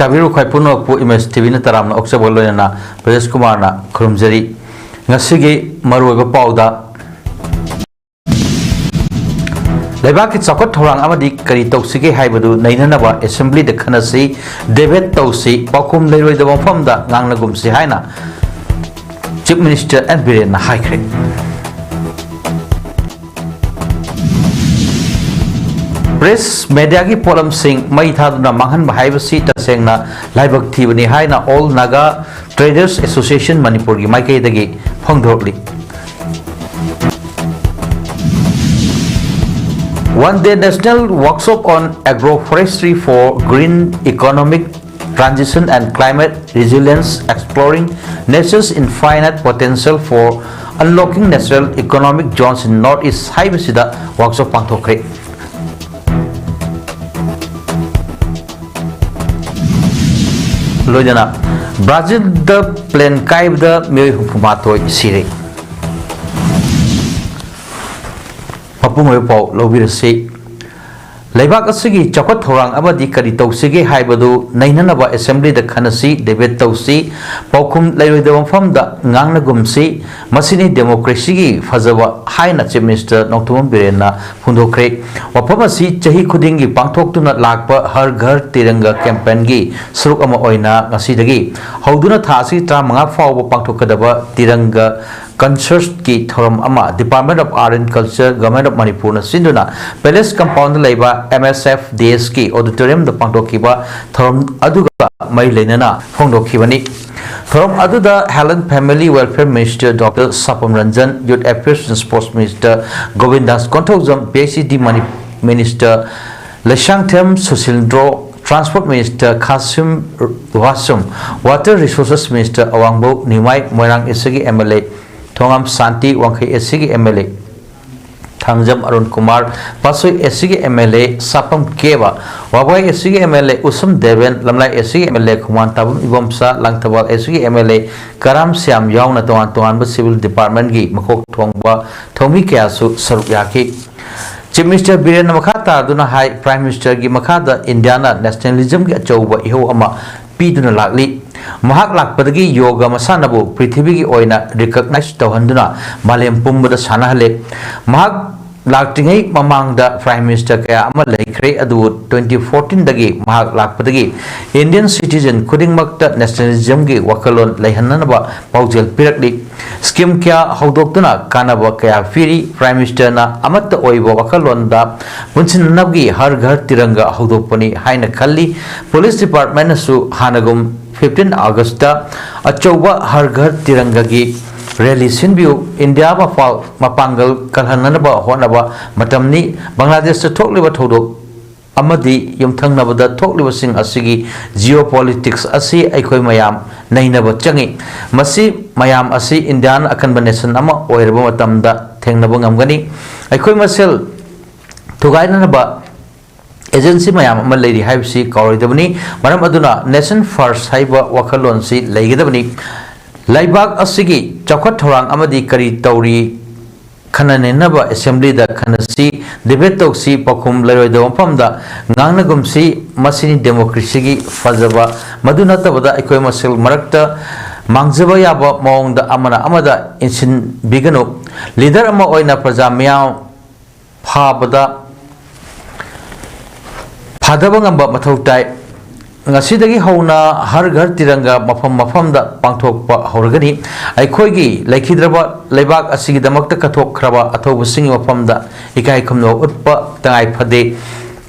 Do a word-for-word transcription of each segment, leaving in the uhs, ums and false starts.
ꯆꯥꯕꯤꯔꯨ ꯈ꯭ꯋꯥꯏ ꯄꯨꯝꯅꯃꯛꯄꯨ image T ꯚꯤꯅ ꯇꯔꯥꯝꯅ ꯑꯣꯛꯆꯕꯒ ꯂꯣꯏꯅꯅ ꯕ꯭ꯔꯖꯦꯁ ꯀꯨꯃꯥꯔꯅ ꯈꯨꯔꯨꯝꯖꯔꯤ꯫ ꯉꯁꯤꯒꯤ ꯃꯔꯨꯑꯣꯏꯕ ꯄꯥꯎꯗ, ꯂꯩꯕꯥꯛꯀꯤ ꯆꯥꯎꯈꯠ ꯊꯧꯔꯥꯡ ꯑꯃꯗꯤ ꯀꯔꯤ ꯇꯧꯁꯤꯒꯦ ꯍꯥꯏꯕꯗꯨ ꯅꯩꯅꯅꯕ ꯑꯦꯁꯦꯝꯕ꯭ꯂꯤꯗ ꯈꯟꯅꯁꯤ, ꯗꯦꯕꯦꯠ ꯇꯧꯁꯤ, ꯄꯥꯎꯈꯨꯝ ꯂꯩꯔꯣꯏꯗꯕ ꯃꯐꯝꯗ ꯉꯥꯡꯅꯒꯨꯝꯁꯤ ꯍꯥꯏꯅ ꯆꯤꯐ ꯃꯤꯅꯤꯁꯇꯔ ꯑꯦꯟ ꯕꯤꯔꯦꯟꯅ ꯍꯥꯏꯈ꯭ꯔꯦ꯫ ꯄ꯭ꯔꯦꯁ ꯃꯦꯗꯤꯌꯥꯒꯤ ꯄꯣꯠꯂꯝꯁꯤꯡ ꯃꯩ ꯊꯥꯗꯨꯅ ꯃꯥꯡꯍꯟꯕ ꯍꯥꯏꯕꯁꯤ ꯇꯁꯦꯡꯅ ꯂꯥꯏꯕꯛ ꯊꯤꯕꯅꯤ ꯍꯥꯏꯅ ꯑꯣꯜ ꯅꯥꯒꯥ ꯇ꯭ꯔꯦꯗꯔꯁ ꯑꯦꯁꯣꯁꯤꯌꯦꯁꯟ ꯃꯅꯤꯄꯨꯔꯒꯤ ꯃꯥꯏꯀꯩꯗꯒꯤ ꯐꯣꯡꯗꯣꯔꯛꯂꯤ꯫ One day national workshop on agroforestry for green economic transition and climate resilience, exploring nature's infinite potential for unlocking natural economic zones in North East ꯍꯥꯏꯕꯁꯤꯗ ꯋꯥꯛꯁꯣꯞ ꯄꯥꯡꯊꯣꯛꯈ꯭ꯔꯦ꯫ ꯂꯣꯏꯅꯅ ꯕ꯭ꯔꯥꯖꯤꯜꯗ ꯄ꯭ꯂꯦꯟ ꯀꯥꯏꯕꯗ ꯃꯤꯑꯣꯏ ꯍꯨꯝꯐꯨ ꯃꯥꯊꯣꯏ ꯁꯤꯔꯦ꯫ ꯃꯄꯨꯡ ꯑꯣꯏꯕ ꯄꯥꯎ ꯂꯧꯕꯤꯔꯁꯤ꯫ ꯂꯩꯕꯥꯛ ꯑꯁꯤꯒꯤ ꯆꯥꯎꯈꯠ ꯊꯧꯔꯥꯡ ꯑꯃꯗꯤ ꯀꯔꯤ ꯇꯧꯁꯤꯒꯦ ꯍꯥꯏꯕꯗꯨ ꯅꯩꯅꯅꯕ ꯑꯦꯁꯦꯝꯕ꯭ꯂꯤꯗ ꯈꯟꯅꯁꯤ, ꯗꯦꯕꯦꯠ ꯇꯧꯁꯤ, ꯄꯥꯎꯈꯨꯝ ꯂꯩꯔꯣꯏꯗꯕ ꯃꯐꯝꯗ ꯉꯥꯡꯅꯒꯨꯝꯁꯤ, ꯃꯁꯤꯅꯤ ꯗꯦꯃꯣꯀ꯭ꯔꯦꯁꯤꯒꯤ ꯐꯖꯕ ꯍꯥꯏꯅ ꯆꯤꯐ ꯃꯤꯅꯤꯁꯇꯔ ꯅꯣꯡꯊꯣꯝꯕꯝ ꯕꯤꯔꯦꯟꯅ ꯐꯣꯡꯗꯣꯛꯈ꯭ꯔꯦ꯫ ꯋꯥꯐꯝ ꯑꯁꯤ ꯆꯍꯤ ꯈꯨꯗꯤꯡꯒꯤ ꯄꯥꯡꯊꯣꯛꯇꯨꯅ ꯂꯥꯛꯄ ꯍꯔ ꯘꯔ ꯇꯤꯔꯪꯒ ꯀꯦꯝꯄꯦꯟꯒꯤ ꯁꯔꯨꯛ ꯑꯃ ꯑꯣꯏꯅ ꯉꯁꯤꯗꯒꯤ ꯍꯧꯗꯨꯅ ꯊꯥ ꯑꯁꯤꯒꯤ ꯇꯔꯥꯃꯉꯥ ꯐꯥꯎꯕ ꯄꯥꯡꯊꯣꯛꯀꯗꯕ ꯇꯤꯔꯪꯒ ꯀꯟꯁꯔꯠꯀꯤ ꯊꯧꯔꯝ ꯑꯃ Department of Art and Culture, Government of ꯃꯅꯤꯄꯨꯔꯅ ꯁꯤꯟꯗꯨꯅ ꯄꯦꯂꯦꯁ ꯀꯝꯄꯥꯎꯟꯗ ꯂꯩꯕ ꯑꯦꯝ ꯑꯦꯁ ꯑꯦꯐ ꯗꯤ ꯑꯦꯁꯀꯤ ꯑꯣꯗꯤꯇꯣꯔꯤꯌꯝꯗ ꯄꯥꯡꯊꯣꯛꯈꯤꯕ ꯊꯧꯔꯝ ꯑꯗꯨꯒ ꯃꯔꯤ ꯂꯩꯅꯅ ꯐꯣꯡꯗꯣꯛꯈꯤꯕꯅꯤ꯫ ꯊꯧꯔꯝ ꯑꯗꯨꯗ Health and Family Welfare Minister Doctor Sapam Ranjan, Youth Affairs and Sports Minister Gobindas Konthoujam, P H E D ꯃꯅꯤ-, Minister Leishangthem Susindro, Transport Minister Khashim Vashum, Water Resources Minister Awangbou Newmai, Moirang ꯏꯁꯒꯤ M L A Thongam Shanti, Wangkhei S ꯁꯤꯒꯤ M L A Thangjam Arun Kumar, Patsoi S ꯁꯤꯒꯤ ꯑꯦꯝ ꯑꯦꯜ ꯑꯦ ꯁꯥꯄꯝ ꯀꯦꯕ, ꯋꯥꯕꯒꯥꯏ S ꯁꯤꯒꯤ M L ꯑꯦ ꯎꯁꯨꯝ Deben, ꯂꯝꯂꯥꯏ S ꯁꯤꯒꯤ M L ꯑꯦ ꯈꯨꯃꯥꯟ ꯇꯥꯕꯝ ꯏꯕꯣꯝꯆꯥ, ꯂꯥꯡꯊꯕꯥꯜ ꯑꯦꯁ ꯁꯤꯒꯤ M L ꯑꯦ ꯀꯔꯥꯝ ꯁ꯭ꯌꯥꯝ ꯌꯥꯎꯅ ꯇꯣꯉꯥꯟ ꯇꯣꯉꯥꯟꯕ ꯁꯤꯚꯤꯜ ꯗꯤꯄꯥꯔꯠꯃꯦꯟꯒꯤ ꯃꯀꯣꯛ ꯊꯣꯡꯕ ꯊꯧꯃꯤ ꯀꯌꯥꯁꯨ ꯁꯔꯨꯛ ꯌꯥꯈꯤ꯫ Chief Minister ꯕꯤꯔꯦꯟꯅ ꯃꯈꯥ ꯇꯥꯗꯨꯅ ꯍꯥꯏ, Prime Ministerꯒꯤ ꯃꯈꯥꯗ ꯏꯟꯗꯤꯌꯥꯅ nationalismꯒꯤ ꯑꯆꯧꯕ ꯏꯍꯧ ꯑꯃ ꯄꯤꯗꯨꯅ ꯂꯥꯛꯂꯤ꯫ ꯃꯍꯥꯛ ꯂꯥꯛꯄꯗꯒꯤ ꯌꯣꯒ ꯃꯁꯥꯟꯅꯕꯨ ꯄ꯭ꯔꯤꯊꯤꯕꯤꯒꯤ ꯑꯣꯏꯅ recognize ꯇꯧꯍꯟꯗꯨꯅ ꯃꯥꯂꯦꯝ ꯄꯨꯝꯕꯗ ꯁꯥꯟꯅꯍꯜꯂꯦ꯫ ꯃꯍꯥꯛ ꯂꯥꯛꯇ꯭ꯔꯤꯉꯩ ꯃꯃꯥꯡꯗ Prime Minister ꯀꯌꯥ ꯑꯃ ꯂꯩꯈ꯭ꯔꯦ, ꯑꯗꯨꯕꯨ twenty fourteenꯗꯒꯤ ꯃꯍꯥꯛ ꯂꯥꯛꯄꯗꯒꯤ Indian citizen ꯈꯨꯗꯤꯡꯃꯛꯇ nationalismꯒꯤ ꯋꯥꯈꯜꯂꯣꯟ ꯂꯩꯍꯟꯅꯅꯕ ꯄꯥꯎꯖꯦꯜ ꯄꯤꯔꯛꯂꯤ꯫ Scheme ꯀꯌꯥ ꯍꯧꯗꯣꯛꯇꯨꯅ ꯀꯥꯟꯅꯕ ꯀꯌꯥ ꯄꯤꯔꯤ꯫ Prime Ministerꯅ ꯑꯃꯠꯇ ꯑꯣꯏꯕ ꯋꯥꯈꯜꯂꯣꯟꯗ ꯄꯨꯟꯁꯤꯟꯅꯅꯕꯒꯤ ꯍꯔ ꯘꯔ ꯇꯤꯔꯪꯒ ꯍꯧꯗꯣꯛꯄꯅꯤ ꯍꯥꯏꯅ ꯈꯜꯂꯤ꯫ Police Departmentꯅꯁꯨ ꯍꯥꯟꯅꯒꯨꯝ fifteen Augustꯇ ꯑꯆꯧꯕ ꯍꯔ ꯘꯔ ꯇꯤꯔꯪꯒꯒꯤ rally ꯁꯤꯟꯕꯤꯌꯨ꯫ ꯏꯟꯗꯤꯌꯥ ꯃꯄꯥꯜ ꯃꯄꯥꯡꯒꯜ ꯀꯜꯍꯟꯅꯅꯕ ꯍꯣꯠꯅꯕ ꯃꯇꯝꯅꯤ꯫ ꯕꯪꯒ꯭ꯂꯥꯗꯦꯁꯇ ꯊꯣꯛꯂꯤꯕ ꯊꯧꯗꯣꯛ ꯑꯃꯗꯤ ꯌꯨꯝꯊꯪꯅꯕꯗ ꯊꯣꯛꯂꯤꯕꯁꯤꯡ ꯑꯁꯤꯒꯤ geopolitics ꯑꯁꯤ ꯑꯩꯈꯣꯏ ꯃꯌꯥꯝ ꯅꯩꯅꯕ ꯆꯪꯏ꯫ ꯃꯁꯤ ꯃꯌꯥꯝ ꯑꯁꯤ ꯏꯟꯗꯤꯌꯥꯅ ꯑꯀꯟꯕ nation ꯑꯃ ꯑꯣꯏꯔꯕ ꯃꯇꯝꯗ ꯊꯦꯡꯅꯕ ꯉꯝꯒꯅꯤ꯫ ꯑꯩꯈꯣꯏ ꯃꯁꯦꯜ ꯊꯨꯒꯥꯏꯅꯅꯕ agency ꯃꯌꯥꯝ ꯑꯃ ꯂꯩꯔꯤ ꯍꯥꯏꯕꯁꯤ ꯀꯥꯎꯔꯣꯏꯗꯕꯅꯤ꯫ ꯃꯔꯝ ꯑꯗꯨꯅ nation first ꯍꯥꯏꯕ ꯋꯥꯈꯜꯂꯣꯟꯁꯤ ꯂꯩꯒꯗꯕꯅꯤ꯫ ꯂꯩꯕꯥꯛ ꯑꯁꯤꯒꯤ ꯆꯥꯎꯈꯠ ꯊꯧꯔꯥꯡ ꯑꯃꯗꯤ ꯀꯔꯤ ꯇꯧꯔꯤ ꯈꯟꯅ ꯅꯩꯅꯅꯕ assemblyꯗ ꯈꯟꯅꯁꯤ, debate ꯇꯧꯁꯤ, ꯄꯥꯎꯈꯨꯝ ꯂꯩꯔꯣꯏꯗꯕ ꯃꯐꯝꯗ ꯉꯥꯡꯅꯒꯨꯝꯁꯤ꯫ ꯃꯁꯤꯅꯤ democracyꯒꯤ ꯐꯖꯕ꯫ ꯃꯗꯨ ꯅꯠꯇꯕꯗ ꯑꯩꯈꯣꯏ ꯃꯁꯦꯜ ꯃꯔꯛꯇ ꯃꯥꯡꯖꯕ ꯌꯥꯕ ꯃꯑꯣꯡꯗ ꯑꯃꯅ ꯑꯃꯗ ꯏꯟꯁꯤꯟꯕꯤꯒꯅꯨ꯫ Leader ꯑꯃ ꯑꯣꯏꯅ ꯄ꯭ꯔꯖꯥ ꯃꯤꯌꯥꯝ ꯐꯥꯕꯗ ꯐꯥꯗꯕ ꯉꯝꯕ ꯃꯊꯧ ꯇꯥꯏ꯫ ꯉꯁꯤꯗꯒꯤ ꯍꯧꯅ ꯍꯔ ꯘꯔ ꯇꯤꯔꯪꯒ ꯃꯐꯝ ꯃꯐꯝꯗ ꯄꯥꯡꯊꯣꯛꯄ ꯍꯧꯔꯒꯅꯤ꯫ ꯑꯩꯈꯣꯏꯒꯤ ꯂꯩꯈꯤꯗ꯭ꯔꯕ ꯂꯩꯕꯥꯛ ꯑꯁꯤꯒꯤꯗꯃꯛꯇ ꯀꯠꯊꯣꯛꯈ꯭ꯔꯕ ꯑꯊꯧꯕꯁꯤꯡꯒꯤ ꯃꯐꯝꯗ ꯏꯀꯥꯏ ꯈꯨꯝꯅꯕ ꯎꯠꯄ ꯇꯉꯥꯏ ꯐꯗꯦ꯫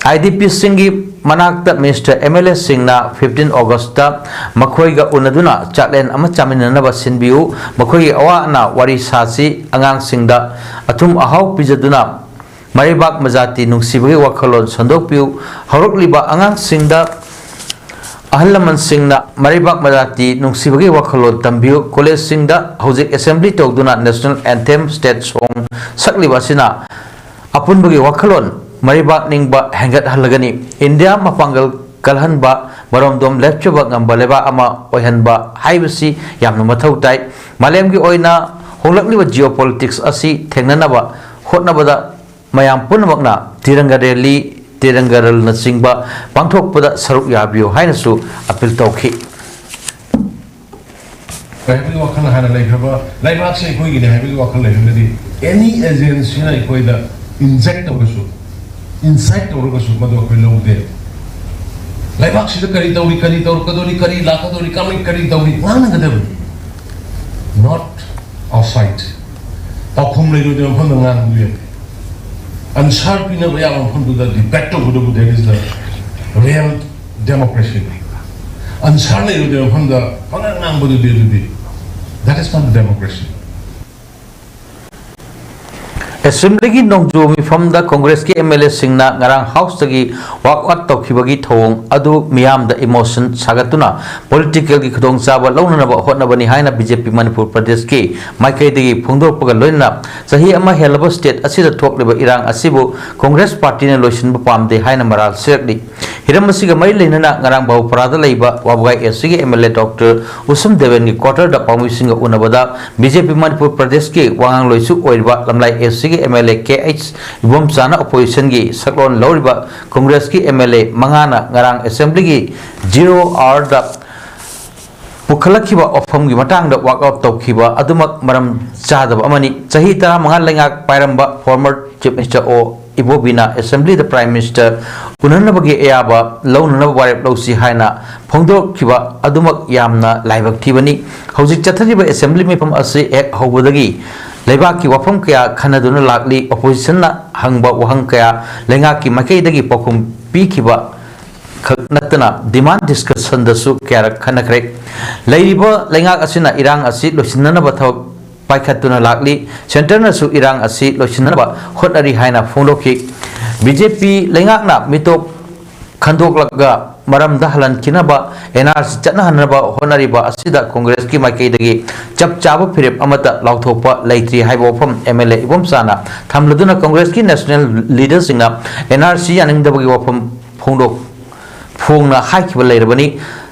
IDPꯁꯤꯡꯒꯤ ꯃꯅꯥꯛꯇ Minister, MLAꯁꯤꯡꯅ fifteen Augustꯇ ꯃꯈꯣꯏꯒ ꯎꯅꯗꯨꯅ ꯆꯥꯛꯂꯦꯟ ꯑꯃ ꯆꯥꯃꯤꯟꯅꯅꯕ ꯁꯤꯟꯕꯤꯌꯨ꯫ ꯃꯈꯣꯏꯒꯤ ꯑꯋꯥ ꯑꯅꯥ ꯋꯥꯔꯤ ꯁꯥꯁꯤ꯫ ꯑꯉꯥꯡꯁꯤꯡꯗ ꯑꯊꯨꯝ ꯑꯍꯥꯎ ꯄꯤꯖꯗꯨꯅ ꯃꯔꯩꯕꯥꯛ ꯃꯖꯥꯇꯤ ꯅꯨꯡꯁꯤꯕꯒꯤ ꯋꯥꯈꯜꯂꯣꯟ ꯁꯟꯗꯣꯛꯄꯤꯌꯨ꯫ ꯍꯧꯔꯛꯂꯤꯕ ꯑꯉꯥꯡꯁꯤꯡꯗ ꯑꯍꯜ ꯂꯃꯟꯁꯤꯡꯅ ꯃꯔꯩꯕꯥꯛ ꯃꯖꯥꯇꯤ ꯅꯨꯡꯁꯤꯕꯒꯤ ꯋꯥꯈꯜꯂꯣꯟ ꯇꯝꯕꯤꯌꯨ꯫ Collegeꯁꯤꯡꯗ ꯍꯧꯖꯤꯛ assembly ꯇꯧꯗꯨꯅ national anthem, state song ꯁꯛꯂꯤꯕ ꯑꯁꯤꯅ ꯑꯄꯨꯟꯕꯒꯤ ꯋꯥꯈꯜꯂꯣꯟ ꯃꯔꯩꯕꯥꯛ ꯅꯤꯡꯕ ꯍꯦꯟꯒꯠꯍꯜꯂꯒꯅꯤ꯫ ꯏꯟꯗꯤꯌꯥ ꯃꯄꯥꯡꯒꯜ ꯀꯜꯍꯟꯕ, ꯃꯔꯣꯝꯗꯣꯝ ꯂꯦꯞꯆꯕ ꯉꯝꯕ ꯂꯩꯕꯥꯛ ꯑꯃ ꯑꯣꯏꯍꯟꯕ ꯍꯥꯏꯕꯁꯤ ꯌꯥꯝꯅ ꯃꯊꯧ ꯇꯥꯏ꯫ ꯃꯥꯂꯦꯝꯒꯤ ꯑꯣꯏꯅ ꯍꯣꯡꯂꯛꯂꯤꯕ geopolitics ꯑꯁꯤ ꯊꯦꯡꯅꯅꯕ ꯍꯣꯠꯅꯕꯗ ꯃꯌꯥꯝ ꯄꯨꯝꯅꯃꯛꯅ ꯇꯤꯔꯪꯒ ꯔꯦꯂꯤ, ꯇꯤꯔꯪꯒ ꯔꯜꯅꯆꯤꯡꯕ ꯄꯥꯡꯊꯣꯛꯄꯗ ꯁꯔꯨꯛ ꯌꯥꯕꯤꯌꯨ ꯍꯥꯏꯅꯁꯨ ꯑꯄꯤꯜ ꯇꯧꯈꯤ꯫ ꯍꯥꯏꯕꯒꯤ ꯋꯥꯈꯜ ꯍꯥꯟꯅ ꯂꯩꯈ꯭ꯔꯕ, ꯂꯩꯕꯥꯛꯁꯦ ꯑꯩꯈꯣꯏꯒꯤꯅꯤ ꯍꯥꯏꯕꯒꯤ ꯋꯥꯈꯜ ꯂꯩꯔꯒꯗꯤ, ꯑꯦꯅꯤ ꯑꯦꯖꯦꯟꯁꯤꯅ ꯑꯩꯈꯣꯏꯗ ꯏꯟꯖꯦꯛ ꯇꯧꯔꯁꯨ, ꯏꯟꯁꯥꯏꯠ ꯇꯧꯔꯒꯁꯨ, ꯃꯗꯨ ꯑꯩꯈꯣꯏ ꯂꯧꯗꯦ꯫ ꯂꯩꯕꯥꯛꯁꯤꯗ ꯀꯔꯤ ꯇꯧꯔꯤ, ꯀꯔꯤ ꯇꯧꯔꯛꯀꯗꯧꯔꯤ, ꯀꯔꯤ ꯂꯥꯛꯀꯗꯧꯔꯤ, ꯀꯃꯥꯏ ꯀꯔꯤ ꯇꯧꯔꯤ, ꯉꯥꯡꯅꯒꯗꯕꯅꯤ꯫ Not outside. ꯄꯥꯎꯈꯨꯝ ꯂꯩꯔꯣꯏꯗꯕ ꯃꯐꯝꯗ ꯉꯥꯡꯕꯗꯨ ꯌꯥꯗꯦ꯫ ꯑꯟꯁꯥꯔ ꯄꯤꯅꯕ ꯌꯥꯕ ꯃꯐꯝꯗꯨꯗ ꯗꯤꯕꯦꯠ ꯇꯧꯒꯗꯕ, that is the real democracy. Ansar ꯂꯩꯔꯣꯏꯗꯕ ꯃꯐꯝꯗ ꯄꯉꯥꯡ ꯉꯥꯡꯕꯗꯨꯗꯤ, ꯑꯗꯨꯗꯤ, that is not democracy. ꯑꯦꯁꯦꯝꯕ꯭ꯂꯤꯒꯤ ꯅꯣꯡꯖꯨ ꯃꯤꯐꯝꯗ ꯀꯣꯡꯒ꯭ꯔꯦꯁꯀꯤ ꯑꯦꯝ ꯑꯦꯜ ꯑꯦꯁꯤꯡꯅ ꯉꯔꯥꯡ ꯍꯥꯎꯁꯇꯒꯤ ꯋꯥꯛ ꯑꯥꯎꯠ ꯇꯧꯈꯤꯕꯒꯤ ꯊꯧꯑꯣꯡ ꯑꯗꯨ ꯃꯤꯌꯥꯝꯗ ꯏꯃꯣꯁꯟ ꯁꯥꯒꯠꯇꯨꯅ ꯄꯣꯂꯤꯇꯤꯀꯦꯜꯒꯤ ꯈꯨꯗꯣꯡꯆꯥꯕ ꯂꯧꯅꯅꯕ ꯍꯣꯠꯅꯕꯅꯤ ꯍꯥꯏꯅ ꯕꯤ ꯖꯦ ꯄꯤ ꯃꯅꯤꯄꯨꯔ ꯄ꯭ꯔꯗꯦꯁꯀꯤ ꯃꯥꯏꯀꯩꯗꯒꯤ ꯐꯣꯡꯗꯣꯔꯛꯄꯒ ꯂꯣꯏꯅꯅ ꯆꯍꯤ ꯑꯃ ꯍꯦꯜꯂꯕ ꯁ꯭ꯇꯦꯠ ꯑꯁꯤꯗ ꯊꯣꯛꯂꯤꯕ ꯏꯔꯥꯡ ꯑꯁꯤꯕꯨ ꯀꯣꯡꯒ꯭ꯔꯦꯁ ꯄꯥꯔꯇꯤꯅ ꯂꯣꯏꯁꯤꯟꯕ ꯄꯥꯝꯗꯦ ꯍꯥꯏꯅ ꯃꯔꯥꯜ ꯁꯤꯔꯛꯂꯤ꯫ ꯍꯤꯔꯝ ꯑꯁꯤꯒ ꯃꯔꯤ ꯂꯩꯅꯅ ꯉꯔꯥꯡ ꯕꯥꯕꯨꯄꯥꯔꯥꯗ ꯂꯩꯕ ꯋꯥꯕꯒꯥꯏ ꯑꯦꯁ ꯁꯤꯒꯤ M L A doctor Usham ꯗꯦꯕꯦꯟꯒꯤ ꯀ꯭ꯋꯥꯇꯔꯗ ꯄꯥꯎꯃꯤꯁꯤꯡꯒ ꯎꯅꯕꯗ ꯕꯤ ꯖꯦ ꯄꯤ ꯃꯅꯤꯄꯨꯔ ꯄ꯭ꯔꯗꯦꯁꯀꯤ ꯋꯥꯉꯥꯡꯂꯣꯏꯁꯨ ꯑꯣꯏꯔꯤꯕ ꯂꯝꯂꯥꯏ ꯑꯦꯁ ꯁꯤꯒꯤ M L A K H ꯏꯕꯣꯝꯆꯥꯅ ꯑꯣꯄꯣꯖꯤꯁꯟꯒꯤ ꯁꯛꯂꯣꯟ ꯂꯧꯔꯤꯕ ꯀꯣꯡꯒ꯭ꯔꯦꯁꯀꯤ ꯑꯦꯝ ꯑꯦꯜ ꯑꯦ ꯃꯉꯥꯅ ꯉꯔꯥꯡ ꯑꯦꯁꯦꯝꯕ꯭ꯂꯤꯒꯤ ꯖꯤꯔꯣ ꯑꯥꯋꯔꯗ ꯄꯨꯈꯠꯂꯛꯈꯤꯕ ꯋꯥꯐꯝꯒꯤ ꯃꯇꯥꯡꯗ ꯋꯥꯛ ꯑꯥꯎꯠ ꯇꯧꯈꯤꯕ ꯑꯗꯨꯃꯛ ꯃꯔꯝ ꯆꯥꯗꯕ ꯑꯃꯅꯤ꯫ ꯆꯍꯤ ꯇꯔꯥꯃꯉꯥ ꯂꯩꯉꯥꯛ ꯄꯥꯏꯔꯝꯕ ꯐꯣꯔꯃꯔ ꯆꯤꯐ ꯃꯤꯅꯤꯁꯇꯔ ꯑꯣ ꯏꯕꯣꯕꯤꯅ ꯑꯦꯁꯦꯝꯕ꯭ꯂꯤꯗ ꯄ꯭ꯔꯥꯏꯝ ꯃꯤꯅꯤꯁꯇꯔ ꯎꯅꯅꯕꯒꯤ ꯑꯌꯥꯕ ꯂꯧꯅꯅꯕ ꯋꯥꯔꯦꯞ ꯂꯧꯁꯤ ꯍꯥꯏꯅ ꯐꯣꯡꯗꯣꯛꯈꯤꯕ ꯑꯗꯨꯃꯛ ꯌꯥꯝꯅ ꯂꯥꯏꯕꯛ ꯊꯤꯕꯅꯤ꯫ ꯍꯧꯖꯤꯛ ꯆꯠꯊꯔꯤꯕ ꯑꯦꯁꯦꯝꯕ꯭ꯂꯤ ꯃꯤꯐꯝ ꯑꯁꯤ ꯍꯦꯛ ꯍꯧꯕꯗꯒꯤ ꯂꯩꯕꯥꯛꯀꯤ ꯋꯥꯐꯝ ꯀꯌꯥ ꯈꯟꯅꯗꯨꯅ ꯂꯥꯛꯂꯤ꯫ ꯑꯣꯄꯣꯖꯤꯁꯟꯅ ꯍꯪꯕ ꯋꯥꯍꯪ ꯀꯌꯥ ꯂꯩꯉꯥꯛꯀꯤ ꯃꯥꯏꯀꯩꯗꯒꯤ ꯄꯥꯎꯈꯨꯝ ꯄꯤꯈꯤꯕ ꯈꯛ ꯅꯠꯇꯅ ꯗꯤꯃꯥꯟ ꯗꯤꯁꯀꯁꯟꯗꯁꯨ ꯀꯌꯥꯔꯛ ꯈꯟꯅꯈ꯭ꯔꯦ꯫ ꯂꯩꯔꯤꯕ ꯂꯩꯉꯥꯛ ꯑꯁꯤꯅ ꯏꯔꯥꯡ ꯑꯁꯤ ꯂꯣꯏꯁꯤꯟꯅꯅꯕ ꯊꯕꯛ ꯄꯥꯏꯈꯠꯇꯨꯅ ꯂꯥꯛꯂꯤ꯫ ꯁꯦꯟꯇꯔꯅꯁꯨ ꯏꯔꯥꯡ ꯑꯁꯤ ꯂꯣꯏꯁꯤꯟꯅꯅꯕ ꯍꯣꯠꯅꯔꯤ ꯍꯥꯏꯅ ꯐꯣꯡꯗꯣꯛꯈꯤ꯫ ꯕꯤ ꯖꯦ ꯄꯤ ꯂꯩꯉꯥꯛꯅ ꯃꯤꯇꯣꯞ ꯈꯟꯗꯣꯛꯂꯒ ꯃꯔꯝꯗ ꯍꯜꯍꯟꯈꯤꯅꯕ ꯑꯦꯟ ꯑꯥꯔ ꯁꯤ ꯆꯠꯅꯍꯟꯅꯕ ꯍꯣꯠꯅꯔꯤꯕ ꯑꯁꯤꯗ ꯀꯣꯡꯒ꯭ꯔꯦꯁꯀꯤ ꯃꯥꯏꯀꯩꯗꯒꯤ ꯆꯞ ꯆꯥꯕ ꯐꯤꯔꯦꯞ ꯑꯃꯠꯇ ꯂꯥꯎꯊꯣꯛꯄ ꯂꯩꯇ꯭ꯔꯤ ꯍꯥꯏꯕ ꯋꯥꯐꯝ ꯑꯦꯝ ꯑꯦꯜ ꯑꯦ ꯏꯕꯣꯝꯆꯥꯅ ꯊꯝꯂꯗꯨꯅ ꯀꯣꯡꯒ꯭ꯔꯦꯁꯀꯤ ꯅꯦꯁꯅꯦꯜ ꯂꯤꯗꯔꯁꯤꯡꯅ ꯑꯦꯟ ꯑꯥꯔ ꯁꯤ ꯌꯥꯅꯤꯡꯗꯕꯒꯤ ꯋꯥꯐꯝ ꯐꯣꯡꯗꯣꯛ ꯐꯣꯡꯅ ꯍꯥꯏꯈꯤꯕ ꯂꯩꯔꯕꯅꯤ꯫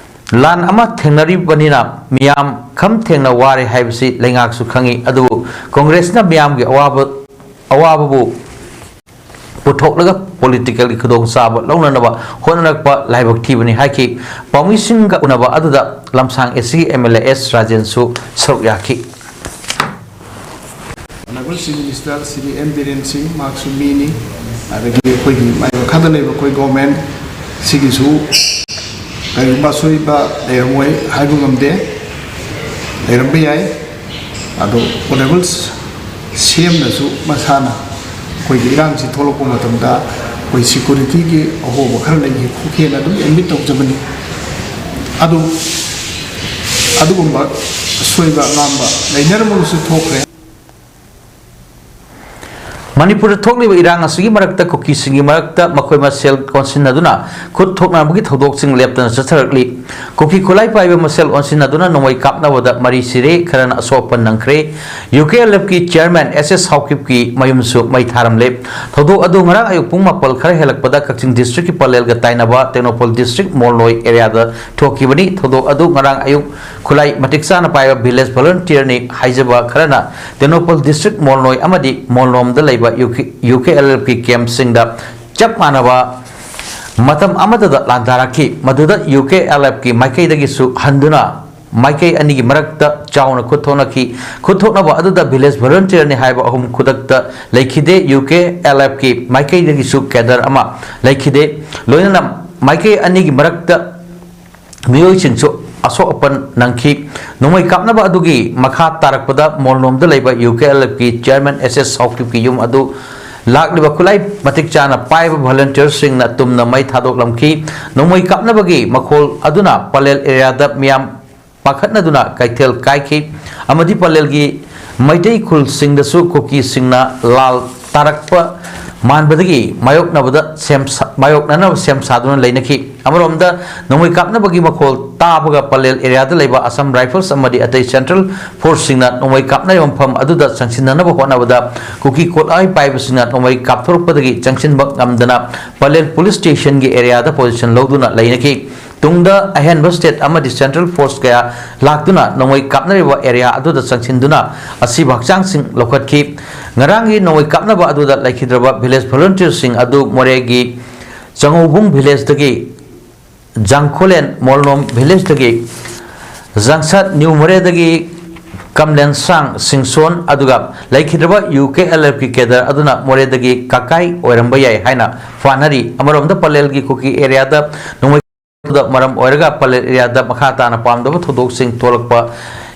ꯂꯥꯟ ꯑꯃ ꯊꯦꯡꯅꯔꯤꯕꯅꯤꯅ ꯃꯤꯌꯥꯝ ꯈꯝ ꯊꯦꯡꯅ ꯋꯥꯔꯦ ꯍꯥꯏꯕꯁꯤ ꯂꯩꯉꯥꯛꯁꯨ ꯈꯪꯏ, ꯑꯗꯨꯕꯨ ꯀꯣꯡꯒ꯭ꯔꯦꯁꯅ ꯃꯤꯌꯥꯝꯒꯤ ꯑꯋꯥꯕ, ꯑꯋꯥꯕꯕꯨ ꯄꯨꯊꯣꯛꯂꯒ ꯄꯣꯂꯤꯇꯤꯀꯦꯜꯒꯤ ꯈꯨꯗꯣꯡꯆꯥꯕ ꯂꯧꯅꯅꯕ ꯍꯣꯠꯅꯔꯛꯄ ꯂꯥꯏꯕꯛ ꯊꯤꯕꯅꯤ ꯍꯥꯏꯈꯤ꯫ ꯄꯥꯎꯃꯤꯁꯤꯡꯒ ꯎꯅꯕ ꯑꯗꯨꯗ ꯂꯝꯁꯥꯡ ꯑꯦꯁꯤꯒꯤ ꯑꯦꯝ ꯑꯦꯜ ꯑꯦ ꯑꯦꯁ ꯔꯥꯖꯦꯟꯁꯨ ꯁꯔꯨꯛ ꯌꯥꯈꯤ꯫ Honorable Chief Minister Shri N Biren Singh, ꯃꯍꯥꯛꯁꯨ ꯃꯤꯅꯤ, ꯑꯗꯒꯤ ꯑꯩꯈꯣꯏꯒꯤ ꯃꯥꯏ ꯃꯈꯥꯗ ꯂꯩꯕ ꯑꯩꯈꯣꯏ ꯒꯣꯔꯃꯦꯟ ꯁꯤꯒꯤꯁꯨ ꯀꯔꯤꯒꯨꯝꯕ ꯑꯁꯣꯏꯕ ꯂꯩꯔꯝꯃꯣꯏ ꯍꯥꯏꯕ ꯉꯝꯗꯦ, ꯂꯩꯔꯝꯕ ꯌꯥꯏ꯫ ꯑꯗꯣ ꯑꯣꯅꯔꯦꯕꯜ ꯁꯤ ꯑꯦꯝꯅꯁꯨ ꯃꯁꯥꯅ ꯑꯩꯈꯣꯏꯒꯤ ꯏꯔꯥꯡꯁꯤ ꯊꯣꯛꯂꯛꯄ ꯃꯇꯝꯗ ꯑꯩꯈꯣꯏ ꯁꯦꯀ꯭ꯌꯨꯔꯤꯇꯤꯒꯤ ꯑꯍꯣꯕ ꯈꯔ ꯂꯩꯈꯤ ꯈꯣꯠꯈꯤꯅ ꯑꯗꯨꯝ ꯑꯦꯗꯃꯤꯠ ꯇꯧꯖꯕꯅꯤ꯫ ꯑꯗꯨ ꯑꯗꯨꯒꯨꯝꯕ ꯑꯁꯣꯏꯕ ꯑꯉꯥꯝꯕ ꯂꯩꯅꯔꯝꯃꯒꯁꯨ ꯊꯣꯛꯈ꯭ꯔꯦ꯫ ꯃꯅꯤꯄꯨꯔꯗ ꯊꯣꯛꯂꯤꯕ ꯏꯔꯥꯡ ꯑꯁꯤꯒꯤ ꯃꯔꯛꯇ ꯀꯨꯀꯤꯁꯤꯡꯒꯤ ꯃꯔꯛꯇ ꯃꯈꯣꯏ ꯃꯁꯦꯜ ꯑꯣꯟꯁꯤꯟꯅꯗꯨꯅ ꯈꯨꯠ ꯊꯣꯛꯅꯕꯒꯤ ꯊꯧꯗꯣꯛꯁꯤꯡ ꯂꯦꯞꯇꯅ ꯆꯠꯊꯔꯛꯂꯤ꯫ ꯀꯨꯀꯤ ꯈꯨꯠꯂꯥꯏ ꯄꯥꯏꯕ ꯃꯁꯦꯜ ꯑꯣꯟꯁꯤꯟꯅꯗꯨꯅ ꯅꯣꯡꯃꯩ ꯀꯥꯞꯅꯕꯗ ꯃꯔꯤ ꯁꯤꯔꯦ, ꯈꯔꯅ ꯑꯁꯣꯛ ꯑꯄꯟ ꯅꯪꯈ꯭ꯔꯦ꯫ ꯌꯨ ꯀꯦ ꯑꯦꯜ ꯑꯦꯐꯀꯤ ꯆꯤꯌꯔꯃꯦꯟ ꯑꯦꯁ ꯑꯦꯁ ꯁꯥꯎꯀꯤꯞꯀꯤ ꯃꯌꯨꯝꯁꯨ ꯃꯩ ꯊꯥꯔꯝꯂꯦ꯫ ꯊꯧꯗꯣꯛ ꯑꯗꯨ ꯉꯔꯥꯡ ꯑꯌꯨꯛ ꯄꯨꯡ ꯃꯥꯄꯜ ꯈꯔ ꯍꯦꯜꯂꯛꯄꯗ ꯀꯛꯆꯤꯡ ꯗꯤꯁꯇ꯭ꯔꯤꯛꯀꯤ ꯄꯂꯦꯜꯒ ꯇꯥꯏꯅꯕ ꯇꯦꯡꯅꯧꯄꯜ ꯗꯤꯁꯇ꯭ꯔꯤꯛ ꯃꯣꯜꯅꯣꯏ ꯑꯦꯔꯤꯌꯥꯗ ꯊꯣꯛꯈꯤꯕꯅꯤ꯫ ꯊꯧꯗꯣꯛ ꯑꯗꯨ ꯉꯔꯥꯡ ꯑꯌꯨꯛ ꯈꯨꯠꯂꯥꯏ ꯃꯇꯤꯛ ꯆꯥꯅ ꯄꯥꯏꯕ ꯚꯤꯂꯦꯖ ꯚꯣꯂꯨꯟꯇꯤꯌꯔꯅꯤ ꯍꯥꯏꯖꯕ ꯈꯔꯅ ꯇꯦꯡꯅꯧꯄꯜ ꯗꯤꯁꯇ꯭ꯔꯤꯛ ꯃꯣꯜꯅꯣꯏ ꯑꯃꯗꯤ ꯃꯣꯜꯂꯣꯝꯗ ꯂꯩꯕ U K L L P ꯀꯦꯝꯞꯁꯤꯡꯗ ꯆꯞ ꯃꯥꯟꯅꯕ ꯃꯇꯝ ꯑꯃꯠꯇꯗ ꯂꯥꯟꯗꯥꯔꯛꯈꯤ꯫ ꯃꯗꯨꯗ ꯌꯨ ꯀꯦ ꯑꯦꯜ ꯑꯦꯐꯀꯤ ꯃꯥꯏꯀꯩꯗꯒꯤꯁꯨ ꯍꯟꯗꯨꯅ ꯃꯥꯏꯀꯩ ꯑꯅꯤꯒꯤ ꯃꯔꯛꯇ ꯆꯥꯎꯅ ꯈꯨꯠ ꯊꯣꯛꯅꯈꯤ꯫ ꯈꯨꯠ ꯊꯣꯛꯅꯕ ꯑꯗꯨꯗ ꯚꯤꯂꯦꯖ ꯚꯣꯂꯨꯟꯇꯤꯌꯔꯅꯤ ꯍꯥꯏꯕ ꯑꯍꯨꯝ ꯈꯨꯗꯛꯇ ꯂꯩꯈꯤꯗꯦ꯫ ꯌꯨ ꯀꯦ ꯑꯦꯜ ꯑꯦꯐꯀꯤ ꯃꯥꯏꯀꯩꯗꯒꯤꯁꯨ ꯀꯦꯗꯔ ꯑꯃ ꯂꯩꯈꯤꯗꯦ꯫ ꯂꯣꯏꯅꯅ ꯃꯥꯏꯀꯩ ꯑꯅꯤꯒꯤ ꯃꯔꯛꯇ ꯃꯤꯑꯣꯏꯁꯤꯡꯁꯨ ꯑꯁꯣꯛ ꯑꯄꯟ ꯅꯪꯈꯤ꯫ ꯅꯣꯡꯃꯩ ꯀꯥꯞꯅꯕ ꯑꯗꯨꯒꯤ ꯃꯈꯥ ꯇꯥꯔꯛꯄꯗ ꯃꯣꯜꯂꯣꯝꯗ ꯂꯩꯕ ꯌꯨ ꯀꯦ ꯑꯦꯜ ꯑꯦꯐꯀꯤ ꯆꯤꯌꯔꯃꯦꯟ ꯑꯦꯁ ꯑꯦꯁ ꯁꯥꯎꯀꯤꯞꯀꯤ ꯌꯨꯝ ꯑꯗꯨ ꯂꯥꯛꯂꯤꯕ ꯈꯨꯠꯂꯥꯏ ꯃꯇꯤꯛ ꯆꯥꯅ ꯄꯥꯏꯕ ꯚꯣꯂꯨꯟꯇꯤꯌꯔꯁꯤꯡꯅ ꯇꯨꯝꯅ ꯃꯩ ꯊꯥꯗꯣꯛꯂꯝꯈꯤ꯫ ꯅꯣꯡꯃꯩ ꯀꯥꯞꯅꯕꯒꯤ ꯃꯈꯣꯜ ꯑꯗꯨꯅ ꯄꯂꯦꯜ ꯑꯦꯔꯤꯌꯥꯗ ꯃꯤꯌꯥꯝ ꯄꯥꯈꯠꯅꯗꯨꯅ ꯀꯩꯊꯦꯜ ꯀꯥꯏꯈꯤ ꯑꯃꯗꯤ ꯄꯂꯦꯜꯒꯤ ꯃꯩꯇꯩ ꯈꯨꯜꯁꯤꯡꯗꯁꯨ ꯀꯨꯀꯤꯁꯤꯡꯅ ꯂꯥꯜ ꯇꯥꯔꯛꯄ ꯃꯥꯟꯕꯗꯒꯤ ꯃꯥꯌꯣꯛꯅꯕꯗ ꯁꯦꯝ ꯁꯥ-, ꯃꯥꯌꯣꯛꯅꯅꯕ ꯁꯦꯝ ꯁꯥꯗꯨꯅ ꯂꯩꯅꯈꯤ꯫ ꯑꯃꯔꯣꯝꯗ ꯅꯣꯡꯃꯩ ꯀꯥꯞꯅꯕꯒꯤ ꯃꯈꯣꯜ ꯇꯥꯕꯒ ꯄꯂꯦꯜ ꯑꯦꯔꯤꯌꯥꯗ ꯂꯩꯕ ꯑꯁꯥꯝ ꯔꯥꯏꯐꯜꯁ ꯑꯃꯗꯤ ꯑꯇꯩ ꯁꯦꯟꯇ꯭ꯔꯦꯜ ꯐꯣꯔꯁꯁꯤꯡꯅ ꯅꯣꯡꯃꯩ ꯀꯥꯞꯅꯔꯤꯕ ꯃꯐꯝ ꯑꯗꯨꯗ ꯆꯪꯁꯤꯟꯅꯅꯕ ꯍꯣꯠꯅꯕꯗ ꯀꯨꯀꯤ ꯈꯨꯠꯂꯥꯏ ꯄꯥꯏꯕꯁꯤꯡꯅ ꯅꯣꯡꯃꯩ ꯀꯥꯞꯊꯣꯔꯛꯄꯗꯒꯤ ꯆꯪꯁꯤꯟꯕ ꯉꯝꯗꯅ ꯄꯂꯦꯜ ꯄꯨꯂꯤꯁ ꯁ꯭ꯇꯦꯁꯟꯒꯤ ꯑꯦꯔꯤꯌꯥꯗ ꯄꯣꯖꯤꯁꯟ ꯂꯧꯗꯨꯅ ꯂꯩꯅꯈꯤ꯫ ꯇꯨꯡꯗ ꯑꯍꯦꯟꯕ ꯁ꯭ꯇꯦꯠ ꯑꯃꯗꯤ ꯁꯦꯟꯇ꯭ꯔꯦꯜ ꯐꯣꯔꯁ ꯀꯌꯥ ꯂꯥꯛꯇꯨꯅ ꯅꯣꯡꯃꯩ ꯀꯥꯞꯅꯔꯤꯕ ꯑꯦꯔꯤꯌꯥ ꯑꯗꯨꯗ ꯆꯪꯁꯤꯟꯗꯨꯅ ꯑꯁꯤꯕ ꯍꯛꯆꯥꯡꯁꯤꯡ ꯂꯧꯈꯠꯈꯤ꯫ ꯉꯔꯥꯡꯒꯤ ꯅꯣꯡꯃꯩ ꯀꯥꯞꯅꯕ ꯑꯗꯨꯗ ꯂꯩꯈꯤꯗ꯭ꯔꯕ village volunteerꯁꯤꯡ ꯑꯗꯨ ꯃꯣꯔꯦꯒꯤ ꯆꯉꯧꯕꯨꯡ villageꯗꯒꯤ, ꯖꯥꯡꯈꯣꯂꯦꯟ ꯃꯣꯜꯅꯣꯝ villageꯇꯒꯤ ꯖꯥꯡꯁꯥꯠ ꯅ꯭ꯌꯨ ꯃꯣꯔꯦꯗꯒꯤ ꯀꯝꯂꯦꯟꯁꯥꯡ ꯁꯤꯡꯁꯣꯟ, ꯑꯗꯨꯒ ꯂꯩꯈꯤꯗ꯭ꯔꯕ UKLFꯀꯤ cadre ꯑꯗꯨꯅ ꯃꯣꯔꯦꯗꯒꯤ ꯀꯥꯀꯥꯏ ꯑꯣꯏꯔꯝꯕ ꯌꯥꯏ ꯍꯥꯏꯅ ꯐꯥꯅꯔꯤ꯫ ꯑꯃꯔꯣꯝꯗ ꯄꯂꯦꯜꯒꯤ ꯀꯨꯀꯤ areaꯗ ꯅꯣꯡꯃꯩ ꯃꯔꯝ ꯑꯣꯏꯔꯒ ꯄꯂꯦꯜ areaꯗ ꯃꯈꯥ ꯇꯥꯅ ꯄꯥꯝꯗꯕ ꯊꯧꯗꯣꯛꯁꯤꯡ ꯊꯣꯛꯂꯛꯄ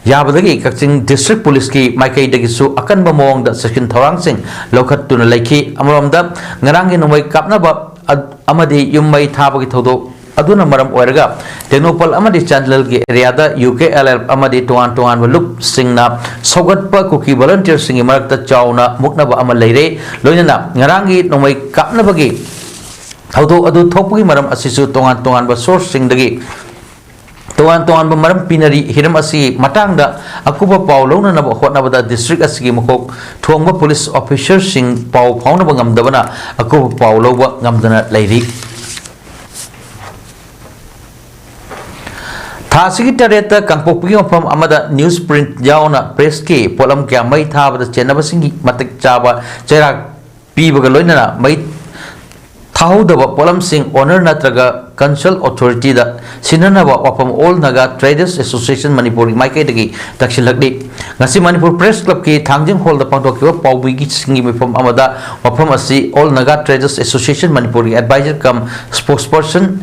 ꯌꯥꯕꯗꯒꯤ ꯀꯛꯆꯤꯡ district policeꯀꯤ ꯃꯥꯏꯀꯩꯗꯒꯤꯁꯨ ꯑꯀꯟꯕ ꯃꯑꯣꯡꯗ ꯆꯦꯛꯁꯤꯟ ꯊꯧꯔꯥꯡꯁꯤꯡ ꯂꯧꯈꯠꯇꯨꯅ ꯂꯩꯈꯤ꯫ ꯑꯃꯔꯣꯝꯗ ꯉꯔꯥꯡꯒꯤ ꯅꯣꯡꯃꯩ ꯀꯥꯞꯅꯕ ꯑ-, ꯑꯃꯗꯤ ꯌꯨꯝ ꯃꯩ ꯊꯥꯕꯒꯤ ꯊꯧꯗꯣꯛ ꯑꯗꯨꯅ ꯃꯔꯝ ꯑꯣꯏꯔꯒ ꯇꯦꯡꯅꯧꯄꯜ ꯑꯃꯗꯤ ꯆꯥꯟꯗꯦꯜꯒꯤ areaꯗ UKLF ꯑꯃꯗꯤ ꯇꯣꯉꯥꯟ ꯇꯣꯉꯥꯟꯕ ꯂꯨꯞꯁꯤꯡꯅ ꯁꯧꯒꯠꯄ ꯀꯨꯀꯤ volunteerꯁꯤꯡꯒꯤ ꯃꯔꯛꯇ ꯆꯥꯎꯅ ꯃꯨꯛꯅꯕ ꯑꯃ ꯂꯩꯔꯦ꯫ ꯂꯣꯏꯅꯅ ꯉꯔꯥꯡꯒꯤ ꯅꯣꯡꯃꯩ ꯀꯥꯞꯅꯕꯒꯤ ꯊꯧꯗꯣꯛ ꯑꯗꯨ ꯊꯣꯛꯄꯒꯤ ꯃꯔꯝ ꯑꯁꯤꯁꯨ ꯇꯣꯉꯥꯟ ꯇꯣꯉꯥꯟꯕ sourceꯁꯤꯡꯗꯒꯤ ꯇꯣꯉꯥꯟ ꯇꯣꯉꯥꯟꯕ ꯃꯔꯝ ꯄꯤꯅꯔꯤ꯫ ꯍꯤꯔꯝ ꯑꯁꯤꯒꯤ ꯃꯇꯥꯡꯗ ꯑꯀꯨꯞꯄ ꯄꯥꯎ ꯂꯧꯅꯅꯕ ꯍꯣꯠꯅꯕꯗ district ꯑꯁꯤꯒꯤ ꯃꯀꯣꯛ ꯊꯣꯡꯕ police officerꯁꯤꯡ ꯄꯥꯎ ꯐꯥꯎꯅꯕ ꯉꯝꯗꯕꯅ ꯑꯀꯨꯞꯄ ꯄꯥꯎ ꯂꯧꯕ ꯉꯝꯗꯅ ꯂꯩꯔꯤ꯫ ꯊꯥ ꯑꯁꯤꯒꯤ ꯇꯔꯦꯠꯇ ꯀꯥꯡꯄꯣꯛꯄꯤꯒꯤ ꯃꯐꯝ ꯑꯃꯗ news print ꯌꯥꯎꯅ pressꯀꯤ ꯄꯣꯠꯂꯝ ꯀꯌꯥ ꯃꯩ ꯊꯥꯕꯗ ꯆꯦꯟꯅꯕꯁꯤꯡꯒꯤ ꯃꯇꯤꯛ ꯆꯥꯕ ꯆꯩꯔꯥꯛ ꯄꯤꯕꯒ ꯂꯣꯏꯅꯅ ꯃꯩ ꯊꯥꯍꯧꯗꯕ ꯄꯣꯠꯂꯝꯁꯤꯡ owner ꯅꯠꯇ꯭ꯔꯒ concerned authorityꯗ ꯁꯤꯟꯅꯅꯕ ꯋꯥꯐꯝ All Naga Traders Association ꯃꯅꯤꯄꯨꯔꯒꯤ ꯃꯥꯏꯀꯩꯗꯒꯤ ꯇꯛꯁꯤꯜꯂꯛꯂꯤ꯫ ꯉꯁꯤ ꯃꯅꯤꯄꯨꯔ Press Clubꯀꯤ ꯊꯥꯡꯖꯤꯡ ꯍꯣꯜꯗ ꯄꯥꯡꯊꯣꯛꯈꯤꯕ ꯄꯥꯎꯃꯤꯒꯤꯁꯤꯡꯒꯤ ꯃꯤꯐꯝ ꯑꯃꯗ ꯋꯥꯐꯝ ꯑꯁꯤ All Naga Traders Association ꯃꯅꯤꯄꯨꯔꯒꯤ advisor cum spokesperson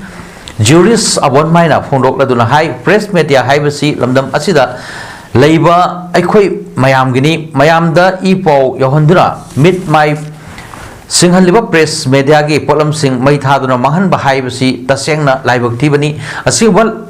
ꯖ꯭ꯌꯨꯔꯤꯁ ꯑꯕꯣꯟꯃꯥꯏꯅ ꯐꯣꯡꯗꯣꯛꯂꯗꯨꯅ ꯍꯥꯏ, press media ꯍꯥꯏꯕꯁꯤ ꯂꯝꯗꯝ ꯑꯁꯤꯗ ꯂꯩꯕ ꯑꯩꯈꯣꯏ ꯃꯌꯥꯝꯒꯤꯅꯤ꯫ ꯃꯌꯥꯝꯗ ꯏ ꯄꯥꯎ ꯌꯧꯍꯟꯗꯨꯅ ꯃꯤꯠ ꯃꯥꯏ ꯁꯤꯡꯍꯜꯂꯤꯕ press mediaꯒꯤ ꯄꯣꯠꯂꯝꯁꯤꯡ ꯃꯩ ꯊꯥꯗꯨꯅ ꯃꯥꯡꯍꯟꯕ ꯍꯥꯏꯕꯁꯤ ꯇꯁꯦꯡꯅ ꯂꯥꯏꯕꯛ ꯊꯤꯕꯅꯤ꯫ ꯑꯁꯤꯒꯨꯝꯕ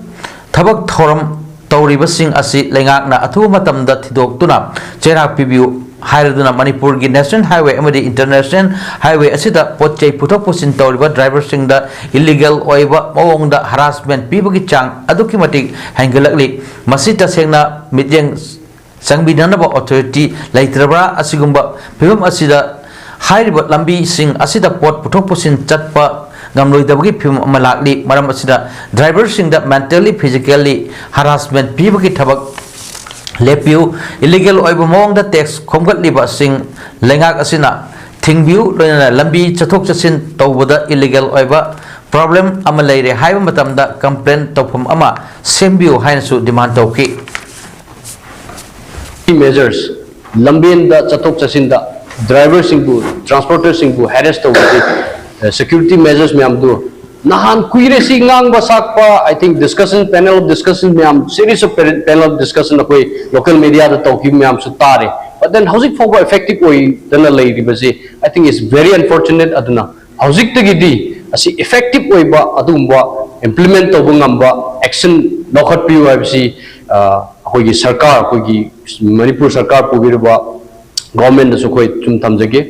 ꯊꯕꯛ ꯊꯧꯔꯝ ꯇꯧꯔꯤꯕꯁꯤꯡ ꯑꯁꯤ ꯂꯩꯉꯥꯛꯅ ꯑꯊꯨꯕ ꯃꯇꯝꯗ ꯊꯤꯗꯣꯛꯇꯨꯅ ꯆꯩꯔꯥꯛ ꯄꯤꯕꯤꯌꯨ ꯍꯥꯏꯔꯗꯨꯅ ꯃꯅꯤꯄꯨꯔꯒꯤ National Highway ꯑꯃꯗꯤ International Highway ꯑꯁꯤꯗ ꯄꯣꯠ ꯆꯩ ꯄꯨꯊꯣꯛ ꯄꯨꯁꯤꯟ ꯇꯧꯔꯤꯕ driverꯁꯤꯡꯗ illegal ꯑꯣꯏꯕ ꯃꯑꯣꯡꯗ harassment ꯄꯤꯕꯒꯤ ꯆꯥꯡ ꯑꯗꯨꯛꯀꯤ ꯃꯇꯤꯛ ꯍꯦꯟꯒꯠꯂꯛꯂꯤ꯫ ꯃꯁꯤ ꯇꯁꯦꯡꯅ ꯃꯤꯠꯌꯦꯡ ꯆꯪꯕꯤꯅꯅꯕ authority ꯂꯩꯇ꯭ꯔꯕ꯭ꯔꯥ? ꯑꯁꯤꯒꯨꯝꯕ ꯐꯤꯕꯝ ꯑꯁꯤꯗ ꯍꯥꯏꯔꯤꯕ ꯂꯝꯕꯤꯁꯤꯡ ꯑꯁꯤꯗ ꯄꯣꯠ ꯄꯨꯊꯣꯛ ꯄꯨꯁꯤꯟ ꯆꯠꯄ ꯉꯝꯂꯣꯏꯗꯕꯒꯤ ꯐꯤꯕꯝ ꯑꯃ ꯂꯥꯛꯂꯤ꯫ ꯃꯔꯝ ꯑꯁꯤꯅ driverꯁꯤꯡꯗ mentally, physically harassment ꯄꯤꯕꯒꯤ ꯊꯕꯛ ꯂꯦꯞꯄꯤꯌꯨ꯫ Illegal ꯑꯣꯏꯕ ꯃꯑꯣꯡꯗ tax ꯈꯣꯝꯒꯠꯂꯤꯕꯁꯤꯡ ꯂꯩꯉꯥꯛ ꯑꯁꯤꯅ ꯊꯤꯡꯕꯤꯌꯨ, ꯂꯣꯏꯅꯅ ꯂꯝꯕꯤ ꯆꯠꯊꯣꯛ ꯆꯠꯁꯤꯟ ꯇꯧꯕꯗ illegal ꯑꯣꯏꯕ problem ꯑꯃ ꯂꯩꯔꯦ ꯍꯥꯏꯕ ꯃꯇꯝꯗ complaint ꯇꯧꯐꯝ ꯑꯃ ꯁꯦꯝꯕꯤꯌꯨ ꯍꯥꯏꯅꯁꯨ demand ꯇꯧꯈꯤ꯫ Measures, ꯂꯝꯕꯦꯟꯗ ꯆꯠꯊꯣꯛ ꯆꯠꯁꯤꯟꯗ driverꯁꯤꯡꯕꯨ, transporterꯁꯤꯡꯕꯨ harass ꯇꯧꯕꯒꯤ security measures ꯃꯌꯥꯝꯗꯨ ꯅꯍꯥꯟ ꯀꯨꯏꯔꯦ ꯁꯤ ꯉꯥꯡꯕ ꯁꯥꯛꯄ꯫ I think discussion, panel of discussion ꯃꯌꯥꯝ, series of panel of discussion ꯑꯩꯈꯣꯏ local mediaꯗ ꯇꯧꯈꯤꯕ ꯃꯌꯥꯝꯁꯨ ꯇꯥꯔꯦ꯫ But then ꯍꯧꯖꯤꯛ ꯐꯥꯎꯕ effective ꯑꯣꯏꯗꯅ ꯂꯩꯔꯤꯕꯁꯤ I think is very unfortunate꯫ ꯑꯗꯨꯅ ꯍꯧꯖꯤꯛꯇꯒꯤꯗꯤ ꯑꯁꯤ effective ꯑꯣꯏꯕ ꯑꯗꯨꯒꯨꯝꯕ implement ꯇꯧꯕ ꯉꯝꯕ action ꯂꯧꯈꯠꯄꯤꯌꯨ ꯍꯥꯏꯕꯁꯤ ꯑꯩꯈꯣꯏꯒꯤ ꯁꯔꯀꯥꯔ, ꯑꯩꯈꯣꯏꯒꯤ ꯃꯅꯤꯄꯨꯔ ꯁꯔꯀꯥꯔ ꯄꯨꯕꯤꯔꯤꯕ governmentꯗꯁꯨ ꯑꯩꯈꯣꯏ ꯁꯨꯝ ꯊꯝꯖꯒꯦ꯫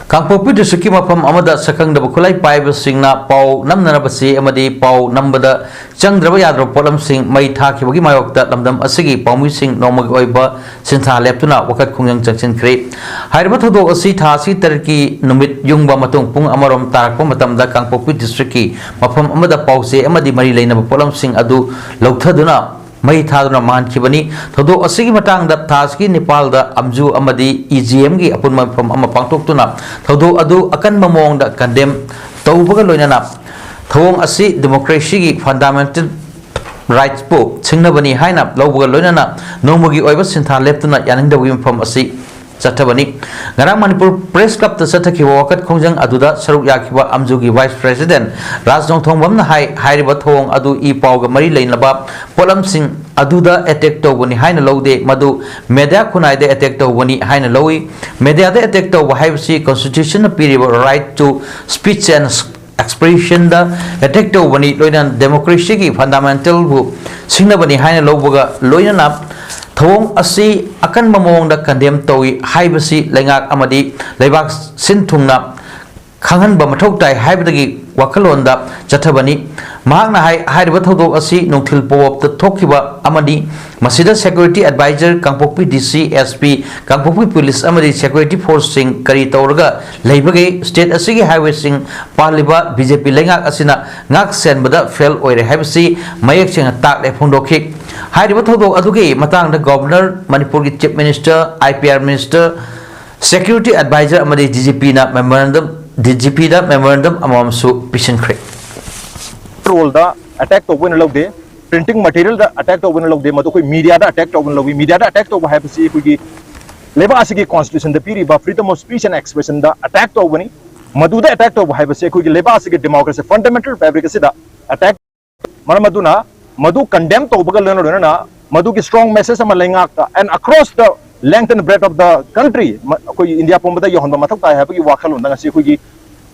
ꯀꯥꯡꯄꯣꯛꯄꯤ districtꯀꯤ ꯃꯐꯝ ꯑꯃꯗ ꯁꯛꯈꯪꯗꯕ ꯈꯨꯠꯂꯥꯏ ꯄꯥꯏꯕꯁꯤꯡꯅ ꯄꯥꯎ ꯅꯝꯅꯅꯕ ꯆꯦ ꯑꯃꯗꯤ ꯄꯥꯎ ꯅꯝꯕꯗ ꯆꯪꯗ꯭ꯔꯕ ꯌꯥꯗ꯭ꯔꯕ ꯄꯣꯠꯂꯝꯁꯤꯡ ꯃꯩ ꯊꯥꯈꯤꯕꯒꯤ ꯃꯥꯌꯣꯛꯇ ꯂꯝꯗꯝ ꯑꯁꯤꯒꯤ ꯄꯥꯎꯃꯤꯁꯤꯡ ꯅꯣꯡꯃꯒꯤ ꯑꯣꯏꯕ ꯁꯤꯟꯊꯥ ꯂꯦꯞꯇꯨꯅ ꯋꯥꯀꯠ ꯈꯣꯡꯖꯪ ꯆꯪꯁꯤꯟꯈ꯭ꯔꯦ꯫ ꯍꯥꯏꯔꯤꯕ ꯊꯧꯗꯣꯛ ꯑꯁꯤ ꯊꯥ ꯑꯁꯤ ꯇꯔꯦꯠꯀꯤ ꯅꯨꯃꯤꯠ ꯌꯨꯡꯕ ꯃꯇꯨꯡ ꯄꯨꯡ ꯑꯃꯔꯣꯝ ꯇꯥꯔꯛꯄ ꯃꯇꯝꯗ ꯀꯥꯡꯄꯣꯛꯄꯤ districtꯀꯤ ꯃꯐꯝ ꯑꯃꯗ ꯄꯥꯎꯆꯦ ꯑꯃꯗꯤ ꯃꯔꯤ ꯂꯩꯅꯕ ꯄꯣꯠꯂꯝꯁꯤꯡ ꯑꯗꯨ ꯂꯧꯊꯗꯨꯅ ꯃꯩ ꯊꯥꯗꯨꯅ ꯃꯥꯟꯈꯤꯕꯅꯤ꯫ ꯊꯧꯗꯣꯛ ꯑꯁꯤꯒꯤ ꯃꯇꯥꯡꯗ ꯊꯥ ꯑꯁꯤꯒꯤ ꯅꯤꯄꯥꯜꯗ ꯑꯝꯖꯨ ꯑꯃꯗꯤ EGMꯒꯤ ꯑꯄꯨꯟꯕ ꯃꯤꯐꯝ ꯑꯃ ꯄꯥꯡꯊꯣꯛꯇꯨꯅ ꯊꯧꯗꯣꯛ ꯑꯗꯨ ꯑꯀꯟꯕ ꯃꯑꯣꯡꯗ condemn ꯇꯧꯕꯒ ꯂꯣꯏꯅꯅ ꯊꯧꯑꯣꯡ ꯑꯁꯤ democracyꯒꯤ fundamental rightsꯄꯨ ꯁꯤꯡꯅꯕꯅꯤ ꯍꯥꯏꯅ ꯂꯧꯕꯒ ꯂꯣꯏꯅꯅ ꯅꯣꯡꯃꯒꯤ ꯑꯣꯏꯕ ꯁꯤꯟꯊꯥ ꯂꯦꯞꯇꯨꯅ ꯌꯥꯅꯤꯡꯗꯕꯒꯤ ꯃꯐꯝ ꯑꯁꯤ ꯆꯠꯊꯕꯅꯤ꯫ ꯉꯔꯥꯡ ꯃꯅꯤꯄꯨꯔ Press Clubꯇ ꯆꯠꯊꯈꯤꯕ ꯋꯥꯀꯠ ꯈꯣꯡꯖꯪ ꯑꯗꯨꯗ ꯁꯔꯨꯛ ꯌꯥꯈꯤꯕ ꯑꯝꯖꯨꯒꯤ Vice President ꯔꯥꯖ ꯅꯣꯡꯊꯣꯡꯕꯝꯅ ꯍꯥꯏ, ꯍꯥꯏꯔꯤꯕ ꯊꯧꯑꯣꯡ ꯑꯗꯨ ꯏ ꯄꯥꯎꯒ ꯃꯔꯤ ꯂꯩꯅꯕ ꯄꯣꯠꯂꯝꯁꯤꯡ ꯑꯗꯨꯗ attack ꯇꯧꯕꯅꯤ ꯍꯥꯏꯅ ꯂꯧꯗꯦ, ꯃꯗꯨ media ꯈꯨꯟꯅꯥꯏꯗ attack ꯇꯧꯕꯅꯤ ꯍꯥꯏꯅ ꯂꯧꯏ꯫ Mediaꯗ attack ꯇꯧꯕ ꯍꯥꯏꯕꯁꯤ constitutionꯅ ꯄꯤꯔꯤꯕ right to speech and expressionꯗ attack ꯇꯧꯕꯅꯤ, ꯂꯣꯏꯅꯅ democracyꯒꯤ fundamentalꯕꯨ ꯁꯤꯡꯅꯕꯅꯤ ꯍꯥꯏꯅ ꯂꯧꯕꯒ ꯂꯣꯏꯅꯅ ꯊꯧꯑꯣꯡ ꯑꯁꯤ ꯑꯀꯟꯕ ꯃꯑꯣꯡꯗ condemn ꯇꯧꯏ ꯍꯥꯏꯕꯁꯤ ꯂꯩꯉꯥꯛ ꯑꯃꯗꯤ ꯂꯩꯕꯥꯛ ꯁꯤꯟ ꯊꯨꯡꯅ ꯈꯪꯍꯟꯕ ꯃꯊꯧ ꯇꯥꯏ ꯍꯥꯏꯕꯗꯒꯤ ꯋꯥꯈꯜꯂꯣꯟꯗ ꯆꯠꯊꯕꯅꯤ꯫ ꯃꯍꯥꯛꯅ ꯍꯥꯏ, ꯍꯥꯏꯔꯤꯕ ꯊꯧꯗꯣꯛ ꯑꯁꯤ ꯅꯨꯡꯊꯤꯜ ꯄꯣꯋꯞꯇ ꯊꯣꯛꯈꯤꯕ ꯑꯃꯅꯤ꯫ ꯃꯁꯤꯗ security advisor, ꯀꯥꯡꯄꯣꯛꯄꯤ D C, S P, ꯀꯥꯡꯄꯣꯛꯄꯤ police ꯑꯃꯗꯤ security forceꯁꯤꯡ ꯀꯔꯤ ꯇꯧꯔꯒ ꯂꯩꯕꯒꯦ? State ꯑꯁꯤꯒꯤ highwayꯁꯤꯡ ꯄꯥꯜꯂꯤꯕ B J P ꯂꯩꯉꯥꯛ ꯑꯁꯤꯅ ꯉꯥꯛ ꯁꯦꯟꯕꯗ fail ꯑꯣꯏꯔꯦ ꯍꯥꯏꯕꯁꯤ ꯃꯌꯦꯛ ꯁꯦꯡꯅ ꯇꯥꯛꯂꯦ ꯐꯣꯡꯗꯣꯛꯈꯤ꯫ ꯍꯥꯏꯔꯤꯕ ꯊꯧꯗꯣꯛ ꯑꯗꯨꯒꯤ ꯃꯇꯥꯡꯗ Governor, ꯃꯅꯤꯄꯨꯔꯒꯤ Chief Minister, I P R Minister, security advisor ꯑꯃꯗꯤ D G Pꯅ memorandum, D G Pꯗ memorandum ꯑꯃꯃꯝꯁꯨ ꯄꯤꯁꯤꯟꯈ꯭ꯔꯦ꯫ Rollꯗ attack ꯇꯧꯕ ꯑꯣꯏꯅ ꯂꯧꯗꯦ, printing materialꯗ attack ꯇꯧꯕ ꯑꯣꯏꯅ ꯂꯧꯗꯦ, ꯃꯗꯨ ꯑꯩꯈꯣꯏ mediaꯗ attack ꯇꯧꯕ ꯑꯣꯏꯅ ꯂꯧꯏ꯫ Mediaꯗ attack ꯇꯧꯕ ꯍꯥꯏꯕꯁꯤ ꯑꯩꯈꯣꯏꯒꯤ ꯂꯩꯕꯥꯛ ꯑꯁꯤꯒꯤ constitutionꯗ ꯄꯤꯔꯤꯕ freedom of speech and expressionꯗ attack ꯇꯧꯕꯅꯤ꯫ ꯃꯗꯨꯗ attack ꯇꯧꯕ ꯍꯥꯏꯕꯁꯤ ꯑꯩꯈꯣꯏꯒꯤ ꯂꯩꯕꯥꯛ ꯑꯁꯤꯒꯤ democracy fundamental fabric ꯑꯁꯤꯗ attack, ꯃꯔꯝ ꯑꯗꯨꯅ ꯃꯗꯨ condemn ꯇꯧꯕꯒ ꯂꯣꯏꯅ ꯂꯣꯏꯅꯅ ꯃꯗꯨꯒꯤ strong message ꯑꯃ ꯂꯩꯉꯥꯛꯇ and across the length and breadth of the country, ꯃ-, ꯑꯩꯈꯣꯏ ꯏꯟꯗꯤꯌꯥ ꯄꯨꯝꯕꯗ ꯌꯧꯍꯟꯕ ꯃꯊꯧ ꯇꯥꯏ ꯍꯥꯏꯕꯒꯤ ꯋꯥꯈꯜꯂꯣꯟꯗ ꯉꯁꯤ ꯑꯩꯈꯣꯏꯒꯤ,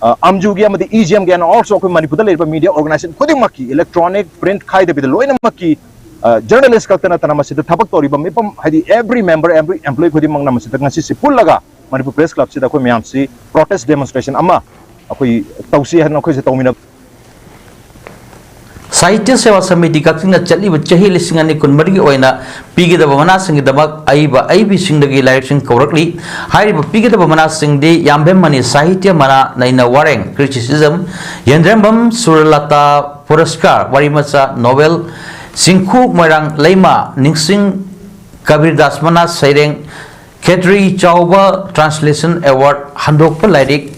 ꯑ, ꯑꯥꯝꯖꯨꯒꯤ ꯑꯃꯗꯤ ꯏꯖꯤꯑꯦꯝꯒꯤ and also ꯑꯩꯈꯣꯏ ꯃꯅꯤꯄꯨꯔꯗ ꯂꯩꯔꯤꯕ media organization ꯈꯨꯗꯤꯡꯃꯛꯀꯤ, electronic, print ꯈꯥꯏꯗꯕꯤꯗ ꯂꯣꯏꯅꯃꯛꯀꯤ, ꯑ, journalist ꯈꯛꯇ ꯅꯠꯇꯅ ꯃꯁꯤꯗ ꯊꯕꯛ ꯇꯧꯔꯤꯕ ꯃꯤꯄꯨꯝ, ꯍꯥꯏꯗꯤ every member, every employee ꯈꯨꯗꯤꯡꯃꯛꯅ ꯃꯁꯤꯗ ꯉꯁꯤꯁꯤ ꯄꯨꯜꯂꯒ ꯃꯅꯤꯄꯨꯔ Press Clubꯁꯤꯗ ꯑꯩꯈꯣꯏ ꯃꯌꯥꯝꯁꯤ protest demonstration ꯑꯃ ꯑꯩꯈꯣꯏ ꯇꯧꯁꯤ ꯍꯥꯏꯗꯅ ꯑꯩꯈꯣꯏꯁꯦ ꯇꯧꯃꯤꯟꯅꯕ꯫ ꯁꯥꯍꯤꯇ꯭ꯌ ꯁꯦꯋꯥ ꯁꯃꯤꯇꯤ ꯀꯛꯆꯤꯡꯅ ꯆꯠꯂꯤꯕ ꯆꯍꯤ ꯂꯤꯁꯤꯡ ꯑꯅꯤ ꯀꯨꯟꯃꯔꯤꯒꯤ ꯑꯣꯏꯅ ꯄꯤꯒꯗꯕ ꯃꯅꯥꯁꯤꯡꯒꯤꯗꯃꯛ ꯑꯏꯕ ꯑꯏꯕꯤꯁꯤꯡꯗꯒꯤ ꯂꯥꯏꯔꯤꯛꯁꯤꯡ ꯀꯧꯔꯛꯂꯤ꯫ ꯍꯥꯏꯔꯤꯕ ꯄꯤꯒꯗꯕ ꯃꯅꯥꯁꯤꯡꯗꯤ ꯌꯥꯝꯕꯦꯝ ꯃꯅꯤ ꯁꯥꯍꯤꯇ꯭ꯌ ꯃꯅꯥ, ꯅꯩꯅ ꯋꯥꯔꯦꯡ, criticism, ꯌꯦꯟꯗ꯭ꯔꯦꯝꯕꯝ ꯁꯨꯔꯂꯇꯥ ꯄꯨꯔꯁꯀꯥꯔ, ꯋꯥꯔꯤꯃꯆꯥ, novel, ꯆꯤꯡꯈꯨ ꯃꯣꯏꯔꯥꯡ ꯂꯩꯃ, ꯅꯤꯡꯁꯤꯡ ꯀꯕꯤꯔꯗꯥꯁ ꯃꯅꯥ ꯁꯩꯔꯦꯡ, ꯈꯦꯇ꯭ꯔꯤ ꯆꯥꯎꯕ translation award ꯍꯟꯗꯣꯛꯄ ꯂꯥꯏꯔꯤꯛ,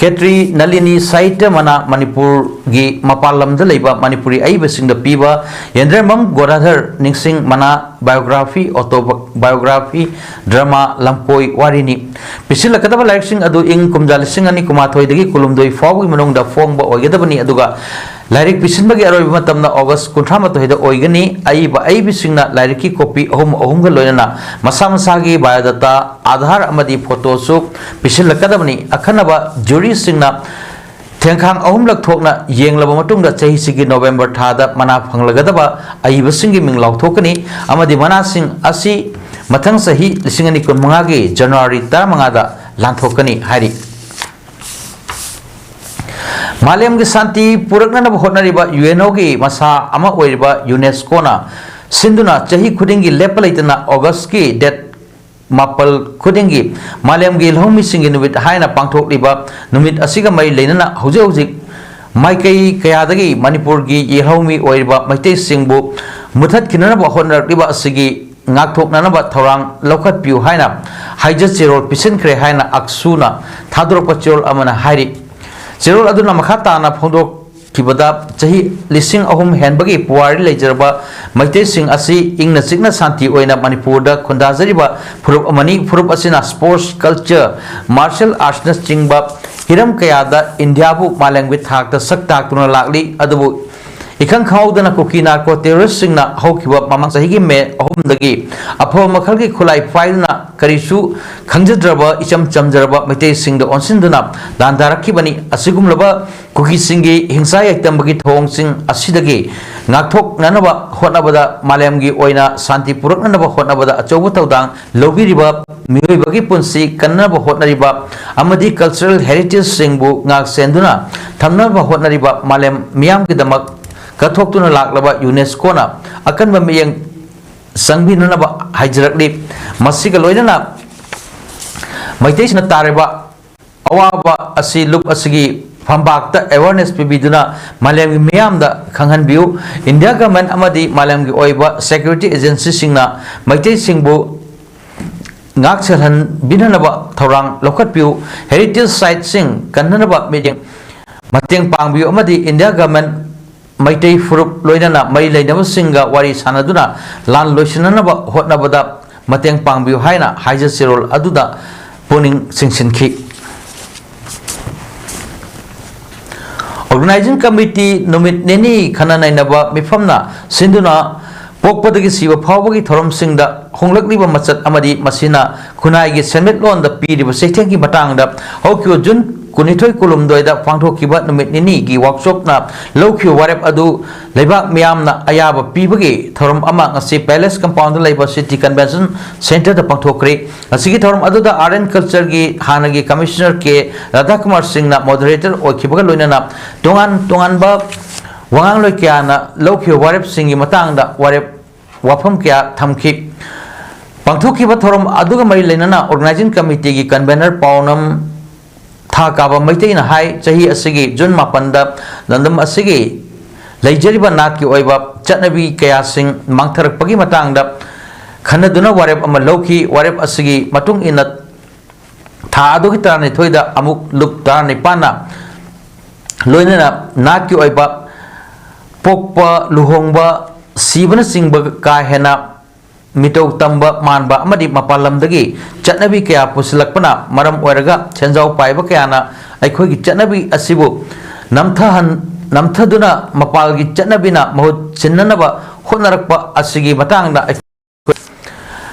ꯈꯦꯇ꯭ꯔꯤ ꯅꯂꯤꯅꯤ ꯁꯥꯍꯤꯇ꯭ꯌ ꯃꯅꯥ, ꯃꯅꯤꯄꯨꯔꯒꯤ ꯃꯄꯥꯟ ꯂꯝꯗ ꯂꯩꯕ ꯃꯅꯤꯄꯨꯔꯤ ꯑꯏꯕꯁꯤꯡꯗ ꯄꯤꯕ, ꯌꯦꯟꯗ꯭ꯔꯦꯝꯕꯝ ꯒꯣꯗꯥꯙꯔ ꯅꯤꯡꯁꯤꯡ ꯃꯅꯥ, biography, autobiography, drama, ꯂꯝꯀꯣꯏ ꯋꯥꯔꯤꯅꯤ꯫ ꯄꯤꯁꯤꯜꯂꯛꯀꯗꯕ ꯂꯥꯏꯔꯤꯛꯁꯤꯡ ꯑꯗꯨ ꯏꯪ ꯀꯨꯝꯖꯥ ꯂꯤꯁꯤꯡ ꯑꯅꯤ ꯀꯨꯟꯃꯥꯊꯣꯏꯗꯒꯤ ꯀꯨꯟꯍꯨꯝꯗꯣꯏ ꯐꯥꯎꯕꯒꯤ ꯃꯅꯨꯡꯗ ꯐꯣꯡꯕ ꯑꯣꯏꯒꯗꯕꯅꯤ, ꯑꯗꯨꯒ ꯂꯥꯏꯔꯤꯛ ꯄꯤꯁꯤꯟꯕꯒꯤ ꯑꯔꯣꯏꯕ ꯃꯇꯝꯅ August ꯀꯨꯟꯊ꯭ꯔꯥ ꯃꯥꯊꯣꯏꯗ ꯑꯣꯏꯒꯅꯤ꯫ ꯑꯏꯕ ꯑꯏꯕꯤꯁꯤꯡꯅ ꯂꯥꯏꯔꯤꯛꯀꯤ copy ꯑꯍꯨꯝ ꯑꯍꯨꯝꯒ ꯂꯣꯏꯅꯅ ꯃꯁꯥ ꯃꯁꯥꯒꯤ biodata, Aadhaar ꯑꯃꯗꯤ photoꯁꯨ ꯄꯤꯁꯤꯜꯂꯛꯀꯗꯕꯅꯤ꯫ ꯑꯈꯟꯅꯕ juryꯁꯤꯡꯅ ꯊꯦꯡꯈꯥꯡ ꯑꯍꯨꯝꯂꯛ ꯊꯣꯛꯅ ꯌꯦꯡꯂꯕ ꯃꯇꯨꯡꯗ ꯆꯍꯤꯁꯤꯒꯤ November ꯊꯥꯗ ꯃꯅꯥ ꯐꯪꯂꯒꯗꯕ ꯑꯏꯕꯁꯤꯡꯒꯤ ꯃꯤꯡ ꯂꯥꯎꯊꯣꯛꯀꯅꯤ ꯑꯃꯗꯤ ꯃꯅꯥꯁꯤꯡ ꯑꯁꯤ ꯃꯊꯪ ꯆꯍꯤ ꯂꯤꯁꯤꯡ ꯑꯅꯤ ꯀꯨꯟꯃꯉꯥꯒꯤ January ꯇꯔꯥꯃꯉꯥꯗ ꯂꯥꯟꯊꯣꯛꯀꯅꯤ ꯍꯥꯏꯔꯤ꯫ ꯃꯥꯂꯦꯝꯒꯤ ꯁꯥꯟꯇꯤ ꯄꯨꯔꯛꯅꯅꯕ ꯍꯣꯠꯅꯔꯤꯕ ꯌꯨ ꯑꯦꯟ ꯑꯣꯒꯤ ꯃꯁꯥ ꯑꯃ ꯑꯣꯏꯔꯤꯕ ꯌꯨꯅꯦꯁꯀꯣꯅ ꯁꯤꯟꯗꯨꯅ ꯆꯍꯤ ꯈꯨꯗꯤꯡꯒꯤ ꯂꯦꯞꯄ ꯂꯩꯇꯅ ꯑꯣꯒꯁꯀꯤ ꯗꯦꯠ ꯃꯥꯄꯜ ꯈꯨꯗꯤꯡꯒꯤ ꯃꯥꯂꯦꯝꯒꯤ ꯂꯧꯃꯤꯁꯤꯡꯒꯤ ꯅꯨꯃꯤꯠ ꯍꯥꯏꯅ ꯄꯥꯡꯊꯣꯛꯂꯤꯕ ꯅꯨꯃꯤꯠ ꯑꯁꯤꯒ ꯃꯔꯤ ꯂꯩꯅꯅ ꯍꯧꯖꯤꯛ ꯍꯧꯖꯤꯛ ꯃꯥꯏꯀꯩ ꯀꯌꯥꯗꯒꯤ ꯃꯅꯤꯄꯨꯔꯒꯤ ꯌꯦꯜꯍꯧꯃꯤ ꯑꯣꯏꯔꯤꯕ ꯃꯩꯇꯩꯁꯤꯡꯕꯨ ꯃꯨꯊꯠꯈꯤꯅꯅꯕ ꯍꯣꯠꯅꯔꯛꯂꯤꯕ ꯑꯁꯤꯒꯤ ꯉꯥꯛꯊꯣꯛꯅꯅꯕ ꯊꯧꯔꯥꯡ ꯂꯧꯈꯠꯄꯤꯌꯨ ꯍꯥꯏꯅ ꯍꯥꯏꯖ ꯆꯦꯔꯣꯜ ꯄꯤꯁꯤꯟꯈ꯭ꯔꯦ ꯍꯥꯏꯅ ꯑꯛꯁꯨꯅ ꯊꯥꯗꯣꯔꯛꯄ ꯆꯦꯔꯣꯜ ꯑꯃꯅ ꯍꯥꯏꯔꯤ꯫ ꯆꯦꯔꯣꯜ ꯑꯗꯨꯅ ꯃꯈꯥ ꯇꯥꯅ ꯐꯣꯡꯗꯣꯛꯈꯤꯕꯗ, ꯆꯍꯤ ꯂꯤꯁꯤꯡ ꯑꯍꯨꯝ ꯍꯦꯟꯕꯒꯤ ꯄꯨꯋꯥꯔꯤ ꯂꯩꯖꯔꯕ ꯃꯩꯇꯩꯁꯤꯡ ꯑꯁꯤ ꯏꯪꯅ ꯆꯤꯛꯅ ꯁꯥꯟꯇꯤ ꯑꯣꯏꯅ ꯃꯅꯤꯄꯨꯔꯗ ꯈꯨꯟꯗꯥꯖꯔꯤꯕ ꯐꯨꯔꯨꯞ ꯑꯃꯅꯤ꯫ ꯐꯨꯔꯨꯞ ꯑꯁꯤꯅ ꯁ꯭ꯄꯣꯔꯠꯁ, ꯀꯜꯆꯔ, ꯃꯥꯔꯁꯤꯌꯦꯜ ꯑꯥꯔꯠꯁꯅꯆꯤꯡꯕ ꯍꯤꯔꯝ ꯀꯌꯥꯗ ꯏꯟꯗꯤꯌꯥꯕꯨ ꯃꯥꯂꯦꯝꯒꯤ ꯊꯥꯛꯇ ꯁꯛ ꯇꯥꯛꯇꯨꯅ ꯂꯥꯛꯂꯤ꯫ ꯑꯗꯨꯕꯨ ꯏꯈꯪ ꯈꯪꯍꯧꯗꯅ ꯀꯨꯀꯤ ꯅꯥꯔꯀꯣ ꯇꯦꯔꯣꯔꯤꯁꯁꯤꯡꯅ ꯍꯧꯈꯤꯕ ꯃꯃꯥꯡ ꯆꯍꯤꯒꯤ ꯃꯦ ꯑꯍꯨꯝꯗꯒꯤ ꯑꯐꯕ ꯃꯈꯜꯒꯤ ꯈꯨꯠꯂꯥꯏ ꯄꯥꯏꯗꯨꯅ ꯀꯔꯤꯁꯨ ꯈꯪꯖꯗ꯭ꯔꯕ ꯏꯆꯝ ꯆꯝꯖꯔꯕ ꯃꯩꯇꯩꯁꯤꯡꯗ ꯑꯣꯟꯁꯤꯟꯗꯨꯅ ꯂꯥꯟꯗꯥꯔꯛꯈꯤꯕꯅꯤ꯫ ꯑꯁꯤꯒꯨꯝꯂꯕ ꯀꯨꯀꯤꯁꯤꯡꯒꯤ ꯍꯤꯡꯁꯥ ꯌꯥꯏꯇꯝꯕꯒꯤ ꯊꯧꯑꯣꯡꯁꯤꯡ ꯑꯁꯤꯗꯒꯤ ꯉꯥꯛꯊꯣꯛꯅꯅꯕ ꯍꯣꯠꯅꯕꯗ, ꯃꯥꯂꯦꯝꯒꯤ ꯑꯣꯏꯅ ꯁꯥꯟꯇꯤ ꯄꯨꯔꯛꯅꯅꯕ ꯍꯣꯠꯅꯕꯗ ꯑꯆꯧꯕ ꯊꯧꯗꯥꯡ ꯂꯧꯕꯤꯔꯤꯕ ꯃꯤꯑꯣꯏꯕꯒꯤ ꯄꯨꯟꯁꯤ ꯀꯟꯅꯕ ꯍꯣꯠꯅꯔꯤꯕ ꯑꯃꯗꯤ ꯀꯜꯆꯔꯦꯜ ꯍꯦꯔꯤꯇꯦꯖꯁꯤꯡꯕꯨ ꯉꯥꯛ ꯁꯦꯟꯗꯨꯅ ꯊꯝꯅꯕ ꯍꯣꯠꯅꯔꯤꯕ ꯃꯥꯂꯦꯝ ꯃꯤꯌꯥꯝꯒꯤꯗꯃꯛ ꯀꯠꯊꯣꯛꯇꯨꯅ ꯂꯥꯛꯂꯕ ꯌꯨꯅꯦꯁꯀꯣꯅ ꯑꯀꯟꯕ ꯃꯤꯠꯌꯦꯡ ꯆꯪꯕꯤꯅꯅꯕ ꯍꯥꯏꯖꯔꯛꯂꯤ꯫ ꯃꯁꯤꯒ ꯂꯣꯏꯅꯅ ꯃꯩꯇꯩꯁꯤꯡꯅ ꯇꯥꯔꯤꯕ ꯑꯋꯥꯕ ꯑꯁꯤ ꯂꯨꯞ ꯑꯁꯤꯒꯤ ꯐꯝꯄꯥꯛꯇ ꯑꯦꯋꯥꯔꯅꯦꯁ ꯄꯤꯕꯤꯗꯨꯅ ꯃꯥꯂꯦꯝꯒꯤ ꯃꯤꯌꯥꯝꯗ ꯈꯪꯍꯟꯕꯤꯌꯨ꯫ ꯏꯟꯗꯤꯌꯥ ꯒꯚꯔꯟꯃꯦꯟꯠ ꯑꯃꯗꯤ ꯃꯥꯂꯦꯝꯒꯤ ꯑꯣꯏꯕ ꯁꯦꯀ꯭ꯌꯨꯔꯤꯇꯤ ꯑꯦꯖꯦꯟꯁꯤꯁꯤꯡꯅ ꯃꯩꯇꯩꯁꯤꯡꯕꯨ ꯉꯥꯛ ꯁꯦꯜꯍꯟꯕꯤꯅꯅꯕ ꯊꯧꯔꯥꯡ ꯂꯧꯈꯠꯄꯤꯌꯨ꯫ ꯍꯦꯔꯤꯇꯦꯖ ꯁꯥꯏꯠꯁꯤꯡ ꯀꯟꯅꯅꯕ ꯃꯤꯠꯌꯦꯡ, ꯃꯇꯦꯡ ꯄꯥꯡꯕꯤꯌꯨ ꯑꯃꯗꯤ ꯏꯟꯗꯤꯌꯥ ꯒꯚꯔꯟꯃꯦꯟꯠ ꯃꯩꯇꯩ ꯐꯨꯔꯨꯞ ꯂꯣꯏꯅꯅ ꯃꯔꯤ ꯂꯩꯅꯕꯁꯤꯡꯒ ꯋꯥꯔꯤ ꯁꯥꯅꯗꯨꯅ ꯂꯥꯟ ꯂꯣꯏꯁꯤꯟꯅꯅꯕ ꯍꯣꯠꯅꯕꯗ ꯃꯇꯦꯡ ꯄꯥꯡꯕꯤꯌꯨ ꯍꯥꯏꯅ ꯍꯥꯏꯖ ꯆꯦꯔꯣꯜ ꯑꯗꯨꯗ ꯄꯨꯛꯅꯤꯡ ꯆꯤꯡꯁꯤꯟꯈꯤ꯫ ꯑꯣꯔꯒꯅꯥꯏꯖꯤꯡ ꯀꯃꯤꯇꯤ ꯅꯨꯃꯤꯠ ꯅꯤꯅꯤ ꯈꯟꯅ ꯅꯩꯅꯕ ꯃꯤꯐꯝꯅ ꯁꯤꯟꯗꯨꯅ ꯄꯣꯛꯄꯗꯒꯤ ꯁꯤꯕ ꯐꯥꯎꯕꯒꯤ ꯊꯧꯔꯝꯁꯤꯡꯗ ꯍꯣꯡꯂꯛꯂꯤꯕ ꯃꯆꯠ ꯑꯃꯗꯤ ꯃꯁꯤꯅ ꯈꯨꯟꯅꯥꯏꯒꯤ ꯁꯦꯟꯃꯤꯠꯂꯣꯟꯗ ꯄꯤꯔꯤꯕ ꯆꯩꯊꯦꯡꯒꯤ ꯃꯇꯥꯡꯗ ꯍꯧꯈꯤꯕ ꯖꯨꯟ ꯀꯨꯟꯅꯤꯊꯣꯏ ꯀꯨꯟꯍꯨꯝꯗꯣꯏꯗ ꯄꯥꯡꯊꯣꯛꯈꯤꯕ ꯅꯨꯃꯤꯠ ꯅꯤꯅꯤꯒꯤ ꯋꯥꯔꯛꯁꯣꯞꯅ ꯂꯧꯈꯤꯕ ꯋꯥꯔꯦꯞ ꯑꯗꯨ ꯂꯩꯕꯥꯛ ꯃꯤꯌꯥꯝꯅ ꯑꯌꯥꯕ ꯄꯤꯕꯒꯤ ꯊꯧꯔꯝ ꯑꯃ ꯉꯁꯤ ꯄꯦꯂꯦꯁ ꯀꯝꯄꯥꯎꯟꯗ ꯂꯩꯕ ꯁꯤꯇꯤ ꯀꯟꯚꯦꯟꯁꯟ ꯁꯦꯟꯇꯔꯗ ꯄꯥꯡꯊꯣꯛꯈ꯭ꯔꯦ꯫ ꯉꯁꯤꯒꯤ ꯊꯧꯔꯝ ꯑꯗꯨꯗ ꯑꯥꯔꯠ ꯑꯦꯟ ꯀꯜꯆꯔꯒꯤ ꯍꯥꯟꯅꯒꯤ ꯀꯃꯤꯁꯅꯔ ꯀꯦ ꯔꯥꯙꯥꯀꯨꯃꯥꯔ ꯁꯤꯡꯅ ꯃꯣꯗꯔꯦꯇꯔ ꯑꯣꯏꯈꯤꯕꯒ ꯂꯣꯏꯅꯅ ꯇꯣꯉꯥꯟ ꯇꯣꯉꯥꯟꯕ ꯋꯥꯉꯥꯡꯂꯣꯏ ꯀꯌꯥꯅ ꯂꯧꯈꯤꯕ ꯋꯥꯔꯦꯞꯁꯤꯡꯒꯤ ꯃꯇꯥꯡꯗ ꯋꯥꯔꯦꯞ ꯋꯥꯐꯝ ꯀꯌꯥ ꯊꯝꯈꯤ꯫ ꯄꯥꯡꯊꯣꯛꯈꯤꯕ ꯊꯧꯔꯝ ꯑꯗꯨꯒ ꯃꯔꯤ ꯂꯩꯅꯅ ꯑꯣꯔꯒꯅꯥꯏꯖꯤꯡ ꯀꯃꯤꯇꯤꯒꯤ ꯀꯟꯚꯦꯅꯔ ꯄꯥꯎꯅꯝ ꯊꯥ ꯀꯥꯕ ꯃꯩꯇꯩꯅ ꯍꯥꯏ, ꯆꯍꯤ ꯑꯁꯤꯒꯤ ꯖꯨꯟ ꯃꯥꯄꯟꯗ ꯂꯝꯗꯝ ꯑꯁꯤꯒꯤ ꯂꯩꯖꯔꯤꯕ ꯅꯥꯠꯀꯤ ꯑꯣꯏꯕ ꯆꯠꯅꯕꯤ ꯀꯌꯥꯁꯤꯡ ꯃꯥꯡꯊꯔꯛꯄꯒꯤ ꯃꯇꯥꯡꯗ ꯈꯟꯅꯗꯨꯅ ꯋꯥꯔꯦꯞ ꯑꯃ ꯂꯧꯈꯤ꯫ ꯋꯥꯔꯦꯞ ꯑꯁꯤꯒꯤ ꯃꯇꯨꯡ ꯏꯟꯅ ꯊꯥ ꯑꯗꯨꯒꯤ ꯇꯔꯥꯅꯤꯊꯣꯏꯗ ꯑꯃꯨꯛ ꯂꯨꯞ ꯇꯔꯥꯅꯤꯄꯥꯟꯅ ꯂꯣꯏꯅꯅ ꯅꯥꯠꯀꯤ ꯑꯣꯏꯕ ꯄꯣꯛꯄ, ꯂꯨꯍꯣꯡꯕ, ꯁꯤꯕꯅꯆꯤꯡꯕ ꯀꯥ ꯍꯦꯟꯅ ꯃꯤꯇꯧ ꯇꯝꯕ ꯃꯥꯟꯕ ꯑꯃꯗꯤ ꯃꯄꯥꯟ ꯂꯝꯗꯒꯤ ꯆꯠꯅꯕꯤ ꯀꯌꯥ ꯄꯨꯁꯤꯜꯂꯛꯄꯅ ꯃꯔꯝ ꯑꯣꯏꯔꯒ ꯁꯦꯟꯖꯥꯎ ꯄꯥꯏꯕ ꯀꯌꯥꯅ ꯑꯩꯈꯣꯏꯒꯤ ꯆꯠꯅꯕꯤ ꯑꯁꯤꯕꯨ ꯅꯝꯊꯍꯟ-, ꯅꯝꯊꯗꯨꯅ ꯃꯄꯥꯜꯒꯤ ꯆꯠꯅꯕꯤꯅ ꯃꯍꯨꯠ ꯁꯤꯟꯅꯅꯕ ꯍꯣꯠꯅꯔꯛꯄ ꯑꯁꯤꯒꯤ ꯃꯇꯥꯡꯗ ꯑꯩꯈꯣꯏ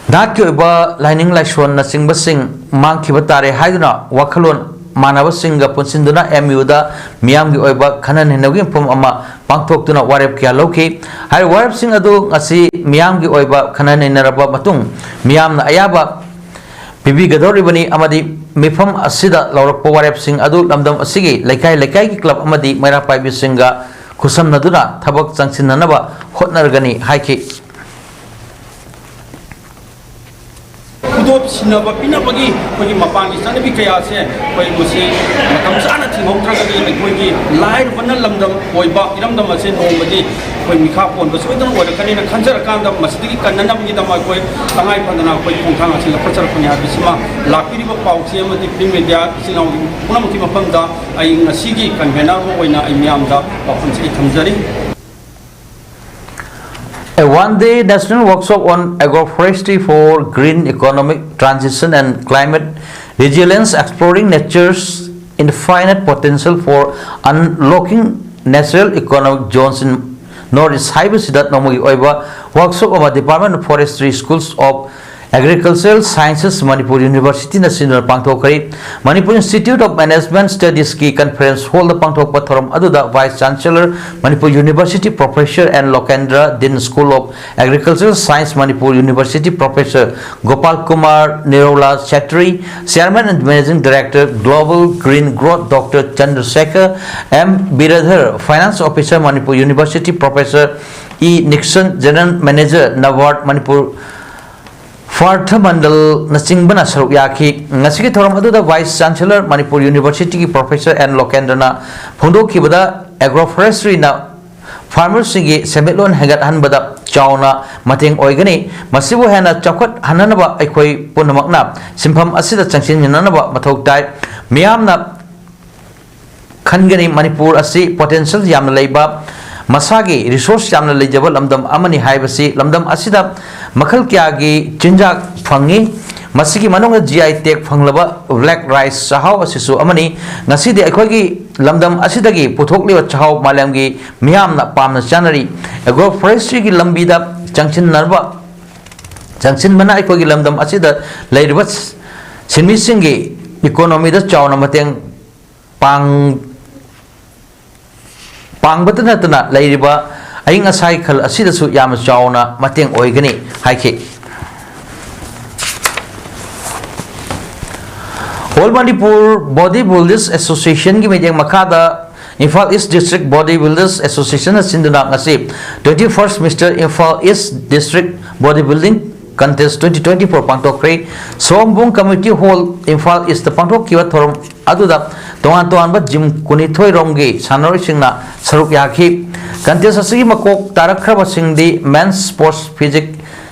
ꯅꯥꯠꯀꯤ ꯑꯣꯏꯕ ꯂꯥꯏꯅꯤꯡ ꯂꯥꯏꯁꯣꯟꯅꯆꯤꯡꯕꯁꯤꯡ ꯃꯥꯡꯈꯤꯕ ꯇꯥꯔꯦ ꯍꯥꯏꯗꯨꯅ ꯋꯥꯈꯜꯂꯣꯟ ꯃꯥꯟꯅꯕꯁꯤꯡꯒ ꯄꯨꯟꯁꯤꯟꯗꯨꯅ ꯑꯦꯝ ꯌꯨꯗ ꯃꯤꯌꯥꯝꯒꯤ ꯑꯣꯏꯕ ꯈꯟꯅ ꯅꯩꯅꯕꯒꯤ ꯃꯐꯝ ꯑꯃ ꯄꯥꯡꯊꯣꯛꯇꯨꯅ ꯋꯥꯔꯦꯞ ꯀꯌꯥ ꯂꯧꯈꯤ꯫ ꯍꯥꯏꯔꯤꯕ ꯋꯥꯔꯦꯞꯁꯤꯡ ꯑꯗꯨ ꯉꯁꯤ ꯃꯤꯌꯥꯝꯒꯤ ꯑꯣꯏꯕ ꯈꯟꯅ ꯅꯩꯅꯔꯕ ꯃꯇꯨꯡ ꯃꯤꯌꯥꯝꯅ ꯑꯌꯥꯕ ꯄꯤꯕꯤꯒꯗꯧꯔꯤꯕꯅꯤ ꯑꯃꯗꯤ ꯃꯤꯐꯝ ꯑꯁꯤꯗ ꯂꯧꯔꯛꯄ ꯋꯥꯔꯦꯞꯁꯤꯡ ꯑꯗꯨ ꯂꯝꯗꯝ ꯑꯁꯤꯒꯤ ꯂꯩꯀꯥꯏ ꯂꯩꯀꯥꯏꯒꯤ ꯀ꯭ꯂꯕ ꯑꯃꯗꯤ ꯃꯩꯔꯥ ꯄꯥꯏꯕꯤꯁꯤꯡꯒ ꯈꯨꯠꯁꯝꯅꯗꯨꯅ ꯊꯕꯛ ꯆꯪꯁꯤꯟꯅꯅꯕ ꯍꯣꯠꯅꯔꯒꯅꯤ ꯍꯥꯏꯈꯤ꯫ ꯈꯨꯗꯣꯞ ꯁꯤꯟꯅꯕ ꯄꯤꯅꯕꯒꯤ ꯑꯩꯈꯣꯏꯒꯤ ꯃꯄꯥꯟꯒꯤ ꯆꯠꯅꯕꯤ ꯀꯌꯥꯁꯦ ꯑꯩꯈꯣꯏ ꯃꯁꯤ ꯃꯇꯝ ꯆꯥꯅ ꯊꯤꯡꯍꯧꯗ꯭ꯔꯒꯗꯤ ꯑꯩꯈꯣꯏꯒꯤ ꯂꯥꯏꯔꯕꯅ ꯂꯝꯗꯝ ꯑꯣꯏꯕ ꯏꯔꯝꯗꯝ ꯑꯁꯦ ꯅꯣꯡꯃꯗꯤ ꯑꯩꯈꯣꯏ ꯃꯤꯈꯥ ꯄꯣꯟꯕ ꯁꯣꯏꯗꯅ ꯑꯣꯏꯔꯛꯀꯅꯤꯅ ꯈꯟꯖꯔꯀꯥꯟꯗ ꯃꯁꯤꯗꯒꯤ ꯀꯟꯅꯅꯕꯒꯤꯗꯃꯛ ꯑꯩꯈꯣꯏ ꯇꯉꯥꯏ ꯐꯗꯅ ꯑꯩꯈꯣꯏ ꯈꯣꯡꯊꯥꯡ ꯑꯁꯤ ꯂꯧꯈꯠꯆꯔꯛꯄꯅꯤ ꯍꯥꯏꯕꯁꯤꯃ ꯂꯥꯛꯄꯤꯔꯤꯕ ꯄꯥꯎꯆꯦ ꯑꯃꯗꯤ ꯄ꯭ꯔꯤꯟ ꯃꯦꯗꯤꯌꯥ ꯏꯆꯤꯜ ꯏꯅꯥꯎ ꯄꯨꯝꯅꯃꯛꯀꯤ ꯃꯐꯝꯗ ꯑꯩ ꯉꯁꯤꯒꯤ ꯀꯟꯚꯦꯅꯔ ꯑꯃ ꯑꯣꯏꯅ ꯑꯩ ꯃꯤꯌꯥꯝꯗ ꯄꯥꯎꯈꯨꯝꯁꯤ ꯑꯩ ꯊꯝꯖꯔꯤ꯫ A one-day national workshop on agroforestry for green economic transition and climate resilience, exploring nature's infinite potential for unlocking natural economic zones in North East ꯍꯥꯏꯕꯁꯤꯗ ꯅꯣꯡꯃꯒꯤ ꯑꯣꯏꯕ ꯋꯥꯔꯛꯁꯣꯞ ꯑꯃ Department of Forestry, Schools of Agricultural Sciences Manipur University ꯅ ꯁꯤꯟꯗꯨꯅ ꯄꯥꯡꯊꯣꯛꯈ꯭ꯔꯦ꯫ Manipur Institute of Management Studies ꯀꯤ Conference Hall ꯗ ꯄꯥꯡꯊꯣꯛꯄ ꯊꯧꯔꯝ ꯑꯗꯨꯗ Vice Chancellor, Manipur University Professor N Lokendra, Dean School of Agricultural Science, Manipur University Professor Gopal Kumar Nirula, Secretary, Chairman and Managing Director, Global Green Growth, Doctor Chandrasekhar M Biradhar, Finance Officer, Manipur University Professor E Nixon, General Manager, NABARD, Manipur Partha Mandal ꯅꯆꯤꯡꯕꯅ ꯁꯔꯨꯛ ꯌꯥꯈꯤ꯫ ꯉꯁꯤꯒꯤ ꯊꯧꯔꯝ ꯑꯗꯨꯗ Vice Chancellor, Manipur University ꯒꯤ Professor N Lokendraꯅ ꯐꯣꯡꯗꯣꯛꯈꯤꯕꯗ, Agroforestry ꯅ farmer ꯁꯤꯡꯒꯤ ꯁꯦꯟꯃꯤꯠꯂꯣꯟ ꯍꯦꯟꯒꯠꯍꯟꯕꯗ ꯆꯥꯎꯅ ꯃꯇꯦꯡ ꯑꯣꯏꯒꯅꯤ꯫ ꯃꯁꯤꯕꯨ ꯍꯦꯟꯅ ꯆꯥꯎꯈꯠꯍꯟꯅꯅꯕ ꯑꯩꯈꯣꯏ ꯄꯨꯝꯅꯃꯛꯅ ꯁꯤꯟꯐꯝ ꯑꯁꯤꯗ ꯆꯪꯁꯤꯟꯃꯤꯟꯅꯅꯕ ꯃꯊꯧ ꯇꯥꯏ꯫ ꯃꯤꯌꯥꯝꯅ ꯈꯟꯒꯅꯤ, ꯃꯅꯤꯄꯨꯔ ꯑꯁꯤ potential ꯌꯥꯝꯅ ꯂꯩꯕ, ꯃꯁꯥꯒꯤ resource ꯌꯥꯝꯅ ꯂꯩꯖꯕ ꯂꯝꯗꯝ ꯑꯃꯅꯤ ꯍꯥꯏꯕꯁꯤ꯫ ꯂꯝꯗꯝ ꯑꯁꯤꯗ ꯃꯈꯜ ꯀꯌꯥꯒꯤ ꯆꯤꯟꯖꯥꯛ ꯐꯪꯉꯤ꯫ ꯃꯁꯤꯒꯤ ꯃꯅꯨꯡꯗ G I tag ꯐꯪꯂꯕ black rice ꯆꯥꯛꯍꯥꯎ ꯑꯁꯤꯁꯨ ꯑꯃꯅꯤ꯫ ꯉꯁꯤꯗꯤ ꯑꯩꯈꯣꯏꯒꯤ ꯂꯝꯗꯝ ꯑꯁꯤꯗꯒꯤ ꯄꯨꯊꯣꯛꯂꯤꯕ ꯆꯥꯛꯍꯥꯎ ꯃꯥꯂꯦꯝꯒꯤ ꯃꯤꯌꯥꯝꯅ ꯄꯥꯝꯅ ꯆꯥꯅꯔꯤ꯫ Agroforestry ꯒꯤ ꯂꯝꯕꯤꯗ ꯆꯪꯁꯤꯟꯅꯕ, ꯆꯪꯁꯤꯟꯕꯅ ꯑꯩꯈꯣꯏꯒꯤ ꯂꯝꯗꯝ ꯑꯁꯤꯗ ꯂꯩꯔꯤꯕ ꯁꯤꯟꯃꯤꯁꯤꯡꯒꯤ economy ꯗ ꯆꯥꯎꯅ ꯃꯇꯦꯡ ꯄꯥꯡ-, ꯄꯥꯡꯕꯇ ꯅꯠꯇꯅ ꯂꯩꯔꯤꯕ ꯑꯏꯪ ꯑꯁꯥꯒꯤ ꯈꯜ ꯑꯁꯤꯗꯁꯨ ꯌꯥꯝꯅ ꯆꯥꯎꯅ ꯃꯇꯦꯡ ꯑꯣꯏꯒꯅꯤ ꯍꯥꯏꯈꯤ꯫ All Manipur Body Builders Association ꯒꯤ ꯃꯤꯠꯌꯦꯡ ꯃꯈꯥꯗ Imphal East District Body Builders Association ꯅ ꯁꯤꯟꯗꯨꯅ ꯉꯁꯤ twenty-first Mister Imphal East District Body Building Contest twenty twenty-four ꯄꯥꯡꯊꯣꯛꯈ꯭ꯔꯦ꯫ ꯁꯣꯝꯕꯨꯡ Community Hall, Imphal East ꯇ ꯄꯥꯡꯊꯣꯛꯈꯤꯕ ꯊꯧꯔꯝ ꯑꯗꯨꯗ ꯇꯣꯉꯥꯟ ꯇꯣꯉꯥꯟꯕ gym ꯀꯨꯟꯅꯤꯊꯣꯏ ꯔꯣꯝꯒꯤ ꯁꯥꯟꯅꯔꯣꯏꯁꯤꯡꯅ ꯁꯔꯨꯛ ꯌꯥꯈꯤ꯫ Contest ꯑꯁꯤꯒꯤ ꯃꯀꯣꯛ ꯇꯥꯔꯛꯈ꯭ꯔꯕꯁꯤꯡꯗꯤ Men's Sports Physique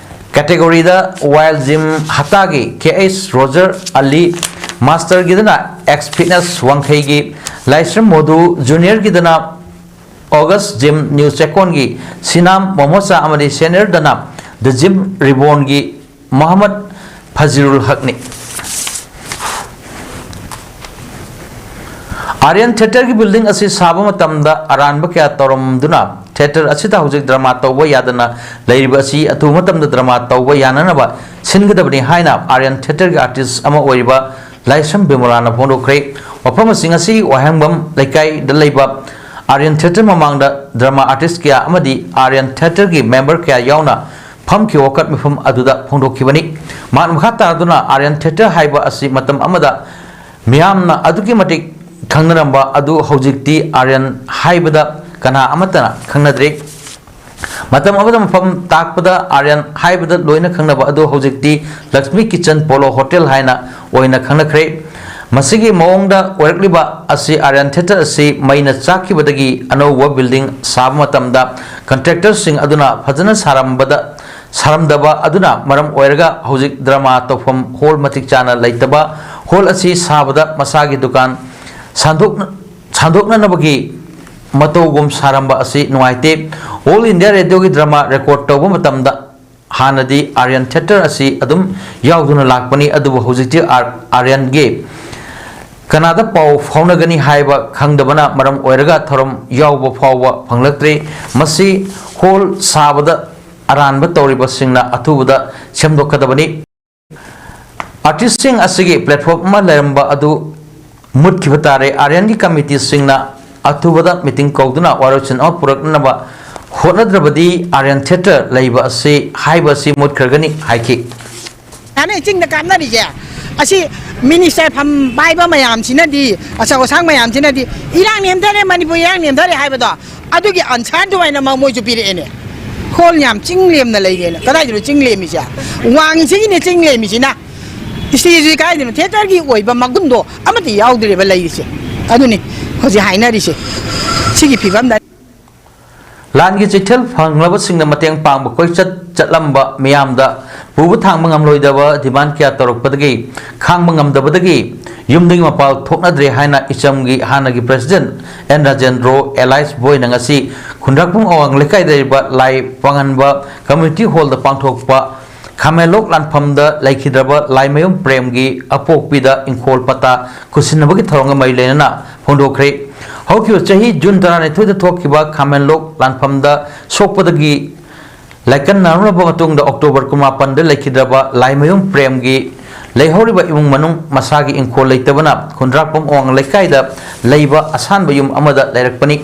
category ꯗ Wild Gym ꯍꯠꯇꯥꯒꯤ K H Roger Ali, Master ꯒꯤꯗꯅ X Fitness ꯋꯥꯡꯈꯩꯒꯤ ꯂꯥꯏꯁ꯭ꯔꯝ ꯃꯣꯗꯨ, Junior ꯒꯤꯗꯅ August Gym New ꯆꯦꯛꯀꯣꯟꯒꯤ ꯁꯤꯅꯥꯝ ꯃꯣꯃꯣꯆꯥ ꯑꯃꯗꯤ Senior ꯗꯅ The Gym Reborn ꯒꯤ ꯃꯣꯍꯝꯃꯗ ꯐꯖꯤꯔꯨꯜ ꯍꯛꯅꯤ꯫ Aryan Theatre ꯒꯤ building ꯑꯁꯤ ꯁꯥꯕ ꯃꯇꯝꯗ ꯑꯔꯥꯟꯕ ꯀꯌꯥ ꯇꯧꯔꯝꯗꯨꯅ ꯊꯤꯌꯦꯇꯔ ꯑꯁꯤꯗ ꯍꯧꯖꯤꯛ ꯗ꯭ꯔꯃꯥ ꯇꯧꯕ ꯌꯥꯗꯅ ꯂꯩꯔꯤꯕ ꯑꯁꯤ ꯑꯊꯨꯕ ꯃꯇꯝꯗ ꯗ꯭ꯔꯃꯥ ꯇꯧꯕ ꯌꯥꯅꯅꯕ ꯁꯤꯟꯒꯗꯕꯅꯤ ꯍꯥꯏꯅ ꯑꯥꯔꯌꯟ ꯊꯤꯌꯦꯇꯔꯒꯤ ꯑꯥꯔꯇꯤꯁ ꯑꯃ ꯑꯣꯏꯔꯤꯕ ꯂꯥꯏꯁ꯭ꯔꯝ ꯕꯤꯃꯣꯂꯥꯅ ꯐꯣꯡꯗꯣꯛꯈ꯭ꯔꯦ꯫ ꯋꯥꯐꯝ ꯑꯁꯤ ꯉꯁꯤ ꯋꯥꯍꯦꯡꯕꯝ ꯂꯩꯀꯥꯏꯗ ꯂꯩꯕ ꯑꯥꯔꯌꯟ ꯊꯤꯌꯦꯇꯔ ꯃꯃꯥꯡꯗ ꯗ꯭ꯔꯃꯥ ꯑꯥꯔꯇꯤꯁ ꯀꯌꯥ ꯑꯃꯗꯤ ꯑꯥꯔꯌꯟ ꯊꯤꯌꯦꯇꯔꯒꯤ ꯃꯦꯝꯕꯔ ꯀꯌꯥ ꯌꯥꯎꯅ ꯐꯝꯈꯤꯕ ꯋꯥꯀꯠ ꯃꯤꯐꯝ ꯑꯗꯨꯗ ꯐꯣꯡꯗꯣꯛꯈꯤꯕꯅꯤ꯫ ꯃꯍꯥꯛ ꯃꯈꯥ ꯇꯥꯗꯨꯅ ꯑꯥꯔꯌꯟ ꯊꯤꯌꯦꯇꯔ ꯍꯥꯏꯕ ꯑꯁꯤ ꯃꯇꯝ ꯑꯃꯗ ꯃꯤꯌꯥꯝꯅ ꯑꯗꯨꯛꯀꯤ ꯃꯇꯤꯛ ꯈꯪꯅꯔꯝꯕ ꯑꯗꯨ ꯍꯧꯖꯤꯛꯇꯤ ꯑꯥꯔꯌꯟ ꯍꯥꯏꯕꯗ ꯀꯅꯥ ꯑꯃꯠꯇꯅ ꯈꯪꯅꯗ꯭ꯔꯦ꯫ ꯃꯇꯝ ꯑꯃꯗ ꯃꯐꯝ ꯇꯥꯛꯄꯗ ꯑꯥꯔꯌꯟ ꯍꯥꯏꯕꯗ ꯂꯣꯏꯅ ꯈꯪꯅꯕ ꯑꯗꯨ ꯍꯧꯖꯤꯛꯇꯤ ꯂꯛꯁꯃꯤ ꯀꯤꯆꯟ ꯄꯣꯂꯣ ꯍꯣꯇꯦꯜ ꯍꯥꯏꯅ ꯑꯣꯏꯅ ꯈꯪꯅꯈ꯭ꯔꯦ꯫ ꯃꯁꯤꯒꯤ ꯃꯑꯣꯡꯗ ꯑꯣꯏꯔꯛꯂꯤꯕ ꯑꯁꯤ ꯑꯥꯔꯌꯟ ꯊꯤꯌꯦꯇꯔ ꯑꯁꯤ ꯃꯩꯅ ꯆꯥꯛꯈꯤꯕꯗꯒꯤ ꯑꯅꯧꯕ ꯕꯤꯜꯗꯤꯡ ꯁꯥꯕ ꯃꯇꯝꯗ ꯀꯟꯇ꯭ꯔꯦꯛꯇꯔꯁꯤꯡ ꯑꯗꯨꯅ ꯐꯖꯅ ꯁꯥꯔꯝꯕꯗ ꯁꯥꯔꯝꯗꯕ ꯑꯗꯨꯅ ꯃꯔꯝ ꯑꯣꯏꯔꯒ ꯍꯧꯖꯤꯛ ꯗ꯭ꯔꯃꯥ ꯇꯧꯐꯝ ꯍꯣꯜ ꯃꯇꯤꯛ ꯆꯥꯅ ꯂꯩꯇꯕ, ꯍꯣꯜ ꯑꯁꯤ ꯁꯥꯕꯗ ꯃꯁꯥꯒꯤ ꯗꯨꯀꯥꯟ ꯁꯟꯗꯣꯛꯅ-, ꯁꯟꯗꯣꯛꯅꯅꯕꯒꯤ ꯃꯇꯧꯒꯨꯝ ꯁꯥꯔꯝꯕ ꯑꯁꯤ ꯅꯨꯡꯉꯥꯏꯇꯦ꯫ ꯑꯣꯜ ꯏꯟꯗꯤꯌꯥ ꯔꯦꯗꯤꯑꯣꯒꯤ ꯗ꯭ꯔꯃꯥ ꯔꯦꯀꯣꯔꯗ ꯇꯧꯕ ꯃꯇꯝꯗ ꯍꯥꯟꯅꯗꯤ ꯑꯥꯔꯌꯟ ꯊꯤꯌꯦꯇꯔ ꯑꯁꯤ ꯑꯗꯨꯝ ꯌꯥꯎꯗꯨꯅ ꯂꯥꯛꯄꯅꯤ, ꯑꯗꯨꯕꯨ ꯍꯧꯖꯤꯛꯇꯤ ꯑꯥꯔ-, ꯑꯥꯔꯌꯟꯒꯤ ꯀꯅꯥꯗ ꯄꯥꯎ ꯐꯥꯎꯅꯒꯅꯤ ꯍꯥꯏꯕ ꯈꯪꯗꯕꯅ ꯃꯔꯝ ꯑꯣꯏꯔꯒ ꯊꯧꯔꯝ ꯌꯥꯎꯕ ꯐꯥꯎꯕ ꯐꯪꯂꯛꯇ꯭ꯔꯦ꯫ ꯃꯁꯤ ꯍꯣꯜ ꯁꯥꯕꯗ ꯑꯔꯥꯟꯕ ꯇꯧꯔꯤꯕꯁꯤꯡꯅ ꯑꯊꯨꯕꯗ ꯁꯦꯝꯗꯣꯛꯀꯗꯕꯅꯤ꯫ ꯑꯥꯔꯇꯤꯁꯁꯤꯡ ꯑꯁꯤꯒꯤ ꯄ꯭ꯂꯦꯠꯐꯣꯝ ꯑꯃ ꯂꯩꯔꯝꯕ ꯑꯗꯨ ꯃꯨꯠꯈꯤꯕ ꯇꯥꯔꯦ꯫ ꯑꯥꯔꯌꯟꯒꯤ ꯀꯃꯤꯇꯤꯁꯤꯡꯅ ꯑꯊꯨꯕꯗ ꯃꯤꯇꯤꯡ ꯀꯧꯗꯨꯅ ꯋꯥꯔꯣꯏꯁꯤꯟ ꯑꯃ ꯄꯨꯔꯛꯅꯕ ꯍꯣꯠꯅꯗ꯭ꯔꯕꯗꯤ ꯑꯥꯔꯌꯟ ꯊꯤꯌꯦꯇꯔ ꯂꯩꯕ ꯑꯁꯤ, ꯍꯥꯏꯕ ꯑꯁꯤ ꯃꯨꯠꯈ꯭ꯔꯒꯅꯤ ꯍꯥꯏꯈꯤ꯫ ꯀꯥꯟꯅꯩ ꯆꯤꯡꯗ ꯀꯥꯞꯅꯔꯤꯁꯦ꯫ ꯑꯁꯤ ꯃꯤꯅꯤꯁꯇꯔ ꯐꯝ ꯄꯥꯏꯕ ꯃꯌꯥꯝꯁꯤꯅꯗꯤ, ꯑꯆꯧ ꯑꯁꯥꯡ ꯃꯌꯥꯝꯁꯤꯅꯗꯤ ꯏꯔꯥꯡ ꯅꯦꯝꯊꯔꯦ, ꯃꯅꯤꯄꯨꯔ ꯏꯔꯥꯡ ꯅꯦꯝꯊꯔꯦ ꯍꯥꯏꯕꯗꯣ, ꯑꯗꯨꯒꯤ ꯑꯟꯁꯥꯔ ꯑꯗꯨꯃꯥꯏꯅ ꯃ-, ꯃꯣꯏꯁꯨ ꯄꯤꯔꯛꯑꯦꯅꯦ꯫ ꯍꯣꯜ ꯌꯥꯝ ꯆꯤꯡ ꯂꯦꯝꯅ ꯂꯩꯔꯦꯅ꯫ ꯀꯗꯥꯏꯗꯅꯣ ꯆꯤꯡ ꯂꯦꯝꯃꯤꯁꯦ? ꯋꯥꯡꯉꯤꯁꯤꯒꯤꯅꯦ ꯆꯤꯡ ꯂꯦꯝꯃꯤꯁꯤꯅ꯫ ꯁ꯭ꯇꯦꯖꯁꯤ ꯀꯥꯏꯗꯅꯣ? ꯊꯤꯌꯦꯇꯔꯒꯤ ꯑꯣꯏꯕ ꯃꯒꯨꯟꯗꯣ ꯑꯃꯠꯇ ꯌꯥꯎꯗ꯭ꯔꯦꯕ ꯂꯩꯔꯤꯁꯦ꯫ ꯑꯗꯨꯅꯤ ꯍꯧꯖꯤꯛ ꯍꯥꯏꯅꯔꯤꯁꯦ꯫ ꯁꯤꯒꯤ ꯐꯤꯕꯝꯗ꯫ ꯂꯥꯟꯒꯤ ꯆꯩꯊꯦꯜ ꯐꯪꯂꯕꯁꯤꯡꯅ ꯃꯇꯦꯡ ꯄꯥꯡꯕ ꯀꯣꯏꯆꯠ ꯆꯠꯂꯝꯕ ꯃꯤꯌꯥꯝꯗ ꯄꯨꯕ ꯊꯥꯡꯕ ꯉꯝꯂꯣꯏꯗꯕ ꯗꯤꯃꯥꯟ ꯀꯌꯥ ꯇꯧꯔꯛꯄꯗꯒꯤ ꯈꯥꯡꯕ ꯉꯝꯗꯕꯗꯒꯤ ꯌꯨꯝꯗꯒꯤ ꯃꯄꯥꯜ ꯊꯣꯛꯅꯗ꯭ꯔꯦ ꯍꯥꯏꯅ ꯏꯆꯝꯒꯤ ꯍꯥꯟꯅꯒꯤ ꯄ꯭ꯔꯦꯁꯤꯗꯦꯟꯠ ꯑꯦꯟ ꯔꯥꯖꯦꯟꯗ꯭ꯔꯣ ꯑꯦꯂꯥꯏꯁ ꯕꯣꯏꯅ ꯉꯁꯤ ꯈꯨꯟꯗ꯭ꯔꯥꯛꯄꯝ ꯑꯋꯥꯡ ꯂꯩꯀꯥꯏꯗ ꯂꯩꯔꯤꯕ ꯂꯥꯏ ꯄꯥꯡꯍꯟꯕ ꯀꯝꯃ꯭ꯌꯨꯅꯤꯇꯤ ꯍꯣꯜꯗ ꯄꯥꯡꯊꯣꯛꯄ ꯈꯥꯃꯦꯟꯂꯣꯛ ꯂꯥꯟꯐꯝꯗ ꯂꯩꯈꯤꯗ꯭ꯔꯕ ꯂꯥꯏꯃꯌꯨꯝ ꯄ꯭ꯔꯦꯝꯒꯤ ꯑꯄꯣꯛꯄꯤꯗ ꯏꯪꯈꯣꯜ ꯄꯇꯥ ꯈꯨꯠꯁꯤꯟꯅꯕꯒꯤ ꯊꯧꯔꯝꯒ ꯃꯔꯤ ꯂꯩꯅꯅ ꯐꯣꯡꯗꯣꯛꯈ꯭ꯔꯦ꯫ ꯍꯧꯈꯤꯕ ꯆꯍꯤ ꯖꯨꯟ ꯇꯔꯥꯅꯤꯊꯣꯏꯗ ꯊꯣꯛꯈꯤꯕ ꯈꯥꯃꯦꯟꯂꯣꯛ ꯂꯥꯟꯐꯝꯗ ꯁꯣꯛꯄꯗꯒꯤ ꯂꯥꯏꯀꯠꯅꯔꯕ ꯃꯇꯨꯡꯗ ꯑꯣꯛꯇꯣꯕꯔ ꯀꯨꯟꯃꯥꯄꯟꯗ ꯂꯩꯈꯤꯗ꯭ꯔꯕ ꯂꯥꯏꯃꯌꯨꯝ ꯄ꯭ꯔꯦꯝꯒꯤ ꯂꯩꯍꯧꯔꯤꯕ ꯏꯃꯨꯡ ꯃꯅꯨꯡ ꯃꯁꯥꯒꯤ ꯏꯪꯈꯣꯜ ꯂꯩꯇꯕꯅ ꯈꯨꯟꯗ꯭ꯔꯥꯛꯄꯝ ꯑꯋꯥꯡ ꯂꯩꯀꯥꯏꯗ ꯂꯩꯕ ꯑꯁꯥꯟꯕ ꯌꯨꯝ ꯑꯃꯗ ꯂꯩꯔꯛꯄꯅꯤ꯫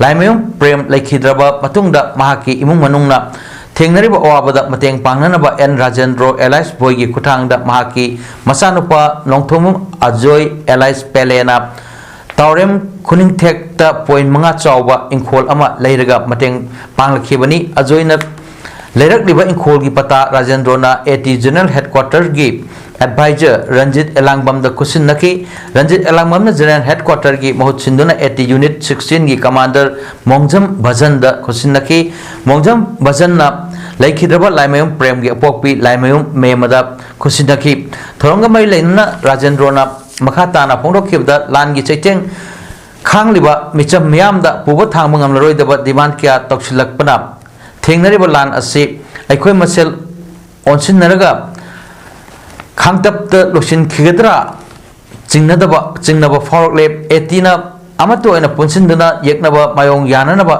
ꯂꯥꯏꯃꯌꯨꯝ ꯄ꯭ꯔꯦꯝ ꯂꯩꯈꯤꯗ꯭ꯔꯕ ꯃꯇꯨꯡꯗ ꯃꯍꯥꯛꯀꯤ ꯏꯃꯨꯡ ꯃꯅꯨꯡꯅ ꯊꯦꯡꯅꯔꯤꯕ ꯑꯋꯥꯕꯗ ꯃꯇꯦꯡ ꯄꯥꯡꯅꯅꯕ ꯑꯦꯟ ꯔꯥꯖꯦꯟꯗ꯭ꯔꯣ ꯑꯦꯂꯥꯏꯁ ꯕꯣꯏꯒꯤ ꯈꯨꯠꯊꯥꯡꯗ ꯃꯍꯥꯛꯀꯤ ꯃꯆꯥꯅꯨꯄꯥ ꯅꯣꯡꯊꯣꯝꯕꯝ ꯑꯖꯣꯏ ꯑꯦꯂꯥꯏꯁ ꯄꯦꯂꯦꯅ ꯇꯥꯎꯔꯦꯝ ꯈꯨꯅꯤꯡꯊꯦꯛꯇ ꯄꯣꯏꯟ ꯃꯉꯥ ꯆꯥꯎꯕ ꯏꯪꯈꯣꯜ ꯑꯃ ꯂꯩꯔꯒ ꯃꯇꯦꯡ ꯄꯥꯡꯂꯛꯈꯤꯕꯅꯤ꯫ ꯑꯖꯣꯏꯅ ꯂꯩꯔꯛꯂꯤꯕ ꯏꯪꯈꯣꯜꯒꯤ ꯄꯇꯥ ꯔꯥꯖꯦꯟꯗ꯭ꯔꯣꯅ ꯑꯦ ꯇꯤ ꯖꯦꯅꯔꯦꯜ ꯍꯦꯗꯀ꯭ꯋꯥꯇꯔꯒꯤ ꯑꯦꯗꯚꯥꯏꯖꯔ ꯔꯟꯖꯤꯠ ꯑꯦꯂꯥꯡꯕꯝꯗ ꯈꯨꯠꯁꯤꯟꯅꯈꯤ꯫ ꯔꯟꯖꯤꯠ ꯑꯦꯂꯥꯡꯕꯝꯅ ꯖꯦꯅꯔꯦꯜ ꯍꯦꯗꯀ꯭ꯋꯥꯇꯔꯒꯤ ꯃꯍꯨꯠ ꯁꯤꯟꯗꯨꯅ ꯑꯦ ꯇꯤ ꯌꯨꯅꯤꯠ ꯁꯤꯛꯁꯇꯤꯟꯒꯤ ꯀꯃꯥꯟꯗꯔ ꯃꯣꯡꯖꯝ ꯚꯖꯟꯗ ꯈꯨꯠꯁꯤꯟꯅꯈꯤ꯫ ꯃꯣꯡꯖꯝ ꯚꯖꯟꯅ ꯂꯩꯈꯤꯗ꯭ꯔꯕ ꯂꯥꯏꯃꯌꯨꯝ ꯄ꯭ꯔꯦꯝꯒꯤ ꯑꯄꯣꯛꯄꯤ ꯂꯥꯏꯃꯌꯨꯝ ꯃꯦꯃꯗ ꯈꯨꯠꯁꯤꯟꯅꯈꯤ꯫ ꯊꯧꯔꯝꯒ ꯃꯔꯤ ꯂꯩꯅꯅ ꯔꯥꯖꯦꯟꯗ꯭ꯔꯣꯅ ꯃꯈꯥ ꯇꯥꯅ ꯐꯣꯡꯗꯣꯛꯈꯤꯕꯗ ꯂꯥꯟꯒꯤ ꯆꯩꯊꯦꯡ ꯈꯥꯡꯂꯤꯕ ꯃꯤꯆꯝ ꯃꯤꯌꯥꯝꯗ ꯄꯨꯕ ꯊꯥꯡꯕ ꯉꯝꯂꯔꯣꯏꯗꯕ ꯗꯤꯃꯥꯟ ꯀꯌꯥ ꯇꯧꯁꯤꯜꯂꯛꯄꯅ ꯊꯦꯡꯅꯔꯤꯕ ꯂꯥꯟ ꯑꯁꯤ ꯑꯩꯈꯣꯏ ꯃꯁꯦꯜ ꯑꯣꯟꯁꯤꯟꯅꯔꯒ ꯈꯥꯡꯇꯞꯇ ꯂꯣꯏꯁꯤꯟꯈꯤꯒꯗ꯭ꯔꯥ ꯆꯤꯡꯅꯗꯕ ꯆꯤꯡꯅꯕ ꯐꯥꯎꯔꯛꯂꯦ꯫ ꯑꯦ ꯇꯤꯅ ꯑꯃꯠꯇ ꯑꯣꯏꯅ ꯄꯨꯟꯁꯤꯟꯗꯨꯅ ꯌꯦꯛꯅꯕ ꯃꯥꯌꯣꯡ ꯌꯥꯅꯅꯕ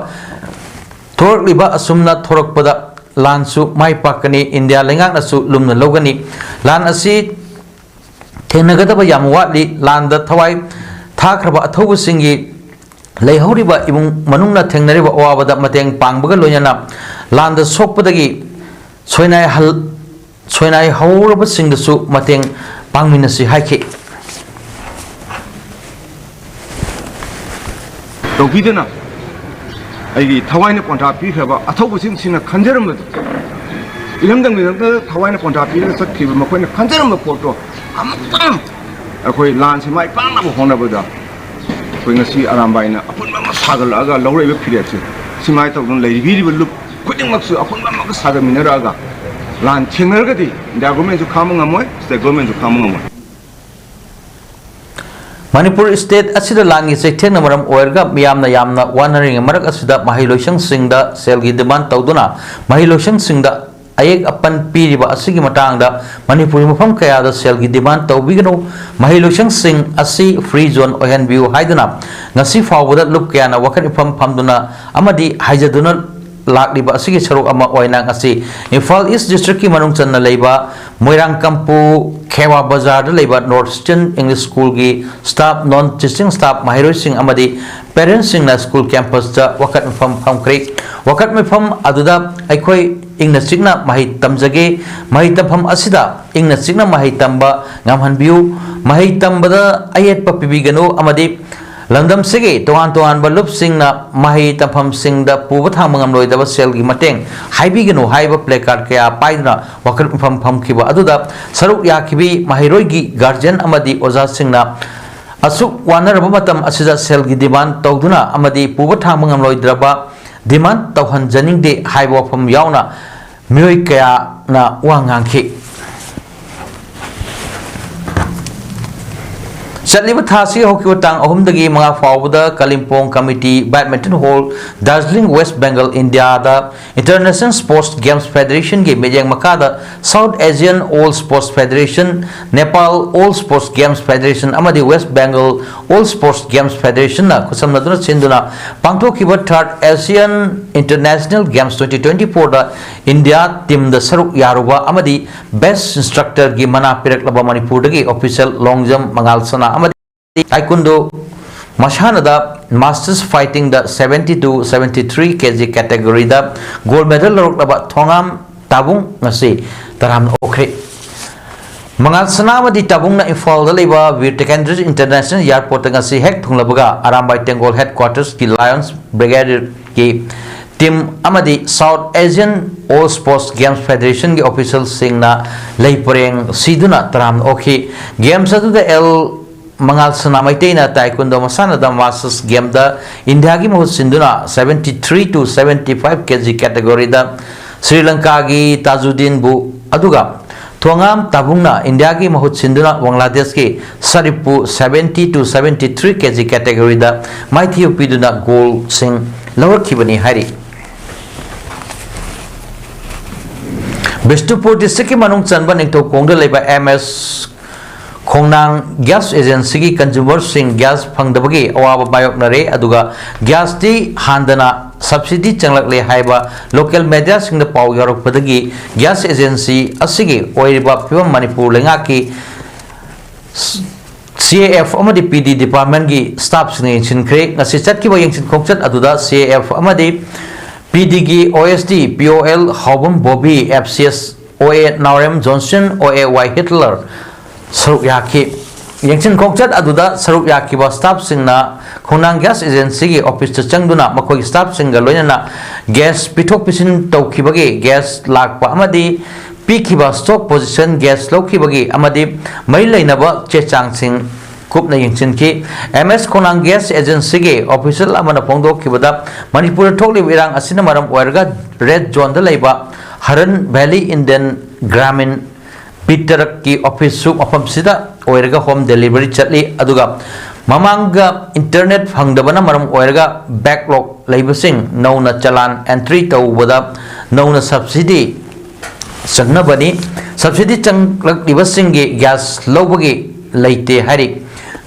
ꯊꯣꯔꯛꯂꯤꯕ ꯑꯁꯨꯝꯅ ꯊꯣꯔꯛꯄꯗ ꯂꯥꯟꯁꯨ ꯃꯥꯏ ꯄꯥꯛꯀꯅꯤ, ꯏꯟꯗꯤꯌꯥ ꯂꯩꯉꯥꯛꯅꯁꯨ ꯂꯨꯝꯅ ꯂꯧꯒꯅꯤ꯫ ꯂꯥꯟ ꯑꯁꯤ ꯊꯦꯡꯅꯒꯗꯕ ꯌꯥꯝ ꯋꯥꯠꯂꯤ꯫ ꯂꯥꯟꯗ ꯊꯋꯥꯏ ꯊꯥꯈ꯭ꯔꯕ ꯑꯊꯧꯕꯁꯤꯡꯒꯤ ꯂꯩꯍꯧꯔꯤꯕ ꯏꯃꯨꯡ ꯃꯅꯨꯡꯅ ꯊꯦꯡꯅꯔꯤꯕ ꯑꯋꯥꯕꯗ ꯃꯇꯦꯡ ꯄꯥꯡꯕꯒ ꯂꯣꯏꯅꯅ ꯂꯥꯟꯗ ꯁꯣꯛꯄꯗꯒꯤ ꯁꯣꯏꯅꯥꯏꯍꯜ-, ꯁꯣꯏꯅꯥꯏꯍꯧꯔꯕꯁꯤꯡꯗꯁꯨ ꯃꯇꯦꯡ ꯄꯥꯡꯃꯤꯟꯅꯁꯤ ꯍꯥꯏꯈꯤ꯫ ꯇꯧꯕꯤꯗꯨꯅ ꯑꯩꯒꯤ ꯊꯋꯥꯏꯅ ꯄꯣꯟꯊꯥ ꯄꯤꯈ꯭ꯔꯕ ꯑꯊꯧꯕꯁꯤꯡꯁꯤꯅ ꯈꯟꯖꯔꯝꯕꯗꯨ, ꯏꯔꯝꯗꯝꯒꯤꯗꯃꯛꯇ ꯊꯋꯥꯏꯅ ꯄꯣꯟꯊꯥ ꯄꯤꯔꯒ ꯆꯠꯈꯤꯕ ꯃꯈꯣꯏꯅ ꯈꯟꯖꯔꯝꯕ ꯄꯣꯠꯇꯣ ꯑꯃꯨꯛꯇꯪ ꯑꯩꯈꯣꯏ ꯂꯥꯟꯁꯤ ꯃꯥꯏ ꯄꯥꯛꯅꯕ ꯍꯣꯠꯅꯕꯗ ꯑꯩꯈꯣꯏ ꯉꯁꯤ ꯑꯔꯥꯝꯕꯥꯏꯅ ꯑꯄꯨꯟꯕ ꯑꯃ ꯁꯥꯒꯠꯂꯛꯑꯒ ꯂꯧꯔꯛꯏꯕ ꯐꯤꯔꯦꯞꯁꯦ ꯁꯨꯃꯥꯏꯅ ꯇꯧꯗꯅ ꯂꯩꯕꯤꯔꯤꯕ ꯂꯨꯞ ꯈꯨꯗꯤꯡꯃꯛꯁꯨ ꯑꯄꯨꯟꯕ ꯑꯃꯒ ꯁꯥꯒꯠꯃꯤꯟꯅꯔꯛꯑꯒ ꯂꯥꯟ ꯊꯦꯡꯅꯔꯒꯗꯤ ꯏꯟꯗꯤꯌꯥ ꯒꯣꯔꯃꯦꯟꯁꯨ ꯈꯥꯡꯕ ꯉꯝꯃꯣꯏ, ꯁ꯭ꯇꯦꯠ ꯒꯣꯔꯃꯦꯟꯁꯨ ꯈꯥꯡꯕ ꯉꯝꯃꯣꯏ꯫ ꯃꯅꯤꯄꯨꯔ ꯁ꯭ꯇꯦꯠ ꯑꯁꯤꯗ ꯂꯥꯟꯒꯤ ꯆꯩꯊꯦꯡꯅ ꯃꯔꯝ ꯑꯣꯏꯔꯒ ꯃꯤꯌꯥꯝꯅ ꯌꯥꯝꯅ ꯋꯥꯅꯔꯤꯉꯩ ꯃꯔꯛ ꯑꯁꯤꯗ ꯃꯍꯩꯂꯣꯏꯁꯪꯁꯤꯡꯗ ꯁꯦꯜꯒꯤ ꯗꯤꯃꯥꯟ ꯇꯧꯗꯨꯅ ꯃꯍꯩꯂꯣꯏꯁꯪꯁꯤꯡꯗ ꯑꯌꯦꯛ ꯑꯄꯟ ꯄꯤꯔꯤꯕ ꯑꯁꯤꯒꯤ ꯃꯇꯥꯡꯗ ꯃꯅꯤꯄꯨꯔꯒꯤ ꯃꯐꯝ ꯀꯌꯥꯗ ꯁꯦꯜꯒꯤ demand ꯇꯧꯕꯤꯒꯅꯨ, ꯃꯍꯩ ꯂꯣꯏꯁꯪꯁꯤꯡ ꯑꯁꯤ free zone ꯑꯣꯏꯍꯟꯕꯤꯌꯨ ꯍꯥꯏꯗꯨꯅ ꯉꯁꯤ ꯐꯥꯎꯕꯗ ꯂꯨꯞ ꯀꯌꯥꯅ ꯋꯥꯀꯠ ꯃꯤꯐꯝ ꯐꯝꯗꯨꯅ ꯑꯃꯗꯤ ꯍꯥꯏꯖꯗꯨꯅ ꯂꯥꯛꯂꯤꯕ ꯑꯁꯤꯒꯤ ꯁꯔꯨꯛ ꯑꯃ ꯑꯣꯏꯅ ꯉꯁꯤ ꯏꯝꯐꯥꯜ ꯏꯁ ꯗꯤꯁꯇ꯭ꯔꯤꯛꯀꯤ ꯃꯅꯨꯡ ꯆꯟꯅ ꯂꯩꯕ ꯃꯣꯏꯔꯥꯡꯀꯝꯄꯨ ꯈꯦꯋꯥ ꯕꯖꯥꯔꯗ ꯂꯩꯕ ꯅꯣꯔꯠ ꯏꯁꯇꯔꯟ ꯏꯪꯂꯤꯁ ꯁ꯭ꯀꯨꯜꯒꯤ staff, non teaching staff, ꯃꯍꯩꯔꯣꯏꯁꯤꯡ ꯑꯃꯗꯤ parents ꯁꯤꯡꯅ ꯁ꯭ꯀꯨꯜ ꯀꯦꯝꯄꯁꯇ ꯋꯥꯀꯠ ꯃꯤꯐꯝ ꯐꯝꯈ꯭ꯔꯦ꯫ ꯋꯥꯀꯠ ꯃꯤꯐꯝ ꯑꯗꯨꯗ ꯑꯩꯈꯣꯏ ꯏꯪꯅ ꯆꯤꯛꯅ ꯃꯍꯩ ꯇꯝꯖꯒꯦ, ꯃꯍꯩ ꯇꯝꯐꯝ ꯑꯁꯤꯗ ꯏꯪꯅ ꯆꯤꯛꯅ ꯃꯍꯩ ꯇꯝꯕ ꯉꯝꯍꯟꯕꯤꯌꯨ, ꯃꯍꯩ ꯇꯝꯕꯗ ꯑꯌꯦꯠꯄ ꯄꯤꯕꯤꯒꯅꯨ ꯑꯃꯗꯤ ꯂꯝꯗꯝꯁꯤꯒꯤ ꯇꯣꯉꯥꯟ ꯇꯣꯉꯥꯟꯕ ꯂꯨꯞꯁꯤꯡꯅ ꯃꯍꯩ ꯇꯝꯐꯝꯁꯤꯡꯗ ꯄꯨꯕ ꯊꯥꯡꯕ ꯉꯝꯂꯣꯏꯗꯕ ꯁꯦꯜꯒꯤ ꯃꯇꯦꯡ ꯍꯥꯏꯕꯤꯒꯅꯨ ꯍꯥꯏꯕ placard ꯀꯌꯥ ꯄꯥꯏꯗꯨꯅ ꯋꯥꯀꯠ ꯃꯤꯐꯝ ꯐꯝꯈꯤꯕ ꯑꯗꯨꯗ ꯁꯔꯨꯛ ꯌꯥꯈꯤꯕꯤ ꯃꯍꯩꯔꯣꯏꯒꯤ guardian ꯑꯃꯗꯤ ꯑꯣꯖꯥꯁꯤꯡꯅ ꯑꯁꯨꯛ ꯋꯥꯅꯔꯕ ꯃꯇꯝ ꯑꯁꯤꯗ ꯁꯦꯜꯒꯤ demand ꯇꯧꯗꯨꯅ ꯑꯃꯗꯤ ꯄꯨꯕ ꯊꯥꯡꯕ ꯉꯝꯂꯣꯏꯗ꯭ꯔꯕ demand ꯇꯧꯍꯟꯖꯅꯤꯡꯗꯦ ꯍꯥꯏꯕ ꯋꯥꯐꯝ ꯌꯥꯎꯅ ꯃꯤꯑꯣꯏ ꯀꯌꯥꯅ ꯋꯥ ꯉꯥꯡꯈꯤ꯫ ꯆꯠꯂꯤꯕ ꯊꯥ ꯑꯁꯤꯒꯤ ꯍꯧꯈꯤꯕ ꯇꯥꯡ ꯑꯍꯨꯝꯗꯒꯤ ꯃꯉꯥ ꯐꯥꯎꯕꯗ ꯀꯂꯤꯝꯄꯣꯡ committee, badminton hall, Darjeeling, West Bengal, ꯏꯟꯗꯤꯌꯥꯗ International Sports Games Federation ꯒꯤ ꯃꯤꯠꯌꯦꯡ ꯃꯈꯥꯗ South Asian All Sports Federation, Nepal All Sports Games Federation ꯑꯃꯗꯤ West Bengal All Sports Games Federation ꯅ ꯈꯨꯠꯁꯝꯅꯗꯨꯅ ꯁꯤꯟꯗꯨꯅ ꯄꯥꯡꯊꯣꯛꯈꯤꯕ Third Asian International Games twenty twenty-four ꯗ India team ꯗ ꯁꯔꯨꯛ ꯌꯥꯔꯨꯕ ꯑꯃꯗꯤ best instructor ꯒꯤ ꯃꯅꯥ ꯄꯤꯔꯛꯂꯕ ꯃꯅꯤꯄꯨꯔꯗꯒꯤ official long jump ꯃꯉꯥꯜ ꯁꯅꯥ ꯑꯃꯗꯤ Taekwondo ꯃꯁꯥꯟꯅꯗ masters fighting the seventy to seventy three K G category the gold medal ꯂꯧꯔꯛꯂꯕ ꯊꯣꯉꯥꯝ ꯇꯥꯕꯨꯡ ꯉꯁꯤ ꯇꯔꯥꯝꯅ ꯑꯣꯛꯈ꯭ꯔꯦ꯫ ꯃꯉꯥꯜ ꯁꯅꯥ ꯑꯃꯗꯤ ꯇꯥꯕꯨꯡꯅ ꯏꯝꯐꯥꯜꯗ ꯂꯩꯕ ꯕꯤꯔ ꯇꯤꯀꯦꯟꯗ꯭ꯔꯖꯤꯠ International Airport ꯇ ꯉꯁꯤ ꯍꯦꯛ ꯊꯨꯡꯂꯕꯒ ꯑꯔꯥꯝꯕꯥꯏ ꯇꯦꯡꯒꯣꯜ headquarters ꯀꯤ Lions Brigade ꯀꯤ team ꯑꯃꯗꯤ South Asian All Sports Games Federation ꯒꯤ official ꯁꯤꯡꯅ ꯂꯩ ꯄꯔꯦꯡ ꯁꯤꯗꯨꯅ ꯇꯔꯥꯝꯅ ꯑꯣꯛꯈꯤ꯫ Games ꯑꯗꯨꯗ ꯑꯦꯜ ꯃꯉꯥꯜ ꯁꯅꯥ ꯃꯩꯇꯩꯅ Taekwondo ꯃꯁꯥꯟꯅꯗ masters game ꯗ ꯏꯟꯗꯤꯌꯥꯒꯤ ꯃꯍꯨꯠ ꯁꯤꯟꯗꯨꯅ seventy three to seventy five K G category ꯗ ꯁ꯭ꯔꯤ ꯂꯪꯀꯥꯒꯤ ꯇꯥꯖꯨꯗꯤꯟꯕꯨ, ꯑꯗꯨꯒ ꯊꯣꯉꯥꯝ ꯇꯥꯕꯨꯡꯅ ꯏꯟꯗꯤꯌꯥꯒꯤ ꯃꯍꯨꯠ ꯁꯤꯟꯗꯨꯅ ꯕꯪꯒ꯭ꯂꯥꯗꯦꯁꯀꯤ ꯁꯔꯤꯞꯄꯨ seventy to seventy three K G category ꯗ ꯃꯥꯏꯊꯤꯕ ꯄꯤꯗꯨꯅ gold ꯁꯤꯡ ꯂꯧꯔꯛꯈꯤꯕꯅꯤ ꯍꯥꯏꯔꯤ꯫ ꯕꯤꯁꯅꯨꯄꯨꯔ ꯗꯤꯁꯇ꯭ꯔꯤꯛꯀꯤ ꯃꯅꯨꯡ ꯆꯟꯕ ꯅꯤꯡꯊꯧꯈꯣꯡꯗ ꯂꯩꯕ ꯑꯦꯝ ꯑꯦꯁ ꯈꯣꯡꯅꯥꯡ ꯒ꯭ꯌꯥꯁ ꯑꯦꯖꯦꯟꯁꯤꯒꯤ ꯀꯟꯖꯨꯃꯔꯁꯤꯡ ꯒ꯭ꯌꯥꯁ ꯐꯪꯗꯕꯒꯤ ꯑꯋꯥꯕ ꯃꯥꯌꯣꯛꯅꯔꯦ, ꯑꯗꯨꯒ ꯒ꯭ꯌꯥꯁꯇꯤ ꯍꯥꯟꯗꯅ ꯁꯕꯁꯤꯗꯤ ꯆꯪꯂꯛꯂꯦ ꯍꯥꯏꯕ ꯂꯣꯀꯦꯜ ꯃꯦꯗꯤꯌꯥꯁꯤꯡꯗ ꯄꯥꯎ ꯌꯧꯔꯛꯄꯗꯒꯤ ꯒ꯭ꯌꯥꯁ ꯑꯦꯖꯦꯟꯁꯤ ꯑꯁꯤꯒꯤ ꯑꯣꯏꯔꯤꯕ ꯐꯤꯕꯝ ꯃꯅꯤꯄꯨꯔ ꯂꯩꯉꯥꯛꯀꯤ ꯁꯤ ꯑꯦ ꯑꯦꯐ ꯑꯃꯗꯤ ꯄꯤ ꯗꯤ ꯗꯤꯄꯥꯔꯠꯃꯦꯟꯒꯤ ꯁ꯭ꯇꯥꯐꯁꯤꯡꯅ ꯌꯦꯡꯁꯤꯟꯈ꯭ꯔꯦ꯫ ꯉꯁꯤ ꯆꯠꯈꯤꯕ ꯌꯦꯡꯁꯤꯟ ꯈꯣꯡꯆꯠ ꯑꯗꯨꯗ ꯁꯤ ꯑꯦ ꯑꯦꯐ ꯑꯃꯗꯤ ꯄꯤ ꯗꯤꯒꯤ ꯑꯣ ꯑꯦꯁ ꯗꯤ, ꯄꯤ ꯑꯣ L ꯍꯥꯎꯕꯝ Bobby, F C S ꯑꯣ ꯑꯦ ꯅꯥꯎꯔꯦꯝ ꯖꯣꯟꯁꯟ, ꯑꯣ ꯑꯦ ꯋꯥꯏ ꯍꯤꯠꯂꯔ ꯁꯔꯨꯛ ꯌꯥꯈꯤ꯫ ꯌꯦꯡꯁꯤꯟ ꯈꯣꯡꯆꯠ ꯑꯗꯨꯗ ꯁꯔꯨꯛ ꯌꯥꯈꯤꯕ ꯁ꯭ꯇꯥꯐꯁꯤꯡꯅ ꯈꯣꯡꯅꯥꯡ ꯒ꯭ꯌꯥꯁ ꯑꯦꯖꯦꯟꯁꯤꯒꯤ ꯑꯣꯐꯤꯁꯇ ꯆꯪꯗꯨꯅ ꯃꯈꯣꯏꯒꯤ ꯁ꯭ꯇꯥꯐꯁꯤꯡꯒ ꯂꯣꯏꯅꯅ ꯒ꯭ꯌꯥꯁ ꯄꯤꯊꯣꯛ ꯄꯤꯁꯤꯟ ꯇꯧꯈꯤꯕꯒꯤ, ꯒ꯭ꯌꯥꯁ ꯂꯥꯛꯄ ꯑꯃꯗꯤ ꯄꯤꯈꯤꯕ ꯁ꯭ꯇꯣꯛ ꯄꯣꯖꯤꯁꯟ, ꯒ꯭ꯌꯥꯁ ꯂꯧꯈꯤꯕꯒꯤ ꯑꯃꯗꯤ ꯃꯔꯤ ꯂꯩꯅꯕ ꯆꯦ ꯆꯥꯡꯁꯤꯡ ꯀꯨꯞꯅ ꯌꯦꯡꯁꯤꯟꯈꯤ꯫ ꯑꯦꯝ ꯑꯦꯁ ꯈꯣꯡꯅꯥꯡ ꯒ꯭ꯌꯥꯁ ꯑꯦꯖꯦꯟꯁꯤꯒꯤ ꯑꯣꯐꯤꯁꯤꯌꯦꯜ ꯑꯃꯅ ꯐꯣꯡꯗꯣꯛꯈꯤꯕꯗ, ꯃꯅꯤꯄꯨꯔꯗ ꯊꯣꯛꯂꯤꯕ ꯏꯔꯥꯡ ꯑꯁꯤꯅ ꯃꯔꯝ ꯑꯣꯏꯔꯒ ꯔꯦꯗ ꯖꯣꯟꯗ ꯂꯩꯕ ꯍꯔꯟ ꯚꯦꯂꯤ ꯏꯟꯗꯤꯌꯟ ꯒ꯭ꯔꯥꯃꯤꯟ ꯕꯤꯇꯔꯛꯀꯤ ꯑꯣꯐꯤꯁꯁꯨ ꯃꯐꯝꯁꯤꯗ ꯑꯣꯏꯔꯒ ꯍꯣꯝ ꯗꯦꯂꯤꯚꯔꯤ ꯆꯠꯂꯤ꯫ ꯑꯗꯨꯒ ꯃꯃꯥꯡꯗ ꯏꯟꯇꯔꯅꯦꯠ ꯐꯪꯗꯕꯅ ꯃꯔꯝ ꯑꯣꯏꯔꯒ ꯕꯦꯛꯂꯣꯛ ꯂꯩꯕꯁꯤꯡ ꯅꯧꯅ ꯆꯂꯥꯟ ꯑꯦꯟꯇ꯭ꯔꯤ ꯇꯧꯕꯗ ꯅꯧꯅ ꯁꯕꯁꯤꯗꯤ ꯆꯪꯅꯕꯅꯤ꯫ ꯁꯕꯁꯤꯗꯤ ꯆꯪꯂꯛꯂꯤꯕꯁꯤꯡꯒꯤ ꯒ꯭ꯌꯥꯁ ꯂꯧꯕꯒꯤ ꯂꯩꯇꯦ ꯍꯥꯏꯔꯤ꯫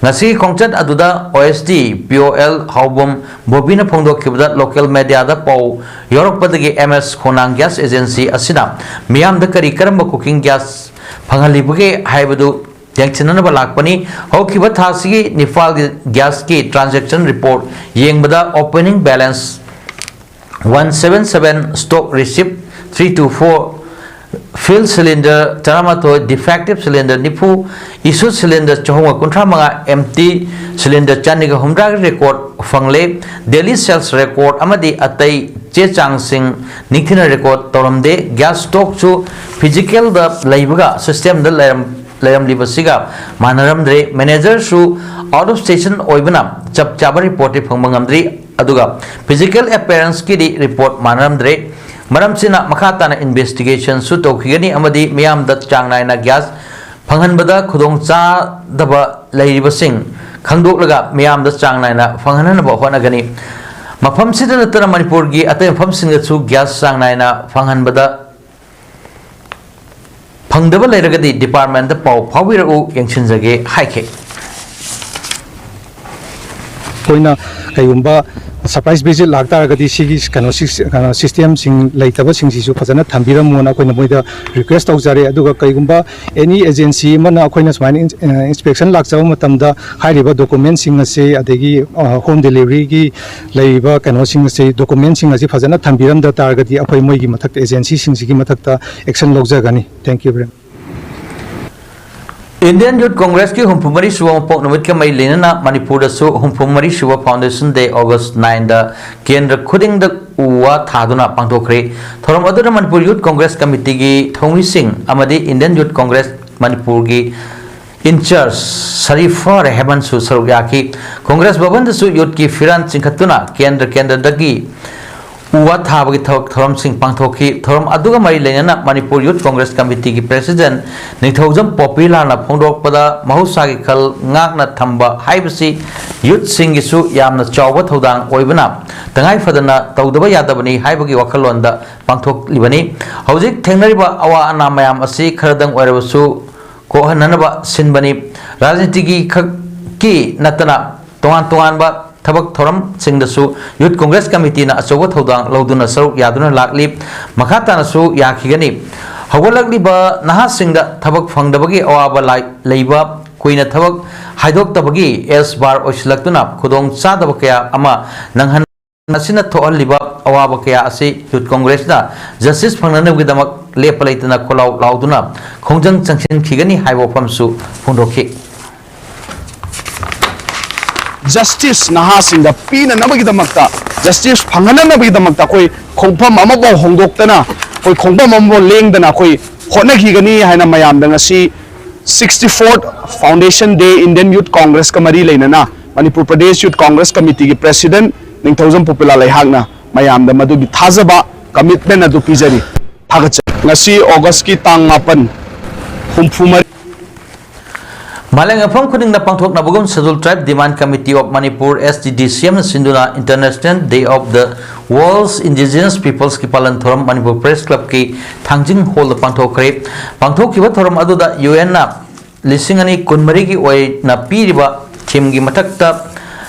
ꯉꯁꯤꯒꯤ ꯈꯣꯡꯆꯠ ꯑꯗꯨꯗ ꯑꯣ ꯑꯦꯁ ꯗꯤ, ꯄꯤ ꯑꯣ ꯑꯦꯜ ꯍꯥꯎꯕꯝ ꯕꯣꯕꯤꯅ ꯐꯣꯡꯗꯣꯛꯈꯤꯕꯗ, ꯂꯣꯀꯦꯜ ꯃꯦꯗꯤꯌꯥꯗ ꯄꯥꯎ ꯌꯧꯔꯛꯄꯗꯒꯤ ꯑꯦꯝ ꯑꯦꯁ ꯈꯣꯡꯅꯥꯡ ꯒ꯭ꯌꯥꯁ ꯑꯦꯖꯦꯟꯁꯤ ꯑꯁꯤꯅ ꯃꯤꯌꯥꯝꯗ ꯀꯔꯤ ꯀꯔꯝꯕ ꯀꯨꯀꯤꯡ ꯒ꯭ꯌꯥꯁ ꯐꯪꯍꯜꯂꯤꯕꯒꯦ ꯍꯥꯏꯕꯗꯨ ꯌꯦꯡꯁꯤꯟꯅꯅꯕ ꯂꯥꯛꯄꯅꯤ꯫ ꯍꯧꯈꯤꯕ ꯊꯥꯁꯤꯒꯤ ꯅꯤꯄꯥꯜꯒꯤ ꯒ꯭ꯌꯥꯁꯀꯤ ꯇ꯭ꯔꯥꯟꯖꯦꯛꯁꯟ ꯔꯤꯄꯣꯔꯠ ꯌꯦꯡꯕꯗ, opening balance one seven seven, stock receipt three two four, fill cylinder ꯇꯔꯥꯃꯥꯊꯣꯏ, ꯗꯤꯐꯦꯛꯇꯤꯚ ꯁꯤꯂꯤꯟꯗꯔ ꯅꯤꯐꯨ, ꯏꯁꯨ ꯁꯤꯂꯤꯟꯗꯔ ꯆꯍꯨꯝꯒ ꯀꯨꯟꯊ꯭ꯔꯥ ꯃꯉꯥ, ꯑꯦꯝꯇꯤ ꯁꯤꯂꯤꯟꯗꯔ ꯆꯅꯤꯒ ꯍꯨꯝꯗ꯭ꯔꯥꯒꯤ ꯔꯦꯀꯣꯔꯗ ꯐꯪꯂꯦ꯫ ꯗꯦꯂꯤ ꯁꯦꯜꯁ ꯔꯦꯀꯣꯔꯗ ꯑꯃꯗꯤ ꯑꯇꯩ ꯆꯦ ꯆꯥꯡꯁꯤꯡ ꯅꯤꯡꯊꯤꯅ ꯔꯦꯀꯣꯔꯗ ꯇꯧꯔꯝꯗꯦ꯫ ꯒ꯭ꯌꯥꯁ ꯁ꯭ꯇꯣꯛꯁꯨ ꯐꯤꯖꯤꯀꯦꯜꯗ ꯂꯩꯕꯒ ꯁꯤꯁꯇꯦꯝꯗ ꯂꯩꯔꯝ-, ꯂꯩꯔꯝꯂꯤꯕꯁꯤꯒ ꯃꯥꯟꯅꯔꯝꯗ꯭ꯔꯦ꯫ ꯃꯦꯅꯦꯖꯔꯁꯨ ꯑꯥꯎꯠ ꯑꯣꯐ ꯁ꯭ꯇꯦꯁꯟ ꯑꯣꯏꯕꯅ ꯆꯞ ꯆꯥꯕ ꯔꯤꯄꯣꯔꯠꯇꯤ ꯐꯪꯕ ꯉꯝꯗ꯭ꯔꯤ꯫ ꯑꯗꯨꯒ ꯐꯤꯖꯤꯀꯦꯜ ꯑꯦꯄꯤꯌꯔꯦꯟꯁꯀꯤꯗꯤ ꯔꯤꯄꯣꯔꯠ ꯃꯥꯟꯅꯔꯝꯗ꯭ꯔꯦ꯫ ꯃꯔꯝꯁꯤꯅ ꯃꯈꯥ ꯇꯥꯅ ꯏꯟꯚꯦꯁꯇꯤꯒꯦꯁꯟꯁꯨ ꯇꯧꯈꯤꯒꯅꯤ ꯑꯃꯗꯤ ꯃꯤꯌꯥꯝꯗ ꯆꯥꯡ ꯅꯥꯏꯅ ꯒ꯭ꯌꯥꯁ ꯐꯪꯍꯟꯕꯗ ꯈꯨꯗꯣꯡꯆꯥꯗꯕ ꯂꯩꯔꯤꯕꯁꯤꯡ ꯈꯪꯗꯣꯛꯂꯒ ꯃꯤꯌꯥꯝꯗ ꯆꯥꯡ ꯅꯥꯏꯅ ꯐꯪꯍꯟꯅꯕ ꯍꯣꯠꯅꯒꯅꯤ꯫ ꯃꯐꯝꯁꯤꯗ ꯅꯠꯇꯅ ꯃꯅꯤꯄꯨꯔꯒꯤ ꯑꯇꯩ ꯃꯐꯝꯁꯤꯡꯗꯁꯨ ꯒ꯭ꯌꯥꯁ ꯆꯥꯡ ꯅꯥꯏꯅ ꯐꯪꯍꯟꯕꯗ ꯐꯪꯗꯕ ꯂꯩꯔꯒꯗꯤ ꯗꯤꯄꯥꯔꯠꯃꯦꯟꯗ ꯄꯥꯎ ꯐꯥꯎꯕꯤꯔꯛꯎ, ꯌꯦꯡꯁꯤꯟꯖꯒꯦ ꯍꯥꯏꯈꯤ꯫ ꯑꯩꯈꯣꯏꯅ ꯀꯩꯒꯨꯝꯕ ꯁꯔꯄ꯭ꯔꯥꯏꯁ ꯚꯤꯖꯤꯠ ꯂꯥꯛꯇꯥꯔꯒꯗꯤ ꯁꯤꯒꯤ ꯀꯩꯅꯣ ꯁꯤꯁ-, ꯀꯩꯅꯣ ꯁꯤꯁꯇꯦꯝꯁꯤꯡ ꯂꯩꯇꯕꯁꯤꯡꯁꯤꯁꯨ ꯐꯖꯅ ꯊꯝꯕꯤꯔꯝꯃꯣꯅ ꯑꯩꯈꯣꯏꯅ ꯃꯣꯏꯗ ꯔꯤꯀ꯭ꯋꯦꯁ ꯇꯧꯖꯔꯦ꯫ ꯑꯗꯨꯒ ꯀꯩꯒꯨꯝꯕ ꯑꯦꯅꯤ ꯑꯦꯖꯦꯟꯁꯤ ꯑꯃꯅ ꯑꯩꯈꯣꯏꯅ ꯁꯨꯃꯥꯏꯅ ꯏꯟ-, ꯑ, ꯏꯟꯁꯄꯦꯛꯁꯟ ꯂꯥꯛꯆꯕ ꯃꯇꯝꯗ ꯍꯥꯏꯔꯤꯕ ꯗꯣꯀꯨꯃꯦꯟꯁꯤꯡ ꯑꯁꯤ, ꯑꯗꯒꯤ, ꯑ, ꯍꯣꯝ ꯗꯦꯂꯤꯚꯔꯤꯒꯤ ꯂꯩꯔꯤꯕ ꯀꯩꯅꯣꯁꯤꯡ ꯑꯁꯤ, ꯗꯣꯀꯨꯃꯦꯟꯁꯤꯡ ꯑꯁꯤ ꯐꯖꯅ ꯊꯝꯕꯤꯔꯝꯗ ꯇꯥꯔꯒꯗꯤ ꯑꯩꯈꯣꯏ ꯃꯣꯏꯒꯤ ꯃꯊꯛꯇ, ꯑꯦꯖꯦꯟꯁꯤꯁꯤꯡꯁꯤꯒꯤ ꯃꯊꯛꯇ ꯑꯦꯛꯁꯟ ꯂꯧꯖꯒꯅꯤ꯫ Thank you very much. Indian Youth Congressꯀꯤ ꯍꯨꯝꯐꯨ ꯃꯔꯤ ꯁꯨꯕ ꯃꯄꯣꯛ ꯅꯨꯃꯤꯠꯀ ꯃꯔꯤ ꯂꯩꯅꯅ ꯃꯅꯤꯄꯨꯔꯗꯁꯨ ꯍꯨꯝꯐꯨ ꯃꯔꯤ ꯁꯨꯕ Foundation Day August nineꯗ ꯀꯦꯟꯗ꯭ꯔ ꯈꯨꯗꯤꯡꯗ ꯎ ꯋꯥ ꯊꯥꯗꯨꯅ ꯄꯥꯡꯊꯣꯛꯈ꯭ꯔꯦ꯫ ꯊꯧꯔꯝ ꯑꯗꯨꯗ ꯃꯅꯤꯄꯨꯔ Youth Congress Committeeꯒꯤ ꯊꯧꯃꯤꯁꯤꯡ ꯑꯃꯗꯤ Indian Youth Congress ꯃꯅꯤꯄꯨꯔꯒꯤ in-charge ꯁꯔꯤꯐꯥ ꯔꯦꯍꯃꯟꯁꯨ ꯁꯔꯨꯛ ꯌꯥꯈꯤ꯫ ꯀꯣꯡꯒ꯭ꯔꯦꯁ ꯚꯕꯟꯗꯁꯨ ꯌꯨꯠꯀꯤ ꯐꯤꯔꯥꯟ ꯆꯤꯡꯈꯠꯇꯨꯅ ꯀꯦꯟꯗ꯭ꯔ ꯀꯦꯟꯗ꯭ꯔꯗꯒꯤ ꯎ ꯋꯥ ꯊꯥꯕꯒꯤ ꯊꯕꯛ ꯊꯧꯔꯝꯁꯤꯡ ꯄꯥꯡꯊꯣꯛꯈꯤ꯫ ꯊꯧꯔꯝ ꯑꯗꯨꯒ ꯃꯔꯤ ꯂꯩꯅꯅ ꯃꯅꯤꯄꯨꯔ Youth Congress Committeeꯒꯤ President ꯅꯤꯡꯊꯧꯖꯝ ꯄꯣꯄꯤꯂꯥꯜꯅ ꯐꯣꯡꯗꯣꯔꯛꯄꯗ, ꯃꯍꯧꯁꯥꯒꯤ ꯈꯜ ꯉꯥꯛꯅ ꯊꯝꯕ ꯍꯥꯏꯕꯁꯤ ꯌꯨꯠꯁꯤꯡꯒꯤꯁꯨ ꯌꯥꯝꯅ ꯆꯥꯎꯕ ꯊꯧꯗꯥꯡ ꯑꯣꯏꯕꯅ, ꯇꯉꯥꯏ ꯐꯗꯅ ꯇꯧꯗꯕ ꯌꯥꯗꯕꯅꯤ ꯍꯥꯏꯕꯒꯤ ꯋꯥꯈꯜꯂꯣꯟꯗ ꯄꯥꯡꯊꯣꯛꯂꯤꯕꯅꯤ꯫ ꯍꯧꯖꯤꯛ ꯊꯦꯡꯅꯔꯤꯕ ꯑꯋꯥ ꯑꯅꯥ ꯃꯌꯥꯝ ꯑꯁꯤ ꯈꯔꯗꯪ ꯑꯣꯏꯔꯕꯁꯨ ꯀꯣꯛꯍꯟꯅꯅꯕ ꯁꯤꯟꯕꯅꯤ꯫ ꯔꯥꯖꯅꯤꯇꯤꯒꯤ ꯈꯛꯀꯤ ꯅꯠꯇꯅ ꯇꯣꯉꯥꯟ ꯇꯣꯉꯥꯟꯕ ꯊꯕꯛ ꯊꯧꯔꯝꯁꯤꯡꯗꯁꯨ Youth Congress Committeeꯅ ꯑꯆꯧꯕ ꯊꯧꯗꯥꯡ ꯂꯧꯗꯨꯅ ꯁꯔꯨꯛ ꯌꯥꯗꯨꯅ ꯂꯥꯛꯂꯤ꯫ ꯃꯈꯥ ꯇꯥꯅꯁꯨ ꯌꯥꯈꯤꯒꯅꯤ꯫ ꯍꯧꯒꯠꯂꯛꯂꯤꯕ ꯅꯍꯥꯁꯤꯡꯗ ꯊꯕꯛ ꯐꯪꯗꯕꯒꯤ ꯑꯋꯥꯕ ꯂꯥꯏ-, ꯂꯩꯕ, ꯀꯨꯏꯅ ꯊꯕꯛ ꯍꯥꯏꯗꯣꯛꯇꯕꯒꯤ ꯑꯦꯖ ꯕꯥꯔ ꯑꯣꯏꯁꯤꯜꯂꯛꯇꯨꯅ ꯈꯨꯗꯣꯡ ꯆꯥꯗꯕ ꯀꯌꯥ ꯑꯃ ꯅꯪꯍꯟ-, ꯑꯁꯤꯅ ꯊꯣꯛꯍꯜꯂꯤꯕ ꯑꯋꯥꯕ ꯀꯌꯥ ꯑꯁꯤ Youth Congressꯅ justice ꯐꯪꯅꯅꯕꯒꯤꯗꯃꯛ ꯂꯦꯞꯄ ꯂꯩꯇꯅ ꯈꯣꯜꯂꯥꯎ ꯂꯥꯎꯗꯨꯅ ꯈꯣꯡꯖꯪ ꯆꯪꯁꯤꯟꯈꯤꯒꯅꯤ ꯍꯥꯏꯕ ꯋꯥꯐꯝꯁꯨ ꯐꯣꯡꯗꯣꯛꯈꯤ꯫ Justice ꯅꯍꯥꯁꯤꯡꯗ ꯄꯤꯅꯅꯕꯒꯤꯗꯃꯛꯇ, justice ꯐꯪꯍꯟꯅꯅꯕꯒꯤꯗꯃꯛꯇ ꯑꯩꯈꯣꯏ ꯈꯣꯡꯐꯝ ꯑꯃꯐꯥꯎ ꯍꯣꯡꯗꯣꯛꯇꯅ, ꯑꯩꯈꯣꯏ ꯈꯣꯡꯐꯝ ꯑꯃꯐꯥꯎ ꯂꯦꯡꯗꯅ ꯑꯩꯈꯣꯏ ꯍꯣꯠꯅꯈꯤꯒꯅꯤ ꯍꯥꯏꯅ ꯃꯌꯥꯝꯗ ꯉꯁꯤ sixty-fourth Foundation Day Indian Youth Congressꯀ ꯃꯔꯤ ꯂꯩꯅꯅ Manipur Pradesh Youth Congress Committeeꯒꯤ President ꯅꯤꯡꯊꯧꯖꯝ ꯄꯣꯄꯤꯂꯥꯜ ꯑꯩꯍꯥꯛꯅ ꯃꯌꯥꯝꯗ ꯃꯗꯨꯒꯤ ꯊꯥꯖꯕ, commitment ꯑꯗꯨ ꯄꯤꯖꯔꯤ꯫ ꯊꯥꯒꯠꯆꯔꯤ꯫ ꯉꯁꯤ Augustꯀꯤ ꯇꯥꯡ ꯃꯥꯄꯟ, ꯍꯨꯝꯐꯨ ꯃꯔꯤ꯫ ꯃꯥꯂꯦꯝ ꯃꯐꯝ ꯈꯨꯗꯤꯡꯗ ꯄꯥꯡꯊꯣꯛꯅꯕꯒꯨꯝ Scheduled Tribe Demand Committee of Manipur, S T D C M ꯅ ꯁꯤꯟꯗꯨꯅ International Day of the World's Indigenous Peoples ꯀꯤ ꯄꯥꯂꯟ ꯊꯧꯔꯝ ꯃꯅꯤꯄꯨꯔ ꯄ꯭ꯔꯦꯁ ꯀ꯭ꯂꯕꯀꯤ ꯊꯥꯡꯖꯤꯡ ꯍꯣꯜꯗ ꯄꯥꯡꯊꯣꯛꯈ꯭ꯔꯦ꯫ ꯄꯥꯡꯊꯣꯛꯈꯤꯕ ꯊꯧꯔꯝ ꯑꯗꯨꯗ ꯌꯨ ꯑꯦꯟꯅ ꯂꯤꯁꯤꯡ ꯑꯅꯤ ꯀꯨꯟꯃꯔꯤꯒꯤ ꯑꯣꯏꯅ ꯄꯤꯔꯤꯕ ꯊꯤꯝꯒꯤ ꯃꯊꯛꯇ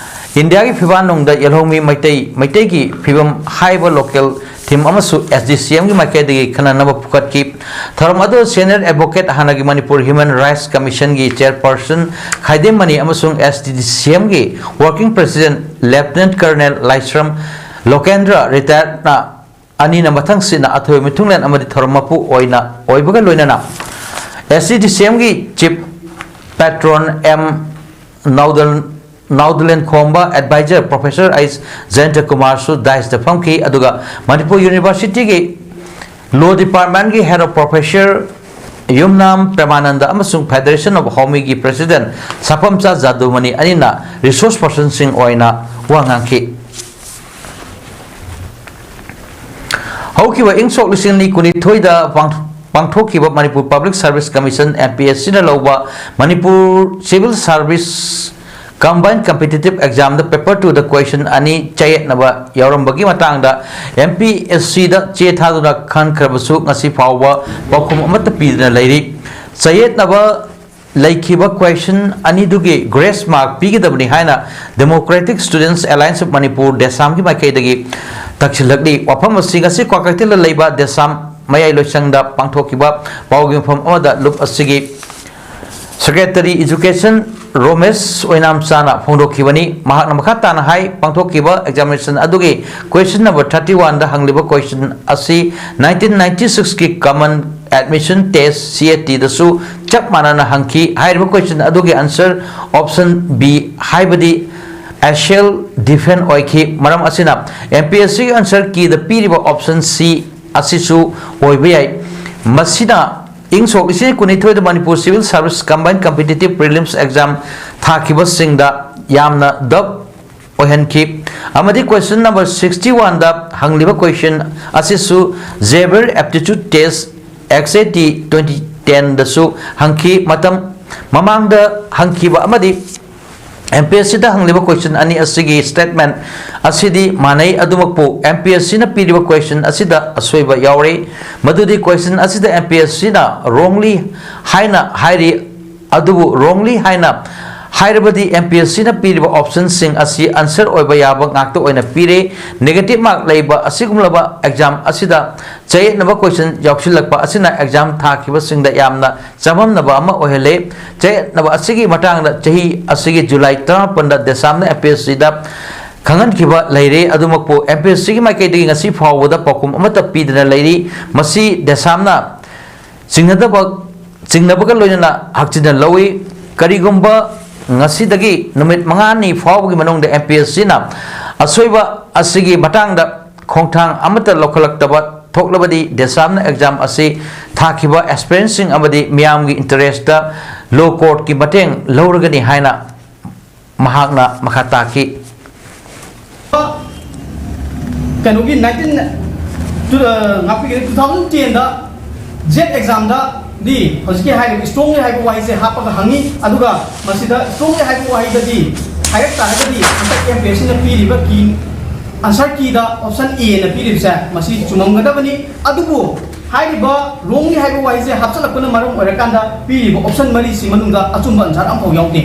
ꯏꯟꯗꯤꯌꯥꯒꯤ ꯐꯤꯕꯥꯟꯅꯨꯡꯗ ꯌꯦꯜꯍꯧꯃꯤ ꯃꯩꯇꯩ, ꯃꯩꯇꯩꯒꯤ ꯐꯤꯕꯝ ꯍꯥꯏꯕ ꯂꯣꯀꯦꯜ ꯊꯤꯝ ꯑꯃꯁꯨ S D C M ꯒꯤ ꯃꯥꯏꯀꯩꯗꯒꯤ ꯈꯟꯅꯅꯕ ꯄꯨꯈꯠꯈꯤ꯫ ꯊꯧꯔꯝ ꯑꯗꯨ ꯁꯦꯅꯤꯌꯔ ꯑꯦꯗꯚꯣꯀꯦꯠ, ꯍꯥꯟꯅꯒꯤ ꯃꯅꯤꯄꯨꯔ ꯍ꯭ꯌꯨꯃꯦꯟ ꯔꯥꯏꯠꯁ ꯀꯃꯤꯁꯟꯒꯤ ꯆꯦꯌꯔꯄꯔꯁꯟ ꯈꯥꯏꯗꯦꯝꯃꯅꯤ ꯑꯃꯁꯨꯡ S T D C M ꯒꯤ ꯋꯥꯔꯀꯤꯡ ꯄ꯭ꯔꯦꯁꯤꯗꯦꯟꯠ ꯂꯦꯐꯇꯤꯅꯦꯟꯠ ꯀꯔꯅꯦꯜ ꯂꯥꯏꯁ꯭ꯔꯝ ꯂꯣꯀꯦꯟꯗ꯭ꯔ ꯔꯤꯇꯥꯌꯔꯅ ꯑꯅꯤꯅ ꯃꯊꯪ ꯁꯤꯠꯅ ꯑꯊꯣꯏꯕ ꯃꯤꯊꯨꯡꯂꯦꯟ ꯑꯃꯗꯤ ꯊꯧꯔꯝ ꯃꯄꯨ ꯑꯣꯏꯅ ꯑꯣꯏꯕꯒ ꯂꯣꯏꯅꯅ S T D C M ꯒꯤ chief patron M Naodal Naodulen Khomba, adviser professor H Jayanta ꯀꯨꯃꯥꯔꯁꯨ ꯗꯥꯏꯁꯇ ꯐꯝꯈꯤ, ꯑꯗꯨꯒ ꯃꯅꯤꯄꯨꯔ ꯌꯨꯅꯤꯚꯔꯁꯤꯇꯤꯒꯤ ꯂꯣ ꯗꯤꯄꯥꯔꯠꯃꯦꯟꯒꯤ head of professor Yumnam Premananda ꯑꯃꯁꯨꯡ ꯐꯦꯗꯔꯦꯁꯟ ꯑꯣꯐ ꯍꯥꯎꯃꯤꯒꯤ ꯄ꯭ꯔꯦꯁꯤꯗꯦꯟꯠ ꯁꯥꯐꯝꯆꯥ ꯖꯥꯗꯨꯃꯅꯤ ꯑꯅꯤꯅ ꯔꯤꯁꯣꯔꯁ ꯄꯔꯁꯟꯁꯤꯡ ꯑꯣꯏꯅ ꯋꯥ ꯉꯥꯡꯈꯤ꯫ ꯍꯧꯈꯤꯕ ꯏꯪ ꯁꯣꯛ ꯂꯤꯁꯤꯡ ꯑꯅꯤ ꯀꯨꯟꯅꯤꯊꯣꯏꯗ ꯄꯥꯡ-, ꯄꯥꯡꯊꯣꯛꯈꯤꯕ Manipur public service commission, M P S C ꯅ ꯂꯧꯕ Manipur civil service combine competitive ꯑꯦꯛꯖꯥꯝꯗ ꯄꯦꯄꯔ ꯇꯨꯗ ꯀꯣꯏꯁꯟ ꯑꯅꯤ ꯆꯌꯦꯠꯅꯕ ꯌꯥꯎꯔꯝꯕꯒꯤ ꯃꯇꯥꯡꯗ M P S C ꯗ ꯆꯦ ꯊꯥꯗꯨꯅ ꯈꯟꯈ꯭ꯔꯕꯁꯨ ꯉꯁꯤ ꯐꯥꯎꯕ ꯄꯥꯎꯈꯨꯝ ꯑꯃꯠꯇ ꯄꯤꯗꯅ ꯂꯩꯔꯤ꯫ ꯆꯌꯦꯠꯅꯕ ꯂꯩꯈꯤꯕ ꯀꯣꯏꯁꯟ ꯑꯅꯤꯗꯨꯒꯤ ꯒ꯭ꯔꯦꯁ ꯃꯥꯔꯛ ꯄꯤꯒꯗꯕꯅꯤ ꯍꯥꯏꯅ Democratic Students Alliance of Manipur, ꯗꯦꯁꯥꯝꯒꯤ ꯃꯥꯏꯀꯩꯗꯒꯤ ꯇꯛꯁꯤꯜꯂꯛꯂꯤ꯫ ꯋꯥꯐꯝ ꯑꯁꯤ ꯉꯁꯤ ꯀ꯭ꯋꯥꯀꯩꯊꯦꯜꯗ ꯂꯩꯕ ꯗꯦꯁꯥꯝ ꯃꯌꯥꯏ ꯂꯣꯏꯁꯪꯗ ꯄꯥꯡꯊꯣꯛꯈꯤꯕ ꯄꯥꯎꯒꯤ ꯃꯐꯝ ꯑꯃꯗ ꯂꯨꯞ ꯑꯁꯤꯒꯤ ꯁꯦꯀ꯭ꯔꯦꯇꯔꯤ ꯑꯦꯖꯨꯀꯦꯁꯟ ꯔꯣꯃꯦꯁ ꯑꯣꯏꯅꯥꯝꯆꯥꯅ ꯐꯣꯡꯗꯣꯛꯈꯤꯕꯅꯤ꯫ ꯃꯍꯥꯛꯅ ꯃꯈꯥ ꯇꯥꯅ ꯍꯥꯏ, ꯄꯥꯡꯊꯣꯛꯈꯤꯕ ꯑꯦꯛꯖꯥꯃꯤꯅꯦꯁꯟ ꯑꯗꯨꯒꯤ ꯀꯣꯏꯁꯟ ꯅꯝꯕꯔ ꯊꯥꯔꯇꯤ ꯋꯥꯟꯗ ꯍꯪꯂꯤꯕ ꯀꯣꯏꯁꯟ ꯑꯁꯤ ꯅꯥꯏꯟꯇꯤꯟ ꯅꯥꯏꯟꯇꯤ ꯁꯤꯛꯁꯀꯤ common admission test, C A T ꯗꯁꯨ ꯆꯞ ꯃꯥꯟꯅꯅ ꯍꯪꯈꯤ꯫ ꯍꯥꯏꯔꯤꯕ ꯀꯣꯏꯁꯟ ꯑꯗꯨꯒꯤ ꯑꯟꯁꯔ ꯑꯣꯞꯁꯟ B, ꯍꯥꯏꯕꯗꯤ ꯑꯦꯁꯤꯌꯦꯜ ꯗꯤꯐꯦꯟ ꯑꯣꯏꯈꯤ꯫ ꯃꯔꯝ ꯑꯁꯤꯅ M P S C ꯒꯤ ꯑꯟꯁꯔ ꯀꯤꯗ ꯄꯤꯔꯤꯕ ꯑꯣꯞꯁꯟ C ꯑꯁꯤꯁꯨ ꯑꯣꯏꯕ ꯌꯥꯏ꯫ ꯃꯁꯤꯅ ꯏꯪ ꯁꯣꯛ ꯂꯤꯁꯤꯡ ꯀꯨꯟꯅꯤꯊꯣꯏꯗ Manipur civil service combine competitive prelims exam ꯊꯥꯈꯤꯕꯁꯤꯡꯗ ꯌꯥꯝꯅ ꯗꯞ ꯑꯣꯏꯍꯟꯈꯤ꯫ ꯑꯃꯗꯤ ꯀꯣꯏꯁꯟ ꯅꯝꯕꯔ ꯁꯤꯛꯁꯇꯤ ꯋꯥꯟꯗ ꯍꯪꯂꯤꯕ ꯀꯣꯏꯁꯟ ꯑꯁꯤꯁꯨ ꯖꯦꯕꯤꯌꯔ aptitude test, X A T twenty ten ꯗꯁꯨ ꯍꯪꯈꯤ꯫ ꯃꯇꯝ ꯃꯃꯥꯡꯗ ꯍꯪꯈꯤꯕ ꯑꯃꯗꯤ M P S C ꯗ ꯍꯪꯂꯤꯕ question ꯑꯅꯤ ꯑꯁꯤꯒꯤ statement ꯑꯁꯤꯗꯤ ꯃꯥꯟꯅꯩ꯫ ꯑꯗꯨꯃꯛꯄꯨ M P S C ꯅ ꯄꯤꯔꯤꯕ question ꯑꯁꯤꯗ ꯑꯁꯣꯏꯕ ꯌꯥꯎꯔꯦ꯫ ꯃꯗꯨꯗꯤ question ꯑꯁꯤꯗ M P S C ꯅ wrongly ꯍꯥꯏꯅ ꯍꯥꯏꯔꯤ꯫ ꯑꯗꯨꯕꯨ wrongly ꯍꯥꯏꯅ ꯍꯥꯏꯔꯕꯗꯤ M P S C ꯅ ꯄꯤꯔꯤꯕ option ꯁꯤꯡ ꯑꯁꯤ answer ꯑꯣꯏꯕ ꯌꯥꯕ ꯉꯥꯛꯇ ꯑꯣꯏꯅ ꯄꯤꯔꯦ꯫ Negative mark ꯂꯩꯕ ꯑꯁꯤꯒꯨꯝꯂꯕ exam ꯑꯁꯤꯗ ꯆꯌꯦꯠꯅꯕ question ꯌꯥꯎꯁꯤꯜꯂꯛꯄ ꯑꯁꯤꯅ exam ꯊꯥꯈꯤꯕꯁꯤꯡꯗ ꯌꯥꯝꯅ ꯆꯃꯝꯅꯕ ꯑꯃ ꯑꯣꯏꯍꯜꯂꯦ꯫ ꯆꯌꯦꯠꯅꯕ ꯑꯁꯤꯒꯤ ꯃꯇꯥꯡꯗ ꯆꯍꯤ ꯑꯁꯤꯒꯤ July ꯇꯔꯥꯃꯥꯄꯟꯗ ꯗꯦꯁꯥꯝꯅ M P S C ꯗ ꯈꯪꯍꯟꯈꯤꯕ ꯂꯩꯔꯦ꯫ ꯑꯗꯨꯃꯛꯄꯨ M P S C ꯒꯤ ꯃꯥꯏꯀꯩꯗꯒꯤ ꯉꯁꯤ ꯐꯥꯎꯕꯗ ꯄꯥꯎꯈꯨꯝ ꯑꯃꯠꯇ ꯄꯤꯗꯅ ꯂꯩꯔꯤ꯫ ꯃꯁꯤ ꯗꯦꯁꯥꯝꯅ ꯆꯤꯡꯅꯗꯕ, ꯆꯤꯡꯅꯕꯒ ꯂꯣꯏꯅꯅ ꯍꯛꯆꯤꯟꯅ ꯂꯧꯏ꯫ ꯀꯔꯤꯒꯨꯝꯕ ꯉꯁꯤꯗꯒꯤ ꯅꯨꯃꯤꯠ ꯃꯉꯥꯅꯤ ꯐꯥꯎꯕꯒꯤ ꯃꯅꯨꯡꯗ M P S C ꯅ ꯑꯁꯣꯏꯕ ꯑꯁꯤꯒꯤ ꯃꯇꯥꯡꯗ ꯈꯣꯡꯊꯥꯡ ꯑꯃꯠꯇ ꯂꯧꯈꯠꯂꯛꯇꯕ ꯊꯣꯛꯂꯕꯗꯤ ꯗꯦꯁꯥꯝꯅ exam ꯑꯁꯤ ꯊꯥꯈꯤꯕ aspirant ꯁꯤꯡ ꯑꯃꯗꯤ ꯃꯤꯌꯥꯝꯒꯤ interest lower court ꯀꯤ ꯃꯇꯦꯡ ꯂꯧꯔꯒꯅꯤ ꯍꯥꯏꯅ ꯃꯍꯥꯛꯅ ꯃꯈꯥ ꯇꯥꯈꯤ꯫ ꯀꯩꯅꯣꯒꯤ nineteen, ꯉꯥꯛꯄꯤꯒꯅꯤ, two thousand ten ꯗ JET exam ꯗꯗꯤ ꯍꯧꯖꯤꯛꯀꯤ ꯍꯥꯏꯔꯤꯕ strongly ꯍꯥꯏꯕ ꯋꯥꯍꯩꯁꯦ ꯍꯥꯞꯄꯒ ꯍꯪꯉꯤ꯫ ꯑꯗꯨꯒ ꯃꯁꯤꯗ strongly ꯍꯥꯏꯕ ꯋꯥꯍꯩꯗꯗꯤ ꯍꯥꯏꯔꯛ ꯇꯥꯔꯒꯗꯤ ꯍꯟꯗꯛ M P S C ꯅ ꯄꯤꯔꯤꯕ key, answer key the option A ꯅ ꯄꯤꯔꯤꯕꯁꯦ ꯃꯁꯤ ꯆꯨꯝꯃꯝꯒꯗꯕꯅꯤ꯫ ꯑꯗꯨꯕꯨ ꯍꯥꯏꯔꯤꯕ wrongly ꯍꯥꯏꯕ ꯋꯥꯍꯩꯁꯦ ꯍꯥꯞꯆꯤꯜꯂꯛꯄꯅ ꯃꯔꯝ ꯑꯣꯏꯔꯀꯥꯟꯗ ꯄꯤꯔꯤꯕ option ꯃꯔꯤꯁꯤ ꯃꯅꯨꯡꯗ ꯑꯆꯨꯝꯕ answer ꯑꯃꯐꯥꯎ ꯌꯥꯎꯗꯦ꯫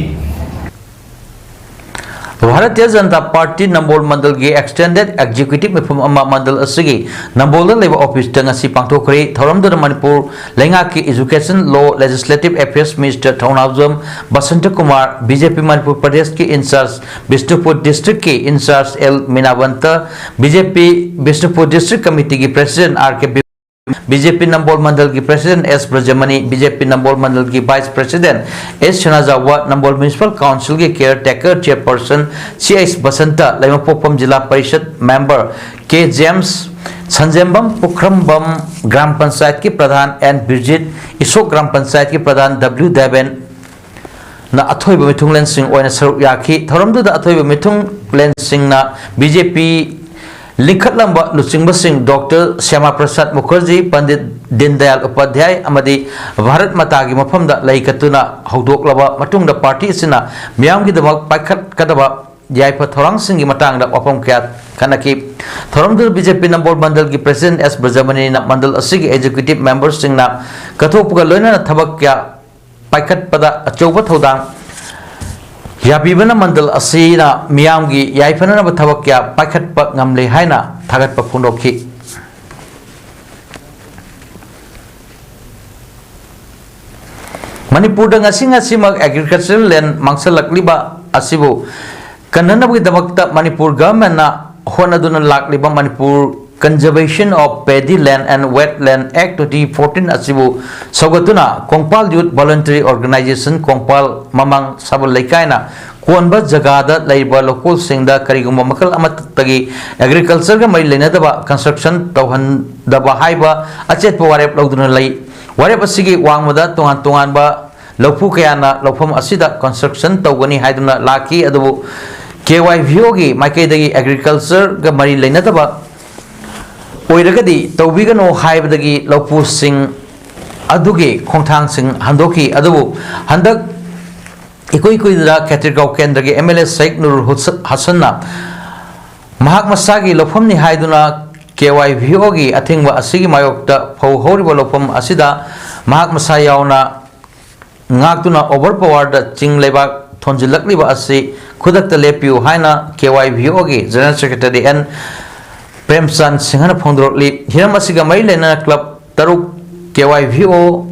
ꯚꯥꯔꯇꯤꯌ ꯖꯅꯇꯥ ꯄꯥꯔꯇꯤ ꯅꯝꯕꯣꯜ ꯃꯟꯗꯜꯒꯤ extended executive ꯃꯤꯐꯝ ꯑꯃ ꯃꯟꯗꯜ ꯑꯁꯤꯒꯤ ꯅꯝꯕꯣꯜꯗ ꯂꯩꯕ office ꯇ ꯉꯁꯤ ꯄꯥꯡꯊꯣꯛꯈ꯭ꯔꯦ꯫ ꯊꯧꯔꯝꯗꯨꯗ ꯃꯅꯤꯄꯨꯔ ꯂꯩꯉꯥꯛꯀꯤ Education, Law, Legislative Affairs Minister ꯊꯧꯅꯥꯎꯖꯝ Basanta Kumar, B J P Manipur ꯄ꯭ꯔꯗꯦꯁꯀꯤ in charge, ꯕꯤꯁꯅꯨꯄꯨꯔ district ꯀꯤ in charge L ꯃꯤꯅꯥꯕꯟꯇ, B J P Bishnupur district committee ꯒꯤ president R K B J P ꯅꯝꯕꯣꯜ ꯃꯟꯗꯜꯒꯤ president S ꯕ꯭ꯔꯖꯃꯅꯤ, B J P ꯅꯝꯕꯣꯜ ꯃꯟꯗꯜꯒꯤ vice president S ꯁꯅꯥꯖꯥꯎꯕ, ꯅꯝꯕꯣꯜ municipal council ꯒꯤ caretaker chairperson C H Basanta, Leimapokpam zila parishad member K James, Sanjenbam Pukhrambam gram ꯄꯟꯆꯥꯌꯠꯀꯤ pradhan N ꯕꯤꯔꯖꯤꯠ, ꯏꯁꯣꯛ gram ꯄꯟꯆꯥꯌꯠꯀꯤ ꯄ꯭ꯔꯙꯥꯟ W Deben, ꯅ ꯑꯊꯣꯏꯕ ꯃꯤꯊꯨꯡꯂꯦꯟꯁꯤꯡ ꯑꯣꯏꯅ ꯁꯔꯨꯛ ꯌꯥꯈꯤ꯫ ꯊꯧꯔꯝꯗꯨꯗ ꯑꯊꯣꯏꯕ ꯃꯤꯊꯨꯡꯂꯦꯟꯁꯤꯡꯅ B J P ꯂꯤꯡꯈꯠꯂꯝꯕ ꯂꯨꯆꯤꯡꯕꯁꯤꯡ ꯗꯣꯛꯇꯔ ꯁ꯭ꯌꯥꯃꯥ ꯄ꯭ꯔꯁꯥꯗ ꯃꯨꯈꯔꯖꯤ, ꯄꯟꯗꯤꯠ ꯗꯤꯟ ꯗꯌꯥꯜ ꯎꯄꯥꯙ꯭ꯌꯥꯌ ꯑꯃꯗꯤ ꯚꯥꯔꯠ ꯃꯥꯇꯥꯒꯤ ꯃꯐꯝꯗ ꯂꯩ ꯀꯠꯇꯨꯅ ꯍꯧꯗꯣꯛꯂꯕ ꯃꯇꯨꯡꯗ, ꯄꯥꯔꯇꯤ ꯑꯁꯤꯅ ꯃꯤꯌꯥꯝꯒꯤꯗꯃꯛ ꯄꯥꯏꯈꯠꯀꯗꯕ ꯌꯥꯏꯐ ꯊꯧꯔꯥꯡꯁꯤꯡꯒꯤ ꯃꯇꯥꯡꯗ ꯋꯥꯐꯝ ꯀꯌꯥ ꯈꯟꯅꯈꯤ꯫ ꯊꯧꯔꯝꯗꯨꯗ ꯕꯤ ꯖꯦ ꯄꯤ ꯅꯝꯕꯣꯜ ꯃꯟꯗꯜꯒꯤ ꯄ꯭ꯔꯦꯁꯤꯗꯦꯟꯠ ꯑꯦꯁ ꯕ꯭ꯔꯖꯃꯅꯤꯅ ꯃꯟꯗꯜ ꯑꯁꯤꯒꯤ ꯑꯦꯛꯖꯤꯀ꯭ꯌꯨꯇꯤꯚ ꯃꯦꯝꯕꯔꯁꯤꯡꯅ ꯀꯠꯊꯣꯛꯄꯒ ꯂꯣꯏꯅꯅ ꯊꯕꯛ ꯀꯌꯥ ꯄꯥꯏꯈꯠꯄꯗ ꯑꯆꯧꯕ ꯊꯧꯗꯥꯡ ꯌꯥꯕꯤꯕꯅ ꯃꯟꯗꯜ ꯑꯁꯤꯅ ꯃꯤꯌꯥꯝꯒꯤ ꯌꯥꯏꯐꯅꯅꯕ ꯊꯕꯛ ꯀꯌꯥ ꯄꯥꯏꯈꯠꯄ ꯉꯝꯂꯦ ꯍꯥꯏꯅ ꯊꯥꯒꯠꯄ ꯐꯣꯡꯗꯣꯛꯈꯤ꯫ ꯃꯅꯤꯄꯨꯔꯗ ꯉꯁꯤ ꯉꯁꯤꯃꯛ ꯑꯦꯒ꯭ꯔꯤꯀꯜꯆꯔꯦꯜ ꯂꯦꯟ ꯃꯥꯡꯁꯤꯜꯂꯛꯂꯤꯕ ꯑꯁꯤꯕꯨ ꯀꯟꯅꯅꯕꯒꯤꯗꯃꯛꯇ ꯃꯅꯤꯄꯨꯔ ꯒꯚꯔꯟꯃꯦꯟꯠꯅ ꯍꯣꯠꯅꯗꯨꯅ ꯂꯥꯛꯂꯤꯕ Manipur Conservation of Paddy Land and Wetland Act twenty fourteen ꯑꯁꯤꯕꯨ ꯁꯧꯒꯠꯇꯨꯅ Kongpal Youth Voluntary Organisation Kongpal ꯃꯃꯥꯡ ꯁꯥꯕꯜ ꯂꯩꯀꯥꯏꯅ ꯀꯣꯟꯕ ꯖꯒꯥꯗ ꯂꯩꯔꯤꯕ ꯂꯧꯀꯣꯜꯁꯤꯡꯗ ꯀꯔꯤꯒꯨꯝꯕ ꯃꯈꯜ ꯑꯃꯠꯇꯒꯤ ꯑꯦꯒ꯭ꯔꯤꯀꯜꯆꯔꯒ ꯃꯔꯤ ꯂꯩꯅꯗꯕ ꯀꯟꯁꯇ꯭ꯔꯛꯁꯟ ꯇꯧꯍꯟꯗꯕ ꯍꯥꯏꯕ ꯑꯆꯦꯠꯄ ꯋꯥꯔꯦꯞ ꯂꯧꯗꯨꯅ ꯂꯩ꯫ ꯋꯥꯔꯦꯞ ꯑꯁꯤꯒꯤ ꯋꯥꯡꯃꯗ ꯇꯣꯉꯥꯟ ꯇꯣꯉꯥꯟꯕ ꯂꯧꯐꯨ ꯀꯌꯥꯅ ꯂꯧꯐꯝ ꯑꯁꯤꯗ ꯀꯟꯁꯇ꯭ꯔꯛꯁꯟ ꯇꯧꯒꯅꯤ ꯍꯥꯏꯗꯨꯅ ꯂꯥꯛꯈꯤ, ꯑꯗꯨꯕꯨ ꯀꯦ ꯋꯥꯏ ꯚꯤ ꯑꯣꯒꯤ ꯃꯥꯏꯀꯩꯗꯒꯤ ꯑꯦꯒ꯭ꯔꯤꯀꯜꯆꯔꯒ ꯃꯔꯤ ꯂꯩꯅꯗꯕ ꯑꯣꯏꯔꯒꯗꯤ ꯇꯧꯕꯤꯒꯅꯨ ꯍꯥꯏꯕꯗꯒꯤ ꯂꯧꯐꯨꯁꯤꯡ ꯑꯗꯨꯒꯤ ꯈꯣꯡꯊꯥꯡꯁꯤꯡ ꯍꯟꯗꯣꯛꯈꯤ꯫ ꯑꯗꯨꯕꯨ ꯍꯟꯗꯛ ꯏꯀꯨꯏ ꯀꯨꯏꯗꯅ ꯈꯦꯇ꯭ꯔꯤꯒꯥꯎ ꯀꯦꯟꯗ꯭ꯔꯒꯤ ꯑꯦꯝ ꯑꯦꯜ ꯑꯦ ꯁꯩꯈ ꯅꯨꯔ ꯍꯨꯁ-, ꯍꯁꯟꯅ ꯃꯍꯥꯛ ꯃꯁꯥꯒꯤ ꯂꯧꯐꯝꯅꯤ ꯍꯥꯏꯗꯨꯅ ꯀꯦ ꯋꯥꯏ ꯚꯤ ꯑꯣꯒꯤ ꯑꯊꯤꯡꯕ ꯑꯁꯤꯒꯤ ꯃꯥꯌꯣꯛꯇ ꯐꯧ ꯍꯧꯔꯤꯕ ꯂꯧꯐꯝ ꯑꯁꯤꯗ ꯃꯍꯥꯛ ꯃꯁꯥ ꯌꯥꯎꯅ ꯉꯥꯛꯇꯨꯅ ꯑꯣꯚꯔ ꯄꯋꯥꯔꯗ ꯆꯤꯡ ꯂꯩꯕꯥꯛ ꯊꯣꯟꯖꯤꯜꯂꯛꯂꯤꯕ ꯑꯁꯤ ꯈꯨꯗꯛꯇ ꯂꯦꯞꯄꯤꯌꯨ ꯍꯥꯏꯅ ꯀꯦ ꯋꯥꯏ ꯚꯤ ꯑꯣꯒꯤ ꯖꯦꯅꯔꯦꯜ ꯁꯦꯀ꯭ꯔꯦꯇꯔꯤ ꯑꯦꯟ ꯄ꯭ꯔꯦꯝꯆꯥꯟ ꯁꯤꯡꯍꯅ ꯐꯣꯡꯗꯣꯔꯛꯂꯤ꯫ ꯍꯤꯔꯝ ꯑꯁꯤꯒ ꯃꯔꯤ ꯂꯩꯅꯅ ꯀ꯭ꯂꯕ ꯇꯔꯨꯛ, ꯀꯦ ꯋꯥꯏ ꯚꯤ ꯑꯣ,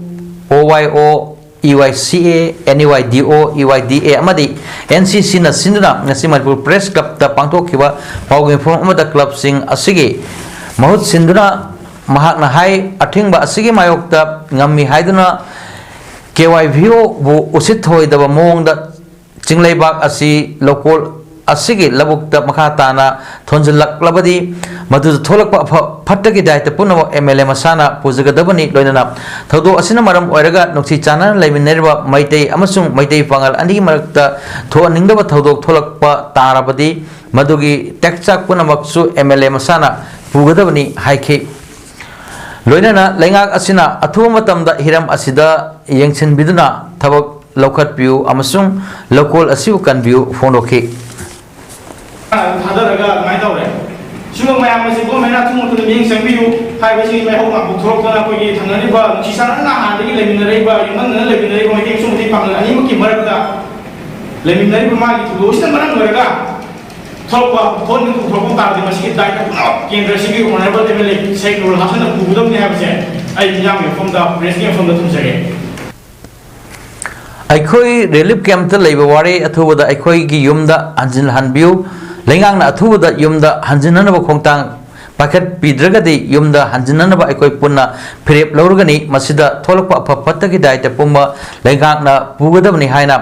ꯑꯣ ꯋꯥꯏ ꯑꯣ, ꯏ ꯋꯥꯏ ꯁꯤ ꯑꯦ, ꯑꯦꯟ ꯏ ꯋꯥꯏ ꯗꯤ ꯑꯣ, ꯏ ꯋꯥꯏ ꯗꯤ ꯑꯦ ꯑꯃꯗꯤ ꯑꯦꯟ ꯁꯤ ꯁꯤꯅ ꯁꯤꯟꯗꯨꯅ ꯉꯁꯤ ꯃꯅꯤꯄꯨꯔ ꯄ꯭ꯔꯦꯁ ꯀ꯭ꯂꯕꯇ ꯄꯥꯡꯊꯣꯛꯈꯤꯕ ꯄꯥꯎꯒꯤ ꯃꯤꯐꯝ ꯑꯃꯗ ꯀ꯭ꯂꯕꯁꯤꯡ ꯑꯁꯤꯒꯤ ꯃꯍꯨꯠ ꯁꯤꯟꯗꯨꯅ ꯃꯍꯥꯛꯅ ꯍꯥꯏ, ꯑꯊꯤꯡꯕ ꯑꯁꯤꯒꯤ ꯃꯥꯌꯣꯛꯇ ꯉꯝꯃꯤ ꯍꯥꯏꯗꯨꯅ ꯀꯦ ꯋꯥꯏ ꯚꯤ ꯑꯣꯕꯨ ꯎꯁꯤꯠ ꯊꯑꯣꯏꯗꯕ ꯃꯑꯣꯡꯗ ꯆꯤꯡꯂꯩꯕꯥꯛ ꯑꯁꯤ ꯂꯧꯀꯣꯜ ꯑꯁꯤꯒꯤ ꯂꯧꯕꯨꯛꯇ ꯃꯈꯥ ꯇꯥꯅ ꯊꯣꯟꯖꯤꯜꯂꯛꯂꯕꯗꯤ ꯃꯗꯨꯗ ꯊꯣꯛꯂꯛꯄ ꯑꯐ ꯐꯠꯇꯒꯤ ꯗꯥꯏꯇ ꯄꯨꯝꯅꯃꯛ ꯑꯦꯝ ꯑꯦꯜ ꯑꯦ ꯃꯁꯥꯅ ꯄꯨꯖꯒꯗꯕꯅꯤ꯫ ꯂꯣꯏꯅꯅ ꯊꯧꯗꯣꯛ ꯑꯁꯤꯅ ꯃꯔꯝ ꯑꯣꯏꯔꯒ ꯅꯨꯡꯁꯤ ꯆꯥꯟꯅꯅ ꯂꯩꯃꯤꯟꯅꯔꯤꯕ ꯃꯩꯇꯩ ꯑꯃꯁꯨꯡ ꯃꯩꯇꯩ ꯄꯥꯉꯜ ꯑꯅꯤꯒꯤ ꯃꯔꯛꯇ ꯊꯣꯛꯍꯟꯅꯤꯡꯗꯕ ꯊꯧꯗꯣꯛ ꯊꯣꯛꯂꯛꯄ ꯇꯥꯔꯕꯗꯤ ꯃꯗꯨꯒꯤ ꯇꯦꯛꯆꯥꯛ ꯄꯨꯝꯅꯃꯛꯁꯨ ꯑꯦꯝ ꯑꯦꯜ ꯑꯦ ꯃꯁꯥꯅ ꯄꯨꯒꯗꯕꯅꯤ ꯍꯥꯏꯈꯤ꯫ ꯂꯣꯏꯅꯅ ꯂꯩꯉꯥꯛ ꯑꯁꯤꯅ ꯑꯊꯨꯕ ꯃꯇꯝꯗ ꯍꯤꯔꯝ ꯑꯁꯤꯗ ꯌꯦꯡꯁꯤꯟꯕꯤꯗꯨꯅ ꯊꯕꯛ ꯂꯧꯈꯠꯄꯤꯌꯨ ꯑꯃꯁꯨꯡ ꯂꯧꯀꯣꯜ ꯑꯁꯤꯕꯨ ꯀꯟꯕꯤꯌꯨ ꯐꯣꯡꯗꯣꯛꯈꯤ꯫ ꯊꯥꯗꯔꯒ ꯑꯗꯨꯃꯥꯏꯅ ꯇꯧꯔꯦ꯫ ꯁꯤꯒꯨꯝꯕ ꯃꯌꯥꯝ ꯑꯁꯤ ꯒꯣꯔꯃꯦꯟꯅ ꯑꯊꯨꯕ ꯃꯇꯝꯗ ꯃꯤꯠꯌꯦꯡ ꯆꯪꯕꯤꯌꯨ꯫ ꯍꯥꯏꯕꯁꯤꯒꯤ ꯃꯥꯏꯍꯧ ꯉꯥꯛꯄ ꯊꯣꯛꯂꯛꯇꯅ ꯑꯩꯈꯣꯏꯒꯤ ꯊꯪꯅꯔꯤꯕ ꯅꯨꯡꯁꯤ ꯆꯥꯟꯅꯅ ꯍꯥꯟꯅꯗꯒꯤ ꯂꯩꯃꯤꯟꯅꯔꯛꯏꯕ, ꯌꯨꯝꯂꯣꯟꯅꯅ ꯂꯩꯃꯤꯟꯅꯔꯛꯏꯕ ꯃꯩꯇꯩ ꯑꯃꯁꯨꯡ ꯃꯩꯇꯩ ꯄꯥꯉꯜ ꯑꯅꯤꯃꯛꯀꯤ ꯃꯔꯛꯇ ꯂꯩꯃꯤꯟꯅꯔꯤꯕ ꯃꯥꯒꯤ ꯊꯧꯗꯣꯛ ꯑꯁꯤꯅ ꯃꯔꯝ ꯑꯣꯏꯔꯒ ꯊꯣꯛꯂꯛꯄ ꯊꯣꯛꯍꯟꯅꯤꯡꯕ ꯊꯣꯛꯂꯛꯄ ꯇꯥꯔꯗꯤ ꯃꯁꯤꯒꯤ ꯗꯥꯏꯇ ꯄꯨꯝꯅꯃꯛ ꯀꯦꯟꯗ꯭ꯔꯁꯤꯒꯤ ꯑꯣꯅꯔꯦꯕꯜ ꯑꯦꯝ ꯑꯦꯜ ꯑꯦ ꯁꯩ ꯅꯨꯔꯨꯜ ꯍꯥꯁꯟꯅ ꯄꯨꯒꯗꯕꯅꯤ ꯍꯥꯏꯕꯁꯦ ꯑꯩ ꯃꯤꯌꯥꯝꯒꯤ ꯃꯐꯝꯗ, ꯄ꯭ꯔꯦꯁꯀꯤ ꯃꯐꯝꯗ ꯊꯝꯖꯒꯦ꯫ ꯑꯩꯈꯣꯏ ꯔꯤꯂꯤꯐ ꯀꯦꯝꯞꯇ ꯂꯩꯕ ꯋꯥꯔꯦ ꯑꯊꯨꯕꯗ ꯑꯩꯈꯣꯏꯒꯤ ꯌꯨꯝꯗ ꯍꯟꯖꯤꯜꯍꯟꯕꯤꯌꯨ꯫ ꯂꯩꯉꯥꯛꯅ ꯑꯊꯨꯕꯗ ꯌꯨꯝꯗ ꯍꯟꯖꯤꯟꯅꯅꯕ ꯈꯣꯡꯊꯥꯡ ꯄꯥꯏꯈꯠꯄꯤꯗ꯭ꯔꯒꯗꯤ ꯌꯨꯝꯗ ꯍꯟꯖꯤꯟꯅꯅꯕ ꯑꯩꯈꯣꯏ ꯄꯨꯟꯅ ꯐꯤꯔꯦꯞ ꯂꯧꯔꯒꯅꯤ꯫ ꯃꯁꯤꯗ ꯊꯣꯛꯂꯛꯄ ꯑꯐ ꯐꯠꯇꯒꯤ ꯗꯥꯏꯇ ꯄꯨꯝꯕ ꯂꯩꯉꯥꯛꯅ ꯄꯨꯒꯗꯕꯅꯤ ꯍꯥꯏꯅ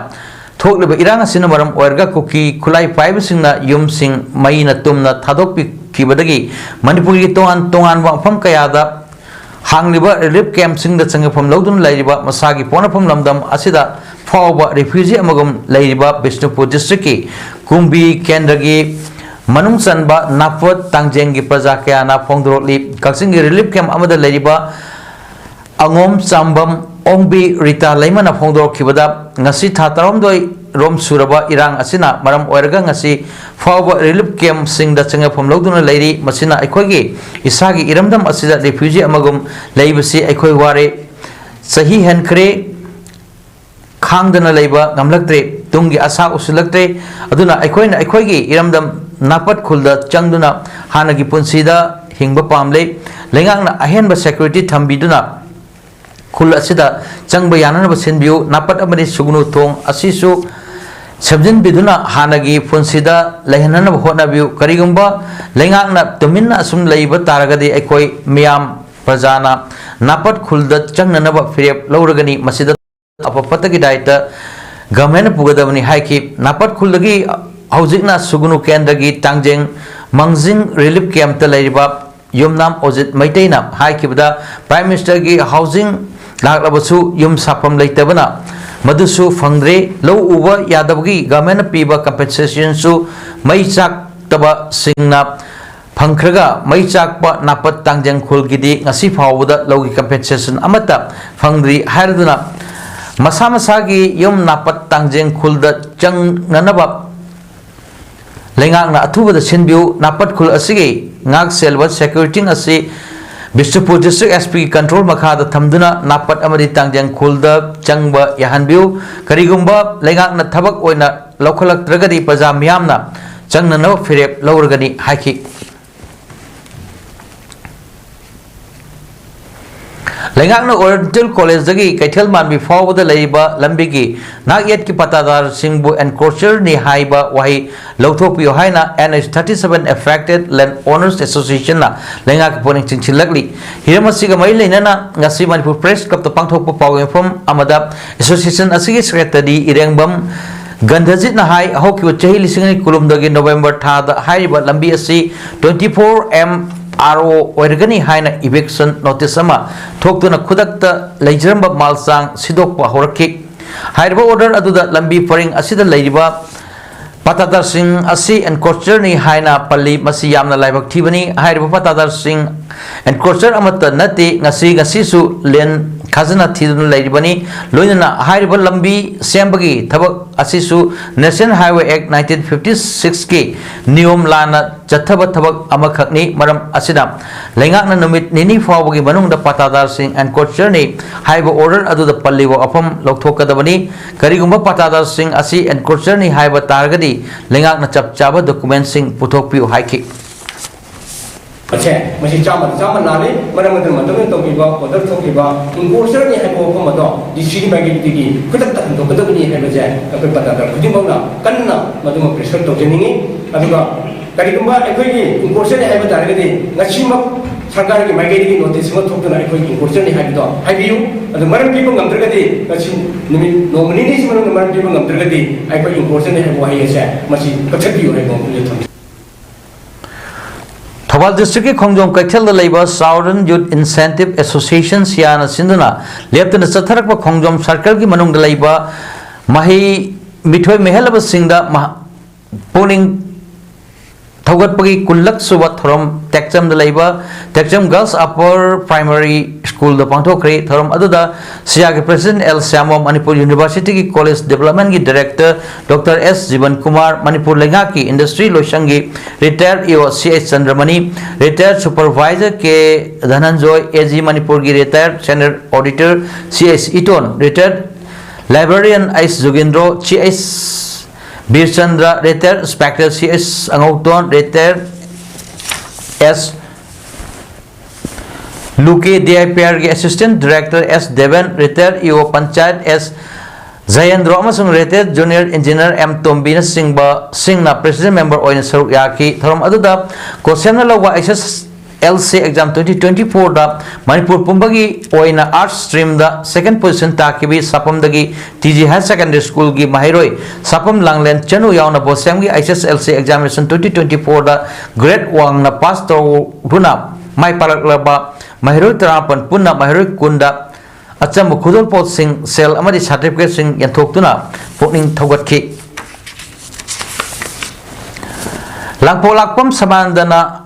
ꯊꯣꯛꯂꯤꯕ ꯏꯔꯥꯡ ꯑꯁꯤꯅ ꯃꯔꯝ ꯑꯣꯏꯔꯒ ꯀꯨꯀꯤ ꯈꯨꯠꯂꯥꯏ ꯄꯥꯏꯕꯁꯤꯡꯅ ꯌꯨꯝꯁꯤꯡ ꯃꯩꯅ ꯇꯨꯝꯅ ꯊꯥꯗꯣꯛꯄꯤꯈꯤꯕꯗꯒꯤ ꯃꯅꯤꯄꯨꯔꯒꯤ ꯇꯣꯉꯥꯟ ꯇꯣꯉꯥꯟꯕ ꯃꯐꯝ ꯀꯌꯥꯗ ꯍꯥꯡꯂꯤꯕ ꯔꯤꯂꯤꯐ ꯀꯦꯝꯞꯁꯤꯡꯗ ꯆꯪꯖꯐꯝ ꯂꯧꯗꯨꯅ ꯂꯩꯔꯤꯕ ꯃꯁꯥꯒꯤ ꯄꯣꯛꯅꯐꯝ ꯂꯝꯗꯝ ꯑꯁꯤꯗ ꯐꯥꯎꯕ ꯔꯤꯐ꯭ꯌꯨꯖꯤ ꯑꯃꯒꯨꯝ ꯂꯩꯔꯤꯕ ꯕꯤꯁꯅꯨꯄꯨꯔ ꯗꯤꯁꯇ꯭ꯔꯤꯛꯀꯤ ꯀꯨꯝꯕꯤ ꯀꯦꯟꯗ꯭ꯔꯒꯤ ꯃꯅꯨꯡ ꯆꯟꯕ ꯅꯥꯄꯣꯠ ꯇꯥꯡꯖꯦꯡꯒꯤ ꯄ꯭ꯔꯖꯥ ꯀꯌꯥꯅ ꯐꯣꯡꯗꯣꯔꯛꯂꯤ꯫ ꯀꯛꯆꯤꯡꯒꯤ ꯔꯤꯂꯤꯐ ꯀꯦꯝꯞ ꯑꯃꯗ ꯂꯩꯔꯤꯕ ꯑꯉꯣꯝ ꯆꯥꯝꯕꯝ ꯑꯣꯡꯕꯤ ꯔꯤꯇꯥ ꯂꯩꯃꯅ ꯐꯣꯡꯗꯣꯔꯛꯈꯤꯕꯗ, ꯉꯁꯤ ꯊꯥ ꯇꯔꯥꯍꯨꯝꯗꯣꯏ ꯔꯣꯝ ꯁꯨꯔꯕ ꯏꯔꯥꯡ ꯑꯁꯤꯅ ꯃꯔꯝ ꯑꯣꯏꯔꯒ ꯉꯁꯤ ꯐꯥꯎꯕ ꯔꯤꯂꯤꯐ ꯀꯦꯝꯞꯁꯤꯡꯗ ꯆꯪꯖꯐꯝ ꯂꯧꯗꯨꯅ ꯂꯩꯔꯤ꯫ ꯃꯁꯤꯅ ꯑꯩꯈꯣꯏꯒꯤ ꯏꯁꯥꯒꯤ ꯏꯔꯝꯗꯝ ꯑꯁꯤꯗ ꯔꯤꯐ꯭ꯌꯨꯖꯤ ꯑꯃꯒꯨꯝ ꯂꯩꯕꯁꯤ ꯑꯩꯈꯣꯏ ꯋꯥꯔꯦ꯫ ꯆꯍꯤ ꯍꯦꯟꯈ꯭ꯔꯦ, ꯈꯥꯡꯗꯅ ꯂꯩꯕ ꯉꯝꯂꯛꯇ꯭ꯔꯦ, ꯇꯨꯡꯒꯤ ꯑꯁꯥ ꯎꯁꯤꯜꯂꯛꯇ꯭ꯔꯦ꯫ ꯑꯗꯨꯅ ꯑꯩꯈꯣꯏꯅ ꯑꯩꯈꯣꯏꯒꯤ ꯏꯔꯝꯗꯝ ꯅꯥꯄꯠ ꯈꯨꯜꯗ ꯆꯪꯗꯨꯅ ꯍꯥꯟꯅꯒꯤ ꯄꯨꯟꯁꯤꯗ ꯍꯤꯡꯕ ꯄꯥꯝꯂꯦ꯫ ꯂꯩꯉꯥꯛꯅ ꯑꯍꯦꯟꯕ ꯁꯦꯀ꯭ꯌꯨꯔꯤꯇꯤ ꯊꯝꯕꯤꯗꯨꯅ ꯈꯨꯜ ꯑꯁꯤꯗ ꯆꯪꯕ ꯌꯥꯅꯅꯕ ꯁꯤꯟꯕꯤꯌꯨ꯫ ꯅꯥꯄꯠ ꯑꯃꯗꯤ ꯁꯨꯒꯅꯨ ꯊꯣꯡ ꯑꯁꯤꯁꯨ ꯁꯦꯝꯖꯤꯟꯕꯤꯗꯨꯅ ꯍꯥꯟꯅꯒꯤ ꯄꯨꯟꯁꯤꯗ ꯂꯩꯍꯟꯅꯅꯕ ꯍꯣꯠꯅꯕꯤꯌꯨ꯫ ꯀꯔꯤꯒꯨꯝꯕ ꯂꯩꯉꯥꯛꯅ ꯇꯨꯃꯤꯟꯅ ꯑꯁꯨꯝ ꯂꯩꯕ ꯇꯥꯔꯒꯗꯤ ꯑꯩꯈꯣꯏ ꯃꯤꯌꯥꯝ ꯄ꯭ꯔꯖꯥꯅ ꯅꯥꯄꯠ ꯈꯨꯜꯗ ꯆꯪꯅꯅꯕ ꯐꯤꯔꯦꯞ ꯂꯧꯔꯒꯅꯤ꯫ ꯃꯁꯤꯗ ꯑꯐ ꯐꯠꯇꯒꯤ ꯗꯥꯏꯇ ꯒꯚꯔꯟꯃꯦꯟꯠꯅ ꯄꯨꯒꯗꯕꯅꯤ ꯍꯥꯏꯈꯤ꯫ ꯅꯥꯄꯠ ꯈꯨꯜꯗꯒꯤ ꯍꯧꯖꯤꯛꯅ ꯁꯨꯒꯅꯨ ꯀꯦꯟꯗ꯭ꯔꯒꯤ ꯇꯥꯡꯖꯦꯡ ꯃꯥꯡꯖꯤꯡ ꯔꯤꯂꯤꯐ ꯀꯦꯝꯞꯇ ꯂꯩꯔꯤꯕ ꯌꯨꯝꯅꯥꯝ ꯑꯣꯖꯤꯠ ꯃꯩꯇꯩꯅ ꯍꯥꯏꯈꯤꯕꯗ, ꯄ꯭ꯔꯥꯏꯝ ꯃꯤꯅꯤꯁꯇꯔꯒꯤ ꯍꯥꯎꯁꯤꯡ ꯂꯥꯛꯂꯕꯁꯨ ꯌꯨꯝ ꯁꯥꯐꯝ ꯂꯩꯇꯕꯅ ꯃꯗꯨꯁꯨ ꯐꯪꯗ꯭ꯔꯦ꯫ ꯂꯧ ꯎꯕ ꯌꯥꯗꯕꯒꯤ ꯒꯚꯔꯟꯃꯦꯟꯠꯅ ꯄꯤꯕ ꯀꯝꯄꯦꯟꯁꯦꯁꯟꯁꯨ ꯃꯩ ꯆꯥꯛꯇꯕꯁꯤꯡꯅ ꯐꯪꯈ꯭ꯔꯒ ꯃꯩ ꯆꯥꯛꯄ ꯅꯥꯄꯠ ꯇꯥꯡꯖꯦꯡ ꯈꯨꯜꯒꯤꯗꯤ ꯉꯁꯤ ꯐꯥꯎꯕꯗ ꯂꯧꯒꯤ compensation ꯑꯃꯠꯇ ꯐꯪꯗ꯭ꯔꯤ ꯍꯥꯏꯔꯗꯨꯅ ꯃꯁꯥ ꯃꯁꯥꯒꯤ ꯌꯨꯝ ꯅꯥꯄꯠ ꯇꯥꯡꯖꯦꯡ ꯈꯨꯜꯗ ꯆꯪꯅꯅꯕ ꯂꯩꯉꯥꯛꯅ ꯑꯊꯨꯕꯗ ꯁꯤꯟꯕꯤꯌꯨ꯫ ꯅꯥꯄꯠ ꯈꯨꯜ ꯑꯁꯤꯒꯤ ꯉꯥꯛ ꯁꯦꯜꯕ security ꯑꯁꯤ ꯕꯤꯁꯅꯨꯄꯨꯔ district S P ꯒꯤ control ꯃꯈꯥꯗ ꯊꯝꯗꯨꯅ ꯅꯥꯄꯠ ꯑꯃꯗꯤ ꯇꯥꯡꯖꯦꯡ ꯈꯨꯜꯗ ꯆꯪꯕ ꯌꯥꯍꯟꯕꯤꯌꯨ꯫ ꯀꯔꯤꯒꯨꯝꯕ ꯂꯩꯉꯥꯛꯅ ꯊꯕꯛ ꯑꯣꯏꯅ ꯂꯧꯈꯠꯂꯛꯇ꯭ꯔꯒꯗꯤ ꯄ꯭ꯔꯖꯥ ꯃꯤꯌꯥꯝꯅ ꯆꯪꯅꯅꯕ ꯐꯤꯔꯦꯞ ꯂꯧꯔꯒꯅꯤ ꯍꯥꯏꯈꯤ꯫ ꯂꯩꯉꯥꯛꯅ Oriental College ꯗꯒꯤ ꯀꯩꯊꯦꯜ ꯃꯥꯟꯕꯤ ꯐꯥꯎꯕꯗ ꯂꯩꯔꯤꯕ ꯂꯝꯕꯤꯒꯤ ꯅꯥꯛ ꯌꯦꯠꯀꯤ ꯄꯠꯇꯥꯗꯥꯔꯁꯤꯡꯕꯨ encroacher ꯅꯤ ꯍꯥꯏꯕ ꯋꯥꯍꯩ ꯂꯧꯊꯣꯛꯄꯤꯌꯨ ꯍꯥꯏꯅ N H thirty seven Affected Land Owners Association ꯅ ꯂꯩꯉꯥꯛꯀꯤ ꯄꯨꯛꯅꯤꯡ ꯆꯤꯡꯁꯤꯜꯂꯛꯂꯤ꯫ ꯍꯤꯔꯝ ꯑꯁꯤꯒ ꯃꯔꯤ ꯂꯩꯅꯅ ꯉꯁꯤ ꯃꯅꯤꯄꯨꯔ Press Club ꯇ ꯄꯥꯡꯊꯣꯛꯄ ꯄꯥꯎ ꯃꯤꯐꯝ ꯑꯃꯗ association ꯑꯁꯤꯒꯤ secretary ꯏꯔꯦꯡꯕꯝ ꯒꯟꯙꯖꯤꯠꯅ ꯍꯥꯏ, ꯍꯧꯈꯤꯕ ꯆꯍꯤ ꯂꯤꯁꯤꯡ ꯑꯅꯤ ꯀꯨꯟꯍꯨꯝꯗꯣꯏꯒꯤ November ꯊꯥꯗ ꯍꯥꯏꯔꯤꯕ ꯂꯝꯕꯤ ꯑꯁꯤ twenty four M R O ꯑꯣꯏꯔꯒꯅꯤ ꯍꯥꯏꯅ eviction notice ꯑꯃ ꯊꯣꯛꯇꯨꯅ ꯈꯨꯗꯛꯇ ꯂꯩꯖꯔꯝꯕ ꯃꯥꯜꯆꯥꯡ ꯁꯤꯗꯣꯛꯄ ꯍꯧꯔꯛꯈꯤ꯫ ꯍꯥꯏꯔꯤꯕ order ꯑꯗꯨꯗ ꯂꯝꯕꯤ ꯄꯔꯤꯡ ꯑꯁꯤꯗ ꯂꯩꯔꯤꯕ ꯄꯠꯇꯥꯗꯥꯔꯁꯤꯡ ꯑꯁꯤ encroacher ꯅꯤ ꯍꯥꯏꯅ ꯄꯜꯂꯤ꯫ ꯃꯁꯤ ꯌꯥꯝꯅ ꯂꯥꯏꯕꯛ ꯊꯤꯕꯅꯤ꯫ ꯍꯥꯏꯔꯤꯕ ꯄꯠꯇꯥꯗꯥꯔꯁꯤꯡ encroacher ꯑꯃꯠꯇ ꯅꯠꯇꯦ꯫ ꯉꯁꯤ, ꯉꯁꯤꯁꯨ land ꯈꯥꯖꯅꯥ ꯊꯤꯗꯨꯅ ꯂꯩꯔꯤꯕꯅꯤ꯫ ꯂꯣꯏꯅꯅ ꯍꯥꯏꯔꯤꯕ ꯂꯝꯕꯤ ꯁꯦꯝꯕꯒꯤ ꯊꯕꯛ ꯑꯁꯤꯁꯨ National Highway Act nineteen fifty six ꯀꯤ ꯅꯤꯌꯣꯝ ꯂꯥꯟꯅ ꯆꯠꯊꯕ ꯊꯕꯛ ꯑꯃꯈꯛꯅꯤ꯫ ꯃꯔꯝ ꯑꯁꯤꯅ ꯂꯩꯉꯥꯛꯅ ꯅꯨꯃꯤꯠ ꯅꯤꯅꯤ ꯐꯥꯎꯕꯒꯤ ꯃꯅꯨꯡꯗ ꯄꯠꯇꯥꯗꯥꯔꯁꯤꯡ encroacher ꯅꯤ ꯍꯥꯏꯕ order ꯑꯗꯨꯗ ꯄꯜꯂꯤꯕ ꯋꯥꯐꯝ ꯂꯧꯊꯣꯛꯀꯗꯕꯅꯤ꯫ ꯀꯔꯤꯒꯨꯝꯕ ꯄꯠꯇꯥꯗꯥꯔꯁꯤꯡ ꯑꯁꯤ encroacher ꯅꯤ ꯍꯥꯏꯕ ꯇꯥꯔꯒꯗꯤ ꯂꯩꯉꯥꯛꯅ ꯆꯞ ꯆꯥꯕ document ꯁꯤꯡ ꯄꯨꯊꯣꯛꯄꯤꯌꯨ ꯍꯥꯏꯈꯤ꯫ ꯑꯁꯦ, ꯃꯁꯤ ꯆꯥꯝꯃꯗ ꯆꯥꯝꯃ ꯂꯥꯜꯂꯤ꯫ ꯃꯔꯝ ꯑꯗꯨꯅ ꯃꯇꯝꯗꯨꯗ ꯇꯧꯈꯤꯕ, order ꯊꯣꯛꯈꯤꯕ encroacher ꯅꯤ ꯍꯥꯏꯕ ꯋꯥꯐꯝ ꯑꯗꯣ D C ꯒꯤ ꯃꯥꯏꯀꯩꯗꯒꯤ ꯈꯨꯗꯛꯇ ꯍꯟꯗꯣꯛꯀꯗꯕꯅꯤ ꯍꯥꯏꯕꯁꯦ ꯑꯩꯈꯣꯏ ꯄꯠꯇꯥꯗꯥꯔ ꯈꯨꯗꯤꯡꯃꯛꯅ ꯀꯟꯅ ꯃꯗꯨꯃ pressure ꯇꯧꯖꯅꯤꯡꯉꯤ꯫ ꯑꯗꯨꯒ ꯀꯔꯤꯒꯨꯝꯕ ꯑꯩꯈꯣꯏꯒꯤ encroacher ꯅꯤ ꯍꯥꯏꯕ ꯇꯥꯔꯒꯗꯤ ꯉꯁꯤꯃꯛ ꯁꯔꯀꯥꯔꯒꯤ ꯃꯥꯏꯀꯩꯗꯒꯤ notice ꯑꯃ ꯊꯣꯛꯇꯨꯅ ꯑꯩꯈꯣꯏꯒꯤ encroacher ꯅꯤ ꯍꯥꯏꯕꯗꯣ ꯍꯥꯏꯕꯤꯌꯨ꯫ ꯑꯗꯨ ꯃꯔꯝ ꯄꯤꯕ ꯉꯝꯗ꯭ꯔꯒꯗꯤ ꯉꯁꯤ ꯅꯨꯃꯤꯠ ꯅꯣꯡꯃ ꯅꯤꯅꯤꯁꯤ ꯃꯅꯨꯡꯗ ꯃꯔꯝ ꯄꯤꯕ ꯉꯝꯗ꯭ꯔꯒꯗꯤ ꯑꯩꯈꯣꯏ encroacher ꯅꯤ ꯍꯥꯏꯕ ꯋꯥꯍꯩ ꯑꯁꯦ ꯃꯁꯤ ꯀꯛꯊꯠꯄꯤꯌꯨ ꯍꯥꯏꯕ ꯋꯥꯐꯝꯁꯦ ꯊꯝꯖꯩ꯫ ꯊꯧꯕꯥꯜ district ꯀꯤ ꯈꯣꯡꯖꯣꯝ ꯀꯩꯊꯦꯜꯗ ꯂꯩꯕ Southern Youth Incentive Association, ꯁꯤꯌꯥꯅ ꯁꯤꯟꯗꯨꯅ ꯂꯦꯞꯇꯅ ꯆꯠꯊꯔꯛꯄ ꯈꯣꯡꯖꯣꯝ circle ꯒꯤ ꯃꯅꯨꯡꯗ ꯂꯩꯕ ꯃꯍꯩ ꯃꯤꯊꯣꯏ ꯃꯤꯍꯦꯜꯂꯕꯁꯤꯡꯗ ꯃꯍ-, ꯄꯨꯛꯅꯤꯡ ꯊꯧꯒꯠꯄꯒꯤ ꯀꯨꯟꯂꯛ ꯁꯨꯕ ꯊꯧꯔꯝ ꯇꯦꯛꯆꯝꯗ ꯂꯩꯕ ꯇꯦꯛꯆꯝ Girls Upper Primary Schoolꯗ ꯄꯥꯡꯊꯣꯛꯈ꯭ꯔꯦ꯫ ꯊꯧꯔꯝ ꯑꯗꯨꯗ ꯁꯤꯌꯥꯒꯤ President ꯑꯦꯜ ꯁ꯭ꯌꯥꯃꯣ, ꯃꯅꯤꯄꯨꯔ Universityꯒꯤ College Developmentꯒꯤ Director Doctor S Jiban Kumar, Manipur ꯂꯩꯉꯥꯛꯀꯤ Industry ꯂꯣꯏꯁꯪꯒꯤ Retired E O C H Chandramani, Retired Supervisor K Dhananjoy, A G ꯃꯅꯤꯄꯨꯔꯒꯤ Retired Senior Auditor C H Iton, Retired Librarian H Jugendro, C H Birchandra, Retired Inspector C H Angouton, Retired S Luke, D I P ꯑꯥꯔꯒꯤ Assistant Director S Deben, Retired E O panchayat S Jayendro ꯑꯃꯁꯨꯡ Retired Junior Engineer M ꯇꯣꯝꯕꯤꯅꯆꯤꯡꯕꯁꯤꯡꯅ President Member ꯑꯣꯏꯅ ꯁꯔꯨꯛ ꯌꯥꯈꯤ꯫ ꯊꯧꯔꯝ ꯑꯗꯨꯗ ꯀꯣꯁꯦꯝꯅ ꯂꯧꯕ H S L C Exam twenty twenty fourꯗ ꯃꯅꯤꯄꯨꯔ ꯄꯨꯝꯕꯒꯤ ꯑꯣꯏꯅ Arts Streamꯗ Second Position ꯇꯥꯈꯤꯕꯤ ꯁꯥꯄꯝꯗꯒꯤ ꯇꯤ ꯖꯤ Higher Secondary Schoolꯒꯤ ꯃꯍꯩꯔꯣꯏ ꯁꯥꯄꯝ ꯂꯥꯡꯂꯦꯟ ꯆꯅꯨ ꯌꯥꯎꯅ ꯕꯣꯁꯦꯝꯒꯤ H S L C Examination twenty twenty fourꯗ Grade ꯋꯥꯡꯅ ꯄꯥꯁ ꯇꯧꯗꯨꯅ ꯃꯥꯏ ꯄꯥꯛꯂꯛꯂꯕ ꯃꯍꯩꯔꯣꯏ ꯇꯔꯥꯃꯥꯄꯟ ꯄꯨꯟꯅ ꯃꯍꯩꯔꯣꯏ ꯀꯨꯟꯗ ꯑꯆꯝꯕ ꯈꯨꯗꯣꯜꯄꯣꯠꯁꯤꯡ, ꯁꯦꯜ ꯑꯃꯗꯤ Certificateꯁꯤꯡ ꯌꯦꯟꯊꯣꯛꯇꯨꯅ ꯄꯨꯛꯅꯤꯡ ꯊꯧꯒꯠꯈꯤ꯫ ꯂꯥꯡꯄꯣꯛ ꯂꯥꯛꯄꯝ ꯁꯃꯥꯅꯟꯗꯅ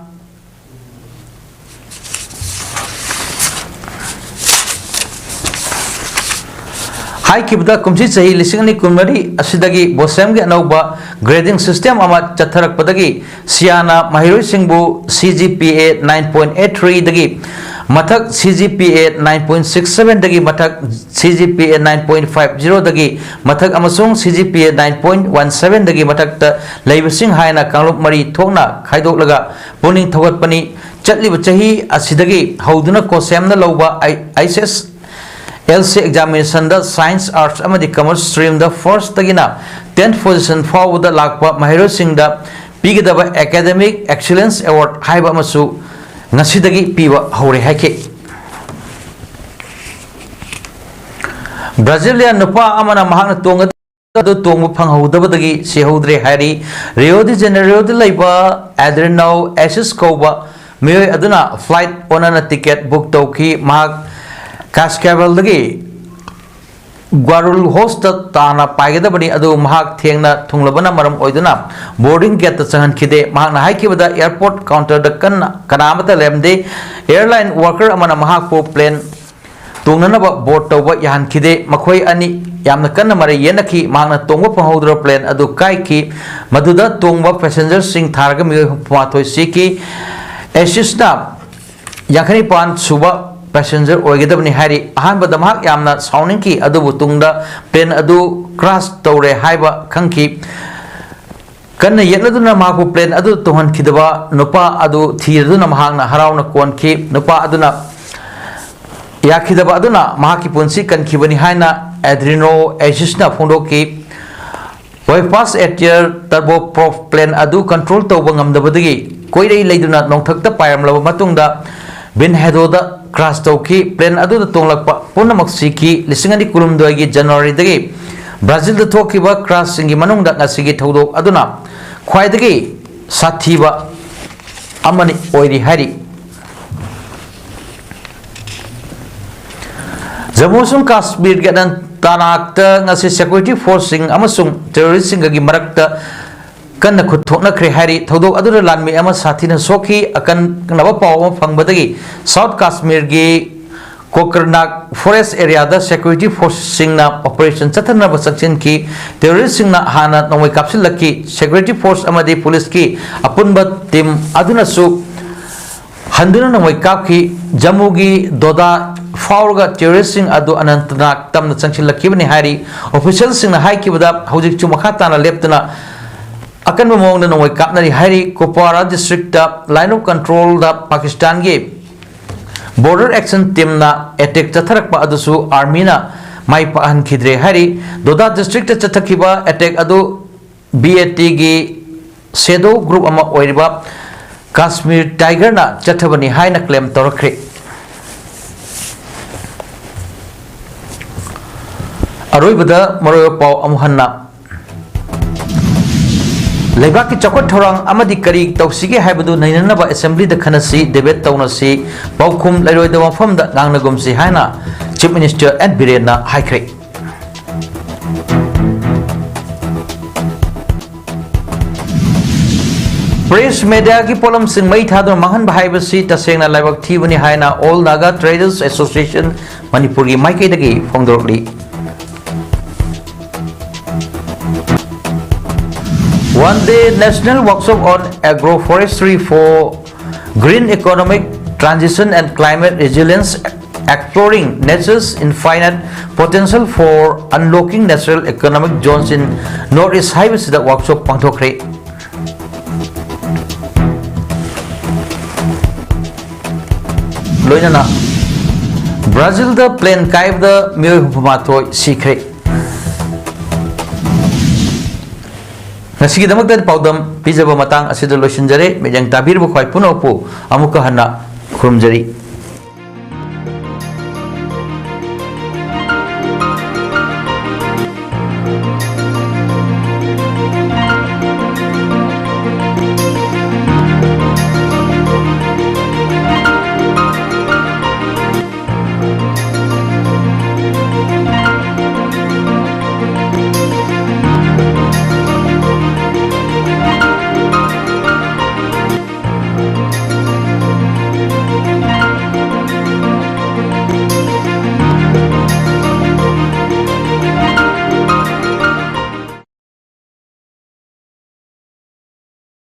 ꯍꯥꯏꯈꯤꯕꯗ ꯀꯨꯝꯁꯤ ꯆꯍꯤ ꯂꯤꯁꯤꯡ ꯑꯅꯤ ꯀꯨꯟꯃꯔꯤ ꯑꯁꯤꯗꯒꯤ ꯕꯣꯁꯦꯝꯒꯤ ꯑꯅꯧꯕ Grading System ꯑꯃ ꯆꯠꯊꯔꯛꯄꯗꯒꯤ ꯁꯤꯌꯥꯅ ꯃꯍꯩꯔꯣꯏꯁꯤꯡꯕꯨ ꯁꯤ ꯖꯤ ꯄꯤ ꯑꯦ nine point eight threeꯗꯒꯤ ꯃꯊꯛ, ꯁꯤ ꯖꯤ ꯄꯤ ꯑꯦ nine point six sevenꯗꯒꯤ ꯃꯊꯛ, ꯁꯤ ꯖꯤ ꯄꯤ ꯑꯦ nine point five zeroꯗꯒꯤ ꯃꯊꯛ ꯑꯃꯁꯨꯡ ꯁꯤ ꯖꯤ ꯄꯤ ꯑꯦ nine point one sevenꯗꯒꯤ ꯃꯊꯛꯇ ꯂꯩꯕꯁꯤꯡ ꯍꯥꯏꯅ ꯀꯥꯡꯂꯨꯞ ꯃꯔꯤ ꯊꯣꯛꯅ ꯈꯥꯏꯗꯣꯛꯂꯒ ꯄꯨꯛꯅꯤꯡ ꯊꯧꯒꯠꯄꯅꯤ꯫ ꯆꯠꯂꯤꯕ ꯆꯍꯤ ꯑꯁꯤꯗꯒꯤ ꯍꯧꯗꯨꯅ ꯀꯣꯁꯦꯝꯅ ꯂꯧꯕ ꯑꯩꯆ ꯑꯦꯁ ꯑꯦꯜ ꯁꯤ Examinationꯗ Science, Arts ꯑꯃꯗꯤ Commerce Streamꯗ Firstꯇꯒꯤꯅ Tenth Position ꯐꯥꯎꯕꯗ ꯂꯥꯛꯄ ꯃꯍꯩꯔꯣꯏꯁꯤꯡꯗ ꯄꯤꯒꯗꯕ Academic Excellence Award ꯍꯥꯏꯕ ꯑꯃꯁꯨ ꯉꯁꯤꯗꯒꯤ ꯄꯤꯕ ꯍꯧꯔꯦ ꯍꯥꯏꯈꯤ꯫ ꯕ꯭ꯔꯥꯖꯤꯂꯤꯌꯥꯟ ꯅꯨꯄꯥ ꯑꯃꯅ ꯃꯍꯥꯛꯅ ꯇꯣꯡꯒꯗꯕ ꯑꯗꯨ ꯇꯣꯡꯕ ꯐꯪꯍꯧꯗꯕꯗꯒꯤ ꯁꯤꯍꯧꯗ꯭ꯔꯦ ꯍꯥꯏꯔꯤ꯫ ꯔꯤꯑꯣ ꯗꯤ ꯖꯦꯅꯦꯔꯤꯑꯣꯗ ꯂꯩꯕ ꯑꯦꯗ꯭ꯔꯤꯅꯥꯎ ꯑꯦꯁꯤꯁ ꯀꯧꯕ ꯃꯤꯑꯣꯏ ꯑꯗꯨꯅ flight ꯑꯣꯟꯅꯅ ticket book ꯇꯧꯈꯤ꯫ ꯃꯍꯥꯛ ꯀꯥꯁꯀꯦꯕꯦꯜꯗꯒꯤ ꯒ꯭ꯋꯥꯔꯨꯜ ꯍꯣꯁꯇ ꯇꯥꯅ ꯄꯥꯏꯒꯗꯕꯅꯤ꯫ ꯑꯗꯨ ꯃꯍꯥꯛ ꯊꯦꯡꯅ ꯊꯨꯡꯂꯕꯅ ꯃꯔꯝ ꯑꯣꯏꯗꯨꯅ ꯕꯣꯔꯗꯤꯡ ꯒꯦꯠꯇ ꯆꯪꯍꯟꯈꯤꯗꯦ꯫ ꯃꯍꯥꯛꯅ ꯍꯥꯏꯈꯤꯕꯗ, ꯑꯦꯌꯔꯄꯣꯔꯠ ꯀꯥꯎꯟꯇꯔꯗ ꯀꯟꯅ ꯀꯅꯥ ꯑꯃꯠꯇ ꯂꯩꯔꯝꯗꯦ꯫ ꯑꯦꯌꯔꯂꯥꯏꯟ ꯋꯥꯔꯀꯔ ꯑꯃꯅ ꯃꯍꯥꯛꯄꯨ ꯄ꯭ꯂꯦꯟ ꯇꯣꯡꯅꯅꯕ ꯕꯣꯔꯗ ꯇꯧꯕ ꯌꯥꯍꯟꯈꯤꯗꯦ꯫ ꯃꯈꯣꯏ ꯑꯅꯤ ꯌꯥꯝꯅ ꯀꯟꯅ ꯃꯔꯩ ꯌꯦꯠꯅꯈꯤ꯫ ꯃꯍꯥꯛꯅ ꯇꯣꯡꯕ ꯐꯪꯍꯧꯗ꯭ꯔꯕ ꯄ꯭ꯂꯦꯟ ꯑꯗꯨ ꯀꯥꯏꯈꯤ꯫ ꯃꯗꯨꯗ ꯇꯣꯡꯕ ꯄꯦꯁꯦꯟꯖꯔꯁꯤꯡ ꯊꯥꯔꯒ ꯃꯤꯑꯣꯏ ꯍꯨꯝꯐꯨ ꯃꯥꯊꯣꯏ ꯁꯤꯈꯤ꯫ ꯑꯦꯁꯤꯁꯅ ꯌꯥꯡꯈꯩ ꯅꯤꯄꯥꯟ ꯁꯨꯕ ꯄꯦꯁꯦꯟꯖꯔ ꯑꯣꯏꯒꯗꯕꯅꯤ ꯍꯥꯏꯔꯤ꯫ ꯑꯍꯥꯟꯕꯗ ꯃꯍꯥꯛ ꯌꯥꯝꯅ ꯁꯥꯎꯅꯤꯡꯈꯤ, ꯑꯗꯨꯕꯨ ꯇꯨꯡꯗ ꯄ꯭ꯂꯦꯟ ꯑꯗꯨ ꯀ꯭ꯔꯥꯁ ꯇꯧꯔꯦ ꯍꯥꯏꯕ ꯈꯪꯈꯤ꯫ ꯀꯟꯅ ꯌꯦꯠꯅꯗꯨꯅ ꯃꯍꯥꯛꯄꯨ ꯄ꯭ꯂꯦꯟ ꯑꯗꯨ ꯇꯣꯡꯍꯟꯈꯤꯗꯕ ꯅꯨꯄꯥ ꯑꯗꯨ ꯊꯤꯔꯗꯨꯅ ꯃꯍꯥꯛꯅ ꯍꯔꯥꯎꯅ ꯀꯣꯟꯈꯤ꯫ ꯅꯨꯄꯥ ꯑꯗꯨꯅ ꯌꯥꯈꯤꯗꯕ ꯑꯗꯨꯅ ꯃꯍꯥꯛꯀꯤ ꯄꯨꯟꯁꯤ ꯀꯟꯈꯤꯕꯅꯤ ꯍꯥꯏꯅ ꯑꯦꯗ꯭ꯔꯤꯅꯣ ꯑꯦꯁꯤꯁꯅ ꯐꯣꯡꯗꯣꯛꯈꯤ꯫ ꯋꯦꯐꯥꯁ ꯑꯦꯇꯤꯌꯔ ꯇꯔꯕꯣꯄ꯭ꯔꯣꯞ ꯄ꯭ꯂꯦꯟ ꯑꯗꯨ ꯀꯟꯇ꯭ꯔꯣꯜ ꯇꯧꯕ ꯉꯝꯗꯕꯗꯒꯤ ꯀꯣꯏꯔꯩ ꯂꯩꯗꯨꯅ ꯅꯣꯡꯊꯛꯇ ꯄꯥꯏꯔꯝꯂꯕ ꯃꯇꯨꯡꯗ ꯕꯤꯟ ꯍꯦꯗꯣꯗ ꯀ꯭ꯔꯥꯁ ꯇꯧꯈꯤ꯫ ꯄ꯭ꯂꯦꯟ ꯑꯗꯨꯗ ꯇꯣꯡꯂꯛꯄ ꯄꯨꯝꯅꯃꯛ ꯁꯤꯈꯤ꯫ ꯂꯤꯁꯤꯡ ꯑꯅꯤ ꯀꯨꯟꯍꯨꯝꯗꯣꯏꯒꯤ ꯖꯅꯋꯥꯔꯤꯗꯒꯤ ꯕ꯭ꯔꯥꯖꯤꯜꯗ ꯊꯣꯛꯈꯤꯕ ꯀ꯭ꯔꯥꯁꯁꯤꯡꯒꯤ ꯃꯅꯨꯡꯗ ꯉꯁꯤꯒꯤ ꯊꯧꯗꯣꯛ ꯑꯗꯨꯅ ꯈ꯭ꯋꯥꯏꯗꯒꯤ ꯁꯥꯊꯤꯕ ꯑꯃꯅꯤ ꯑꯣꯏꯔꯤ ꯍꯥꯏꯔꯤ꯫ ꯖꯝꯃꯨ ꯑꯃꯁꯨꯡ ꯀꯥꯁꯃꯤꯔꯒꯤ ꯑꯅꯟꯇꯅꯥꯒꯇ ꯉꯁꯤ ꯁꯦꯀ꯭ꯌꯨꯔꯤꯇꯤ ꯐꯣꯔꯁꯁꯤꯡ ꯑꯃꯁꯨꯡ ꯇꯦꯔꯣꯔꯤꯁꯁꯤꯡꯒꯒꯤ ꯃꯔꯛꯇ ꯀꯟꯅ ꯈꯨꯠ ꯊꯣꯛꯅꯈ꯭ꯔꯦ ꯍꯥꯏꯔꯤ꯫ ꯊꯧꯗꯣꯛ ꯑꯗꯨꯗ ꯂꯥꯟꯃꯤ ꯑꯃ ꯁꯥꯊꯤꯅ ꯁꯣꯛꯈꯤ꯫ ꯑꯀꯟꯅꯕ ꯄꯥꯎ ꯑꯃ ꯐꯪꯕꯗꯒꯤ ꯁꯥꯎꯠ ꯀꯥꯁꯃꯤꯔꯒꯤ ꯀꯣꯀꯔꯅꯥꯒ ꯐꯣꯔꯦꯁ ꯑꯦꯔꯤꯌꯥꯗ ꯁꯦꯀ꯭ꯌꯨꯔꯤꯇꯤ ꯐꯣꯔꯁꯁꯤꯡꯅ ꯑꯣꯄꯔꯦꯁꯟ ꯆꯠꯊꯅꯕ ꯆꯪꯁꯤꯟꯈꯤ꯫ ꯇꯦꯔꯣꯔꯤꯁꯁꯤꯡꯅ ꯍꯥꯟꯅ ꯅꯣꯡꯃꯩ ꯀꯥꯞꯁꯤꯜꯂꯛꯈꯤ꯫ ꯁꯦꯀ꯭ꯌꯨꯔꯤꯇꯤ ꯐꯣꯔꯁ ꯑꯃꯗꯤ ꯄꯨꯂꯤꯁꯀꯤ ꯑꯄꯨꯟꯕ ꯇꯤꯝ ꯑꯗꯨꯅꯁꯨ ꯍꯟꯗꯨꯅ ꯅꯣꯡꯃꯩ ꯀꯥꯞꯈꯤ꯫ ꯖꯝꯃꯨꯒꯤ ꯗꯣꯗꯥ ꯐꯥꯎꯔꯒ ꯇꯦꯔꯣꯔꯤꯁꯁꯤꯡ ꯑꯗꯨ ꯑꯅꯟꯇꯅꯥꯒ ꯇꯝꯅ ꯆꯪꯁꯤꯜꯂꯛꯈꯤꯕꯅꯤ ꯍꯥꯏꯔꯤ꯫ ꯑꯣꯐꯤꯁꯤꯌꯦꯜꯁꯤꯡꯅ ꯍꯥꯏꯈꯤꯕꯗ ꯍꯧꯖꯤꯛꯁꯨ ꯃꯈꯥ ꯇꯥꯅ ꯂꯦꯞꯇꯅ ꯑꯀꯟꯕ ꯃꯑꯣꯡꯗ ꯅꯣꯡꯃꯩ ꯀꯥꯞꯅꯔꯤ ꯍꯥꯏꯔꯤ꯫ ꯀꯨꯄꯋꯥꯔꯥ ꯗꯤꯁꯇ꯭ꯔꯤꯛꯇ ꯂꯥꯏꯟ ꯑꯣꯐ ꯀꯟꯇ꯭ꯔꯣꯜꯗ ꯄꯥꯀꯤꯁꯇꯥꯟꯒꯤ ꯕꯣꯔꯗꯔ ꯑꯦꯛꯁꯟ ꯇꯤꯝꯅ ꯑꯦꯇꯦꯛ ꯆꯠꯊꯔꯛꯄ ꯑꯗꯨꯁꯨ ꯑꯥꯔꯃꯤꯅ ꯃꯥꯏ ꯄꯥꯛꯍꯟꯈꯤꯗ꯭ꯔꯦ ꯍꯥꯏꯔꯤ꯫ ꯗꯣꯗꯥ ꯗꯤꯁꯇ꯭ꯔꯤꯛꯇ ꯆꯠꯊꯈꯤꯕ ꯑꯦꯇꯦꯛ ꯑꯗꯨ ꯕꯤ ꯑꯦ ꯇꯤꯒꯤ ꯁꯦꯗꯣ ꯒ꯭ꯔꯨꯞ ꯑꯃ ꯑꯣꯏꯔꯤꯕ ꯀꯥꯁꯃꯤꯔ ꯇꯥꯏꯒꯔꯅ ꯆꯠꯊꯕꯅꯤ ꯍꯥꯏꯅ ꯀ꯭ꯂꯦꯝ ꯇꯧꯔꯛꯈ꯭ꯔꯦ꯫ ꯑꯔꯣꯏꯕꯗ ꯃꯔꯨꯑꯣꯏꯕ ꯄꯥꯎ ꯑꯃꯨꯛ ꯍꯟꯅ꯫ ꯂꯩꯕꯥꯛꯀꯤ ꯆꯥꯎꯈꯠ ꯊꯧꯔꯥꯡ ꯑꯃꯗꯤ ꯀꯔꯤ ꯇꯧꯁꯤꯒꯦ ꯍꯥꯏꯕꯗꯨ ꯅꯩꯅꯅꯕ ꯑꯦꯁꯦꯝꯕ꯭ꯂꯤꯗ ꯈꯟꯅꯁꯤ, ꯗꯦꯕꯦꯠ ꯇꯧꯅꯁꯤ, ꯄꯥꯎꯈꯨꯝ ꯂꯩꯔꯣꯏꯗꯕ ꯃꯐꯝꯗ ꯉꯥꯡꯅꯒꯨꯝꯁꯤ ꯍꯥꯏꯅ ꯆꯤꯐ ꯃꯤꯅꯤꯁꯇꯔ ꯑꯦꯟ ꯕꯤꯔꯦꯟꯅ ꯍꯥꯏꯈ꯭ꯔꯦ꯫ Press mediaꯒꯤ ꯄꯣꯠꯂꯝꯁꯤꯡ ꯃꯩ ꯊꯥꯗꯨꯅ ꯃꯥꯡꯍꯟꯕ ꯍꯥꯏꯕꯁꯤ ꯇꯁꯦꯡꯅ ꯂꯥꯏꯕꯛ ꯊꯤꯕꯅꯤ ꯍꯥꯏꯅ All Naga Traders Association ꯃꯅꯤꯄꯨꯔꯒꯤ ꯃꯥꯏꯀꯩꯗꯒꯤ ꯐꯣꯡꯗꯣꯔꯛꯂꯤ꯫ One day National Workshop on Agroforestry for Green Economic Transition and Climate Resilience, Exploring Nature's Infinite Potential for Unlocking Natural Economic Zones in North East ꯍꯥꯏꯕꯁꯤꯗ ꯋꯥꯔꯛꯁꯣꯞ ꯄꯥꯡꯊꯣꯛꯈ꯭ꯔꯦ꯫ ꯂꯣꯏꯅꯅ ꯕ꯭ꯔꯥꯖꯤꯜꯗ ꯄ꯭ꯂꯦꯟ ꯀꯥꯏꯕꯗ ꯃꯤꯑꯣꯏ ꯍꯨꯝꯐꯨ ꯃꯥꯊꯣꯏ ꯁꯤꯈ꯭ꯔꯦ꯫ ꯉꯁꯤꯒꯤꯗꯃꯛꯇ ꯄꯥꯎꯗꯝ ꯄꯤꯖꯕ ꯃꯇꯥꯡ ꯑꯁꯤꯗ ꯂꯣꯏꯁꯤꯟꯖꯔꯦ꯫ ꯃꯤꯠꯌꯦꯡ ꯇꯥꯕꯤꯔꯤꯕ ꯈ꯭ꯋꯥꯏ ꯄꯨꯝꯅꯃꯛꯄꯨ ꯑꯃꯨꯛꯀ ꯍꯟꯅ ꯈꯨꯔꯨꯝꯖꯔꯤ꯫